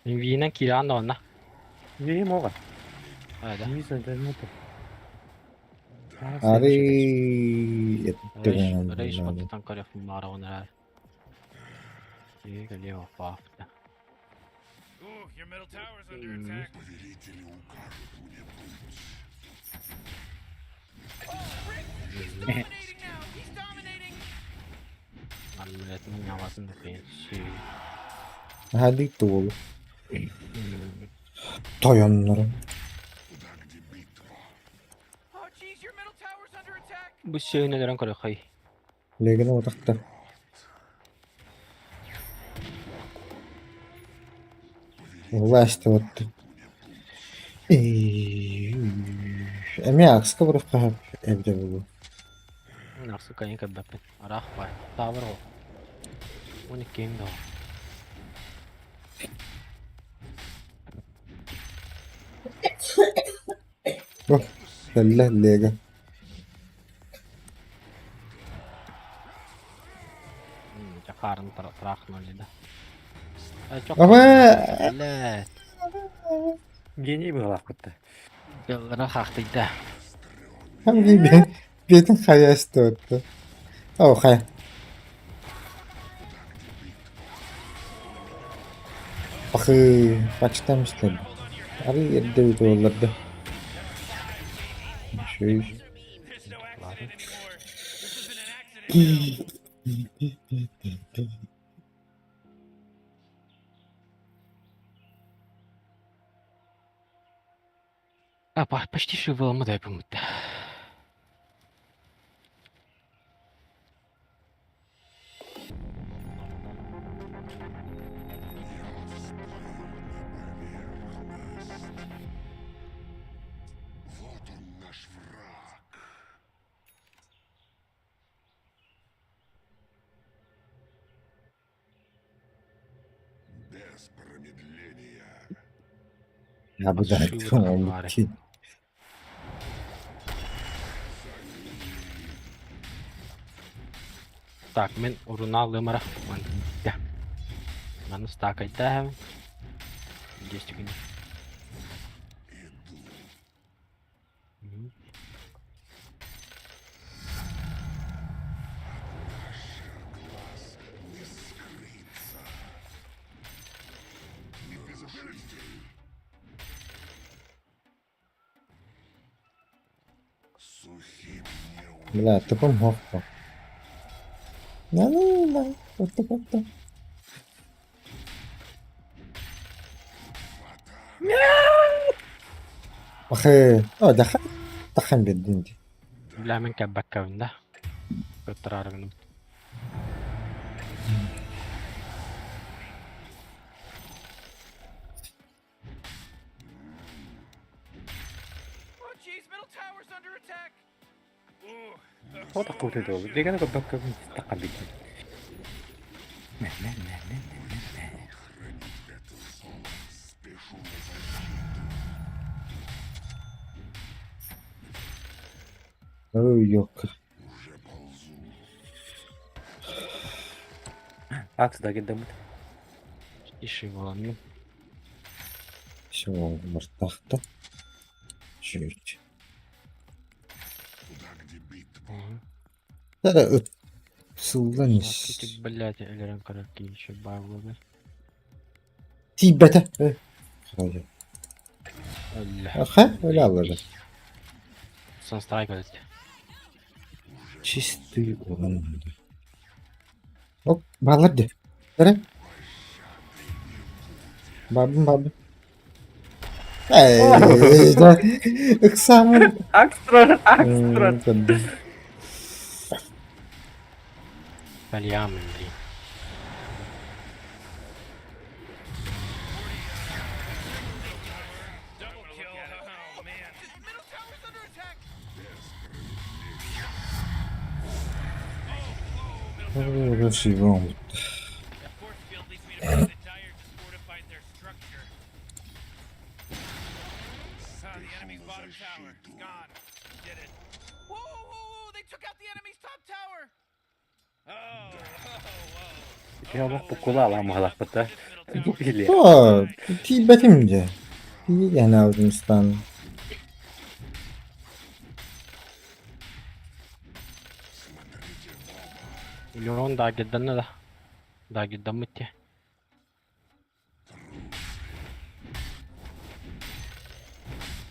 Винен киирэн да онно. Виим оҕа. Айда. Арый Рейш баттатан көрөх маарабын эрэр. Кэлиэ опаапта. Hadi tuol. Тойоннорун. Бу сүүнэлэрин көрөхөй. Легene утахта. Власть вот. Эмиэ акска бырахха эбитэ буолуо. Арсы кайын көрбөппүн. Араах бай. Таабыр ол. Оны кең да ол. Бу кэллэ Лего. Хаарын тараахнал да. Аба! Блядь. Гений быһалаахпытта. Дьыллара хаахтыйда. Хам би бетин хайа истибэтте. О хайа. Бахы бачтам истэр. Ары эрдэ буолларда. Үчүгэй. А, почти шивыламы да yapımıtta. Вот он наш враг. Без промедления. Я бу да Шивы Так, мен урунаалымара. Маны стакайда. 10 күн. Бля, тупом хохпо. Да ну да, вот так. Бахы, о, даха, тахан бердин дии. Бля, мен кэббэккэбин да. Көттөраарыгыным. Тоҕо таххыбыт этэ ол? Дегene көрбөккө таххан билбит. Ой, ёк. Акс да кэлдэммит. Иши буоламмын. Все, мартахта. Чуть. Да, да, сылдан ис. Блять, өлөрөн көрөр киһи баар буолар. Тиийбэтэ. Хайа. Өллө. Аха, өлө аллара. Санстрайк өлдө. Чистый уран. Оп, баллар дии. Эрэ. Бабым бабым. Эй, да. Ыксаамын. Акс турар, акс турар. Көрдүм. Полиамын дии. Ити олох буккула аламаһалахпыт да. Билиэ. О, тиийбэтим дьэ. Тиийэн алдым стан. Миллион дагерданна да. Дагердаммыт дии.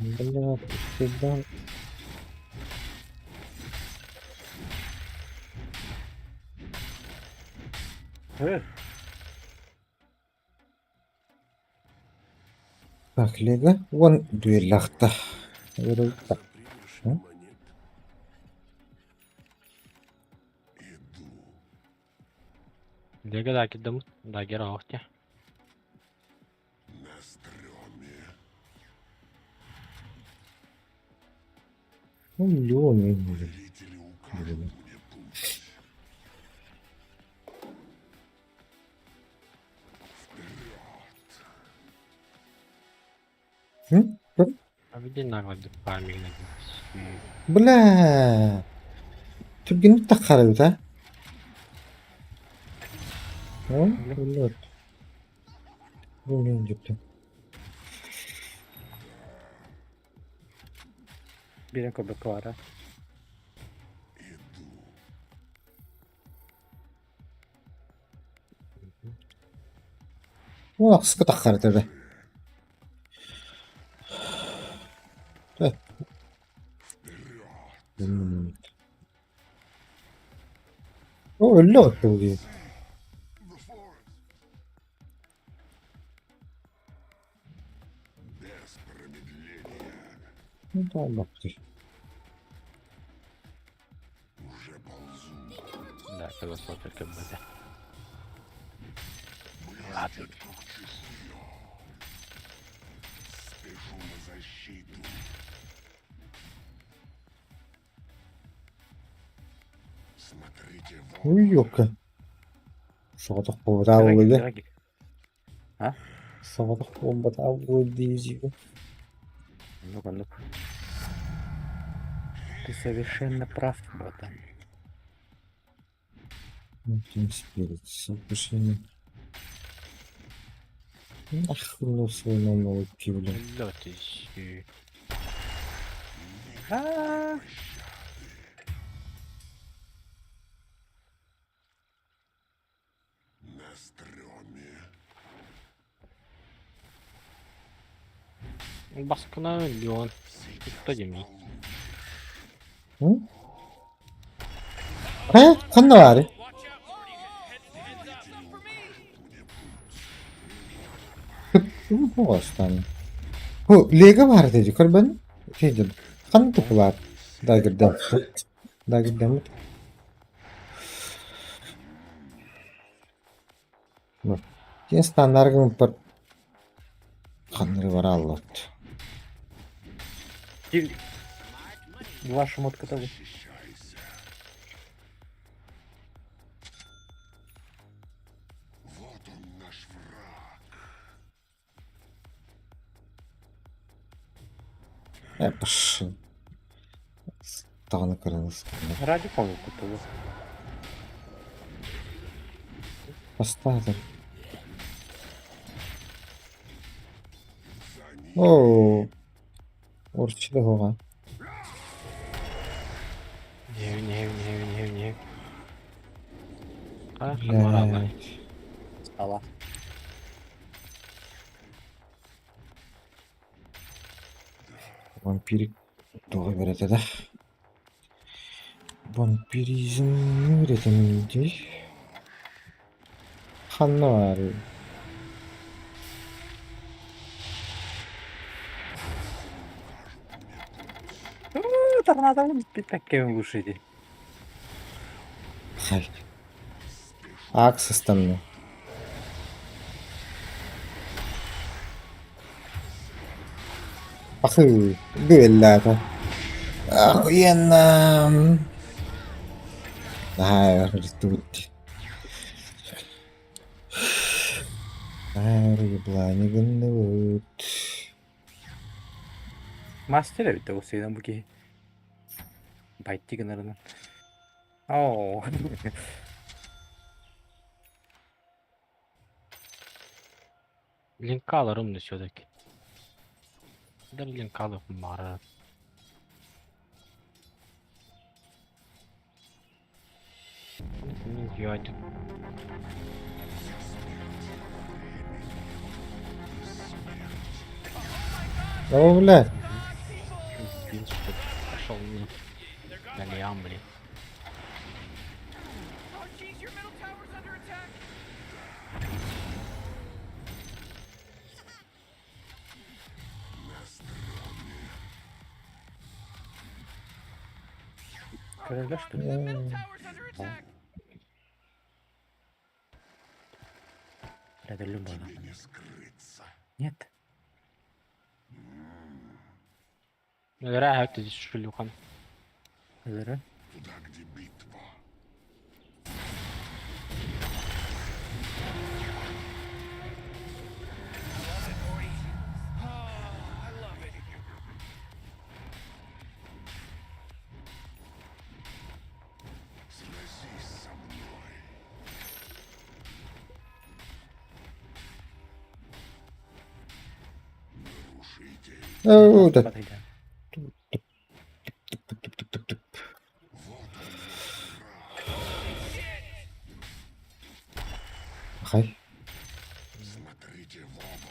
Бля, всегда. Так, Лего, вон дуэллахта. Лего дагердаммыт. Дагер оох дии. Ну, миллион, я не знаю. М? А види нагло фарминг. Бля. Түргэнник таххарабыт а? О, блядь. Блин, депті. Биирин көрбөккө баара. О, ахсыка таххарата да. О, өллө отты бу. Ну да, бакты. Да, философия КБД. Ладно. Спешу на защиту. Смотрите в Ой, ёпка. Соҕотох буолбатаа буолуо. А? Соҕотох буолбатаа буолуо дии Ну-ка, ну-ка. Ты совершенно прав, братан. Team Spirit, соглашение. Нахуй свой новый блин. Өллө тиси. А, На стреме. Баскына миллион. Кто деми? М? Э? Ханна баары? Тугу Ху, лега баар теди көрбөн? Теди. Ханна тупулар? Дагырдан. Дагырдан. Кин стандаргым бір ханнары бар аллот. Два шмотка того. Вот он наш враг. Э, пошел. Тағаны көріңіз. Ради кого купила. Поставил. О, Орчида хоға. Не, не, не, не, не. А, ханмаралар. Блядь. Стала. Вампирик тоға береді да. Вампиризм үйретемін дей. Ханна бар. Торнадо пиккем глушите. Хай. Акс ыстанна. Ахыы, бүөллээтэ. Охуенно! Наһаа өр дии. Наһаа өр еблани гынныбыт. Мастер эбит да сыынан бу киһи. Байти гынарынан. Оо. Линкаларым да все-таки. Да линкалов мара. О, блядь. Пошел на Лиам, блин. Короля, что ли? Бля, да Нет. Набираю ты шлюхан. Зря. Туда, где битва. Сразись со мной. Нарушитель. О, да. Туп-туп-туп-туп-туп. Хай. Смотрите в оба.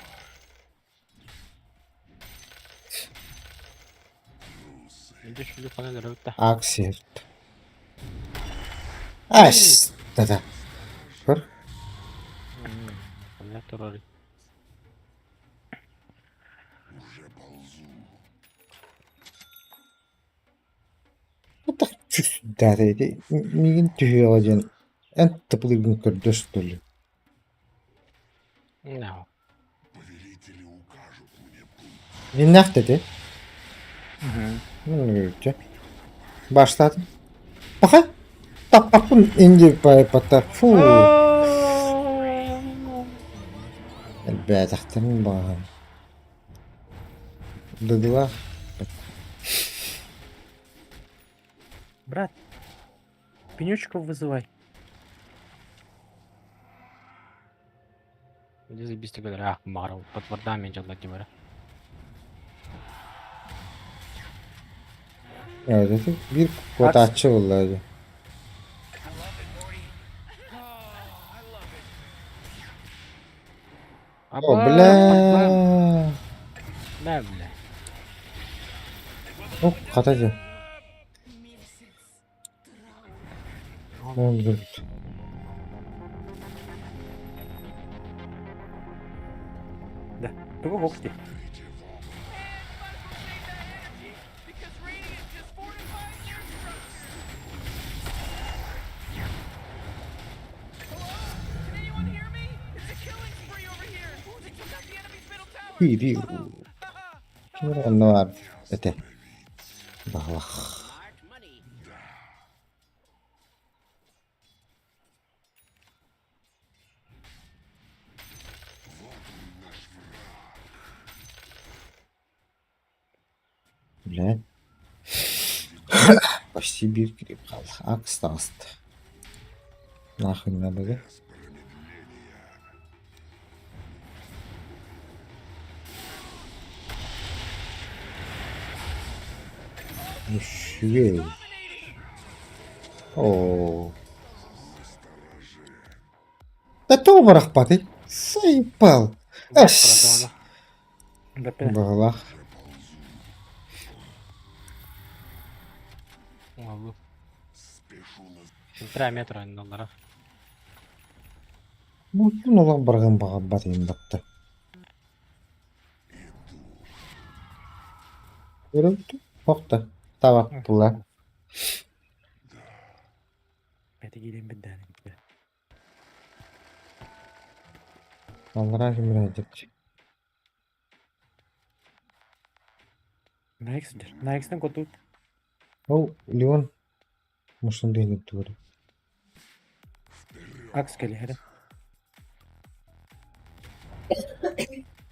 Аксия. Ас. Да-да. Көр. Дата миигин түһүөҕэ диэн эн тапылыыргын көрдөс что ли? Дьиҥнээх да ити. Баштаатым. Паха таппаппын инди пата фу. Элбээтэхтэрин баҕаһын. Дыдылаах. Брат, пенечку вызывай. Иди забись тебе, ах, Марл, под вардами дьаллар дибара. Evet, биир куотааччы буолла дии. О, бля. Бля, бля. О, хата дии. Ондурбут. Да, тугу хокти. Киирии. Ким эрэ онно баар этэ. Баҕалах. Блядь. Почти биир кирип хаалла. Акс таҕыста. Нахуй надо да? Үчүгэй. Оо. Да тоҕо бырахпатый? Сайпал. Эс. Баҕалаах. Полтора метра анналара. Бутун олох барган баҕарбат иһин батта. Көрөбүт Хохта табаттылар. Бэти киирэн бирдээн. Аллараа кимирээдик. Найк сылдьар. Найкстан куттуут. Ол Леон муштун диэн тугу Акс кэлиһэрэ.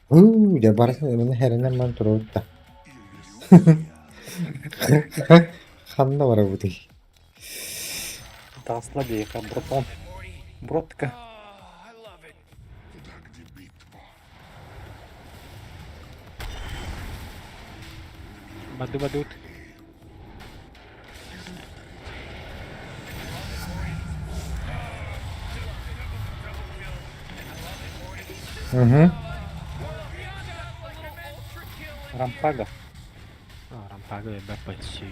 Һуу, дьэ барытын ымына хэринэн баран турабыт да. Ханна барабытый? Таҕысла биһиэхэ братан. Братка. Туда, где битва. Баду бадут. Угу. Рампага. Рампага элбэх почти.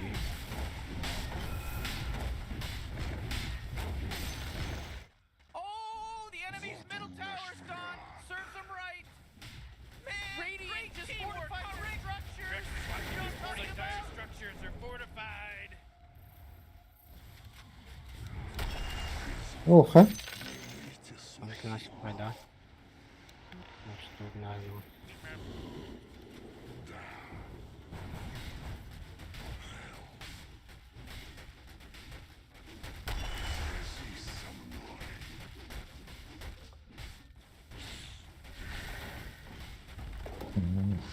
Оха. Да. Что знаю.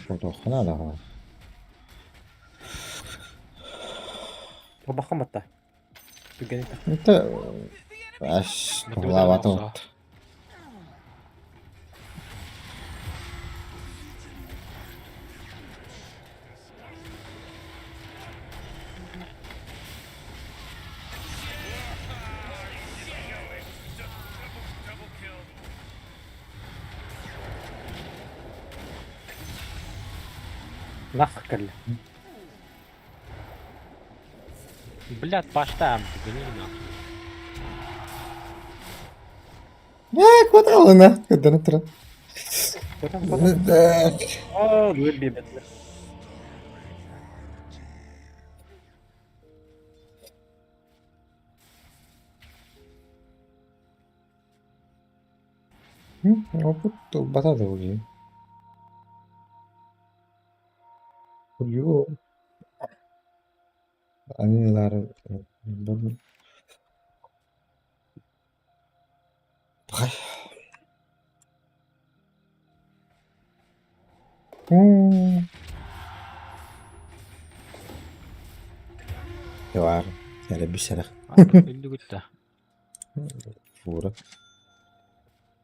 Хотуохха наада. Турбахан батта. Түгэн Это аш туһалаабата. Нах кэллэ. Блядь, баштаам, түгэни нахуй. Ээ, куоталына. Көдөрөн туран. Оо, дуэль биэрбэтилэр. Опыт ылбата да буолуо. Ю. Анылар Бар, эрэ бүсэрэх. Үллүгүттэ. Фура.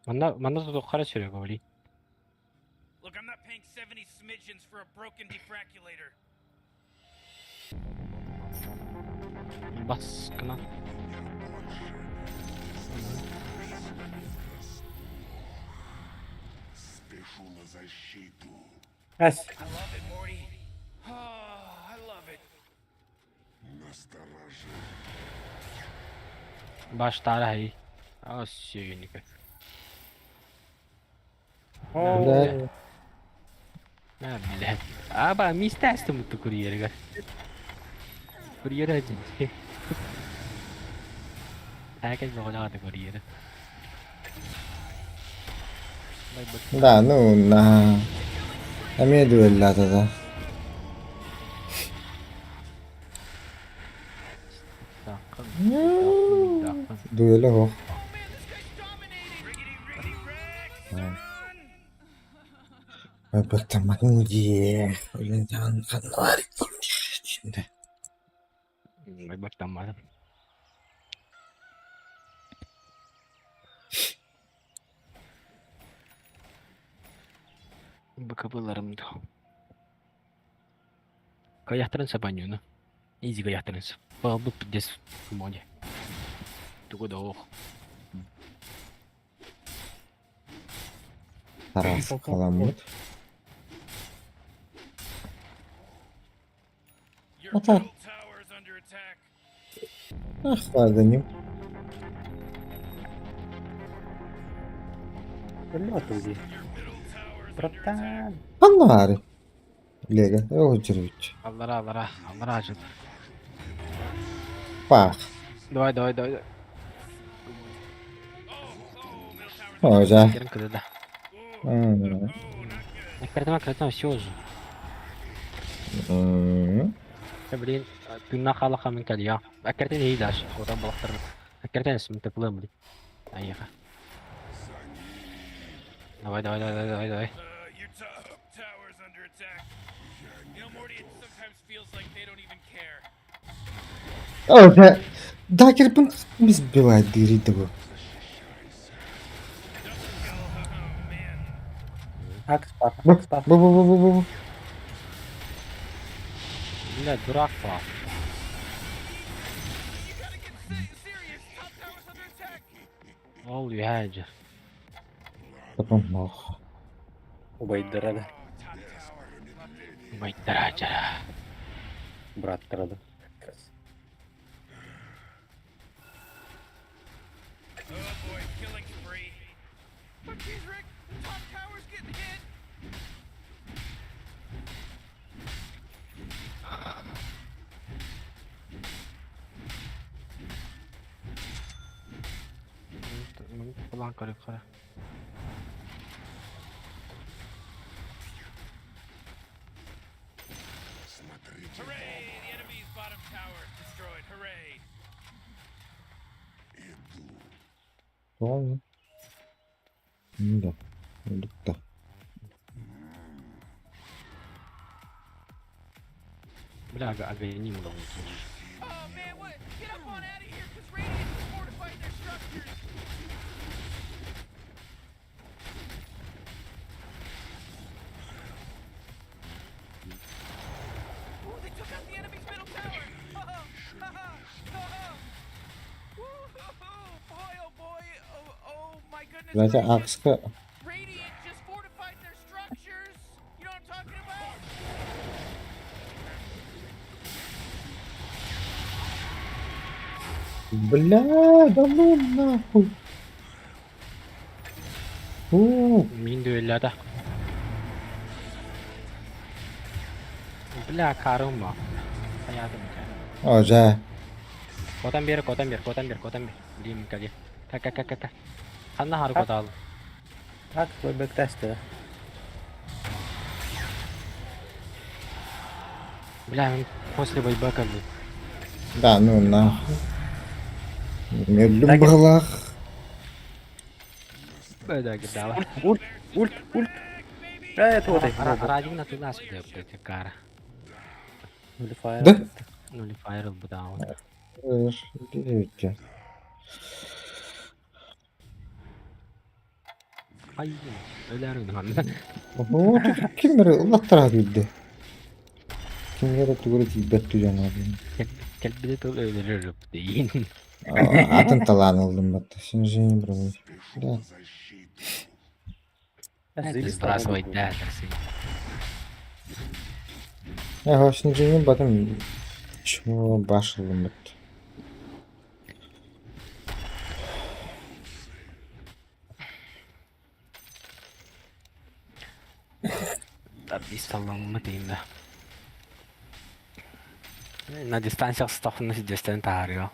Манна манна тутуоххара сүрэ говори. Look, I'm not paying 70 smidgens for a broken defraculator. Баскына. Спешу на защиту. Эс. I love it, Morty. Oh, I love it. Настороже. Баштара хай. Аа сүйүнүкө. Оо. А, блядь. Аба, мистастым ту курьерга. Курьер один. Таакал боҕолоҕо курьер. Да, ну на. Эмиэ дуэллаата да. Дуэлэ суох. Баттамматын дии. Үлэн ханна бар Баттамматым. Быкыбыларым да. Каяхтарын сабанюну. Изи каяхтарын сап. Балбы пиздец моде. Тугу да ох. Тараас халаммыт. Ата. Ах, бардыним. Өллө дии. Братан. Ханна баары? Лега, Оджерович. Аллара, аллара, аллара ажыт. Пах. Давай, давай, давай. Ожа. Керин кыды да. Эккирэтимэ, эккирэтимэ, все уже. Блин, тыыннаах хаалахха мин кэлиэҕим. Эккирэтэн иһий дальше, куотан балахтарбыт. Эккирэтэн ис, мин тыплыам, блин. Айыха. Давай, давай, давай, давай, давай. О, да. Дакербин сбивает дыры Акс бар, Бу, акс бар. бу, бу, бу, бу, бу. Бля, дурак па. Ол үһээ дьэ. Потом, ох. Убайдара да, Убайдара дьара. бырааттара да. План көрүк хара. Тоҕо? Да. Да. Бля, агоним должен. Знаете, Акска. Бля, да ну нахуй. Фу. Мин дүөлләдә. Бля, карым ба. Хаятым икән. О, жа. Котан бер, котан бер, котан бер, котан бер. Блин, кали. Ка ка ка ка ка. Ханна хары котал. Акс бөбөктәсте. Бля, мин после байбака бу. Да ну нахуй. Мөллүм быһылаах. Бля, гидала. Ульт, ульт, ульт. Э, туотай. Радио на туда сюда, блядь, кара. Нулифайр. Да? Нулифайр буда. Видите. Ай, өләрүн ханна. О, ким бere улаттара билди. Кимгер тугура тиийбэт түгэн алдым. Кэлбите тыл өлөрөр дейин. Атын талаан ылдым батта. Снижение брони. Да. Сбрасывай, да, Арсений. Я снижение батым. Чего баш ылдым батта. Таби саламы дейм да. На дистанциях стохну сидестен таарыо.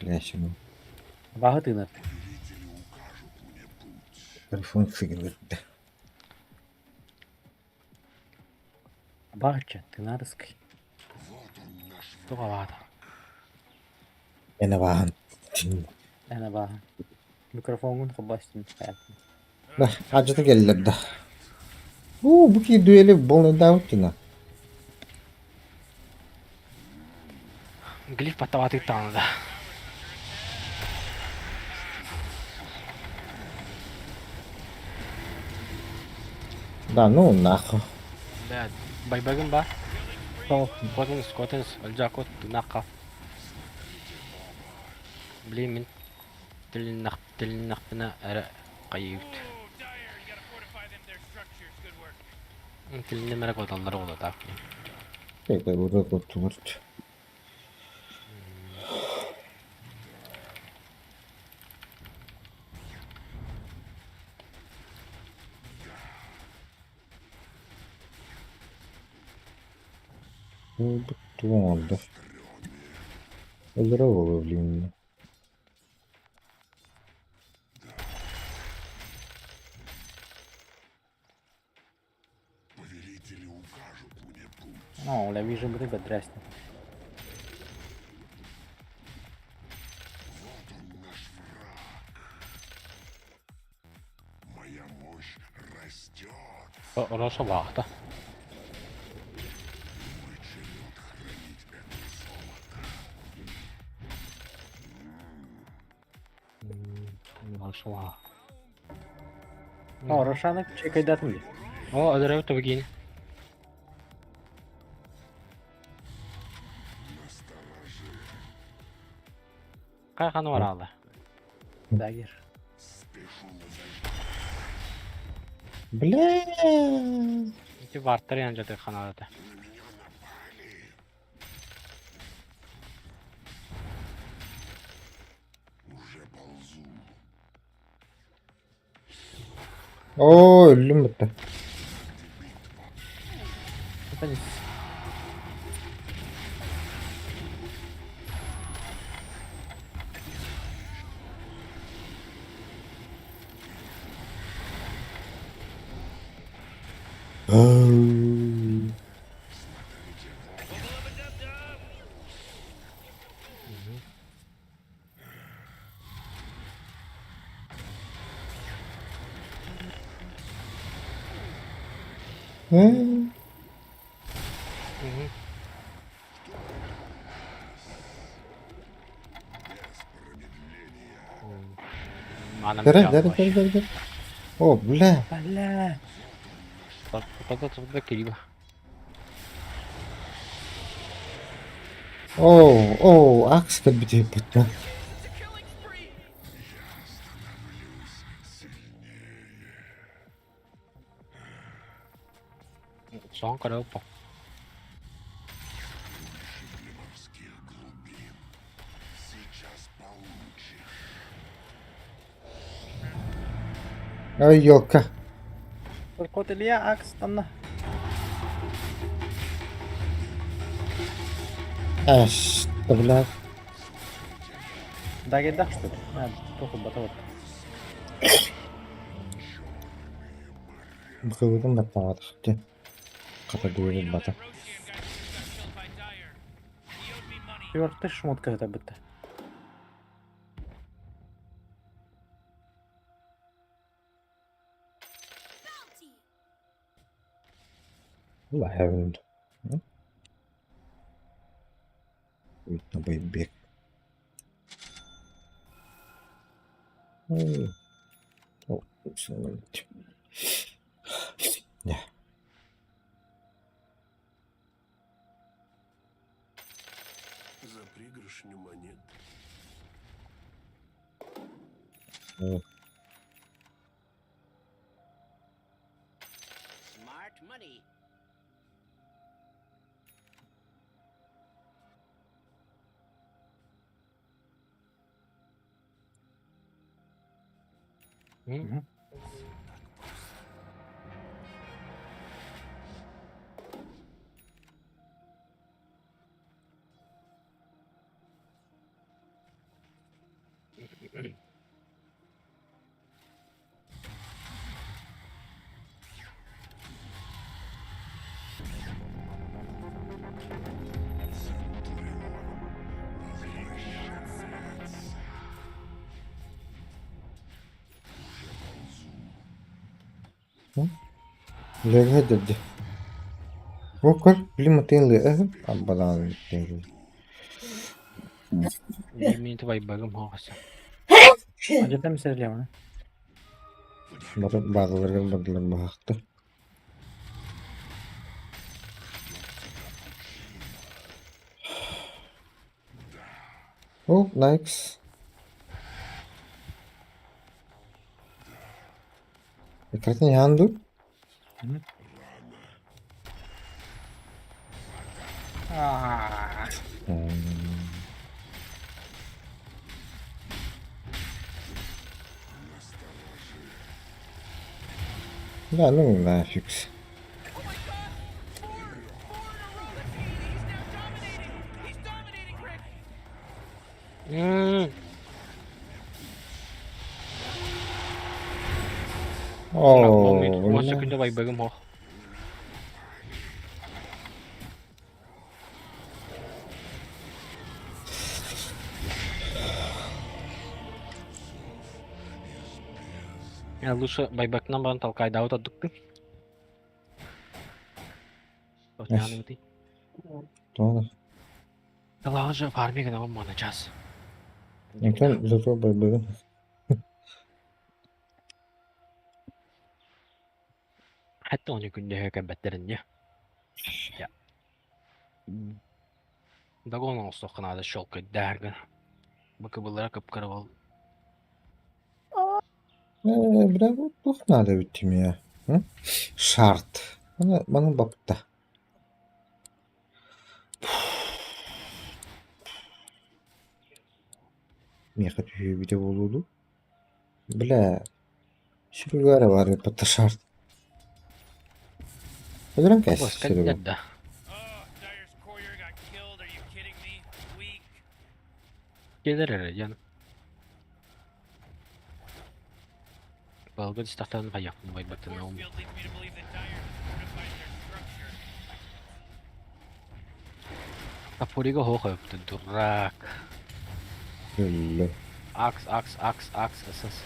Лясину. Баһы тыынар. Телефон фигнетте. Баһыча, тынарыскай. Туга баата. Эне бахан. Әнә баһы. Микрофонгун хобастын. Да, ажыты келлер да. У, бу ки дуэли полный даутина. Глиф потаваты тааны да. Да, ну нахуй. Бля, байбагын ба. Котенс, котенс, өлжа кот, тунаққа. Блин, мин тилиннахпына әрі қайыбыт. Тилинне мәрі коталдар олы так. Тек burada kurtulur. Тугу оҥордо? Өлөрө буолуо билигин. О, бля, вижу быты бэдрээстин. Роша баахта. Роша. О, Рошана чекайдатым дии. О, өлөрөбүт тобу киини. Хайханы бараалла. Дагер. Бля! Ити баартар ян жаты ханалата. Оо, өллүм бытта. Ээ, Манам Бері, бері, бері, бері, бері. О, бля. Бля. Тота кириба. Оо, оо, акс кэлбит бытта. Сон көрөп. Ай, елка. Кот Илья Акс танна. Аш, да бля. Дагердах что ли? А, похуй, бата вот. Быкыбытын баттаабатах дии. Хата дуурин бата. Четвертый шмотка это быта. Heaven. Бек. О, Yeah. За пригоршню монет. Smart money. Легэ деді. О, көр, блин, лэ, аббалаан тыын. Мен твай багым хоғаса. Ажатам серлеманы. Бары бағыларга бардылар баһахты. О, найкс. Экратин янду. Аа. Да, ну нафиг. Оо, Уон секунда байбагым хох. Я лучше байбакынан баран толкайдаабыт ордуктун. Тоҕо? Талаҕа же фармия гынабын муона час. Никто зато байбагын. Хатта оны күндөһө кэлбэттэрин дьэ. Догон оҥостуохха наада щелкайдаар гына. Быкыбыллара кып-кыра буол. Э, бля, туох наада эбит тимиэ? Шарт. Маны, маны бапта. Миэхэ түһүүбүтэ буолуо дуу? Бля, сүрүгэр баар эбит шарт. Өлөрөн кээс сүрүгэр. Да. Келер эрэ диэн. Балгы дистахтан хайахпын байбаттан Топорига хоох өптө дурак. Өллө. Акс, акс, акс, акс, СС.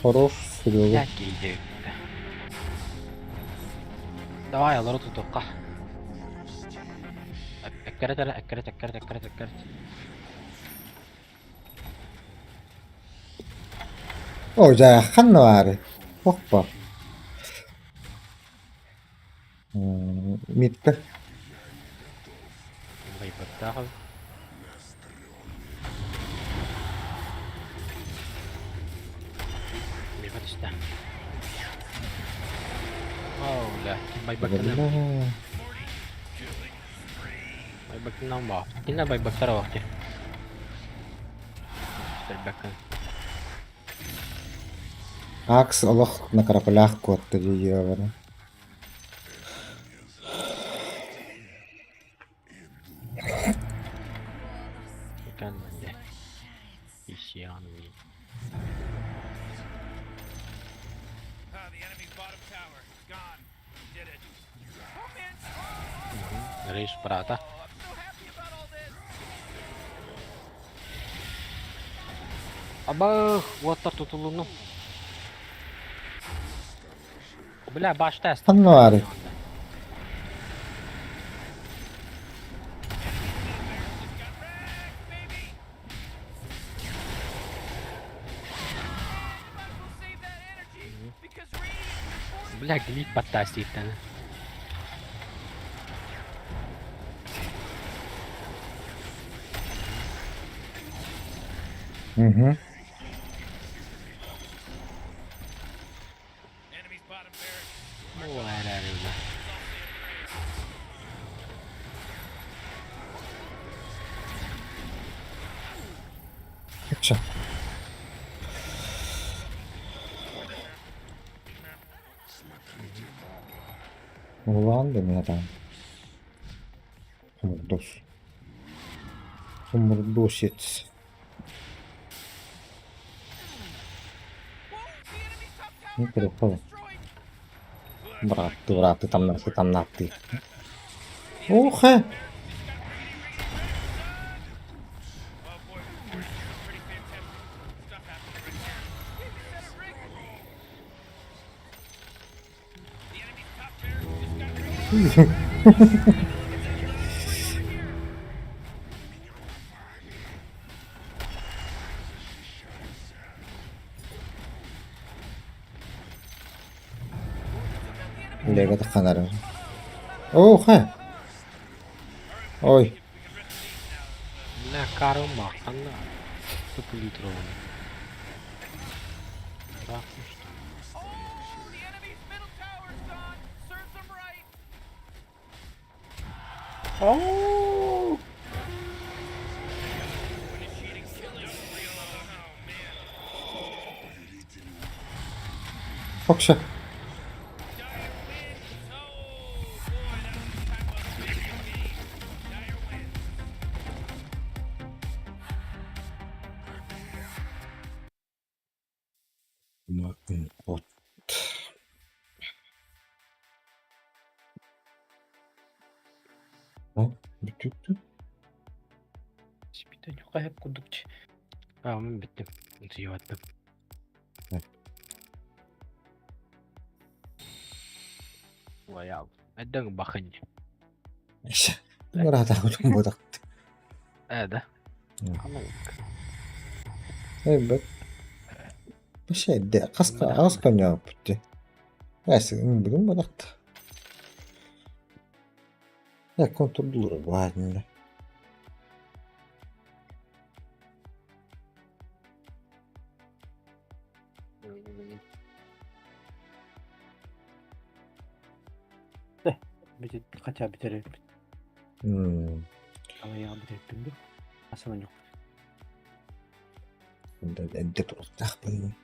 Хорош, Серега. Киирдэ. Давай, олору тутуохха. Эккэрэ эрэ, эккэрэ, эккэрэ, эккэрэ, эккэрэ. О, дьэ, ханна баарый? Хоппо. Митка. Байбаттаах. Миэхэ түстэ. Оо, бля, байбаттанам. Байбаттанам баа. Кинилэр байбаттара бах дии. Көрбөккүн. Акс олох на карапалях куотта дии бары. Рейс брата. Абах, уоттар тутулунну. Бля, башта Ханна баарый? Бля, глип баттаастииттэн. Угу. Чэ. Улаан да миэтэ. Хомурдус. Хомурдусец. Ну, перепал. Бырааттыы, бырааттыы, тамнааттыы, тамнааттыы. Уха! Лего тахханары. Оха! Ой. Бля, карым бахтан да. Туп литровый. Так, ну что. Хокша. Вот. Бүтүктү. Сипитен хайап курдук. А, мен бүттүм. Сүйіп Лоял. Эддең бахынь. Ыраатаабытым буотахт. Э, да. Эбэт. Вообще хаска аҕыс коньяаппыт дии. Бүгүн буотахт. Э, контурдуулар баатынна. Хотя бүтэрэр. Алаяҕа бүтэрбин бу. Асанан yok. Эрдэ туруктаахпын.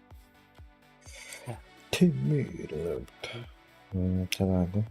Тимир. Чабаады.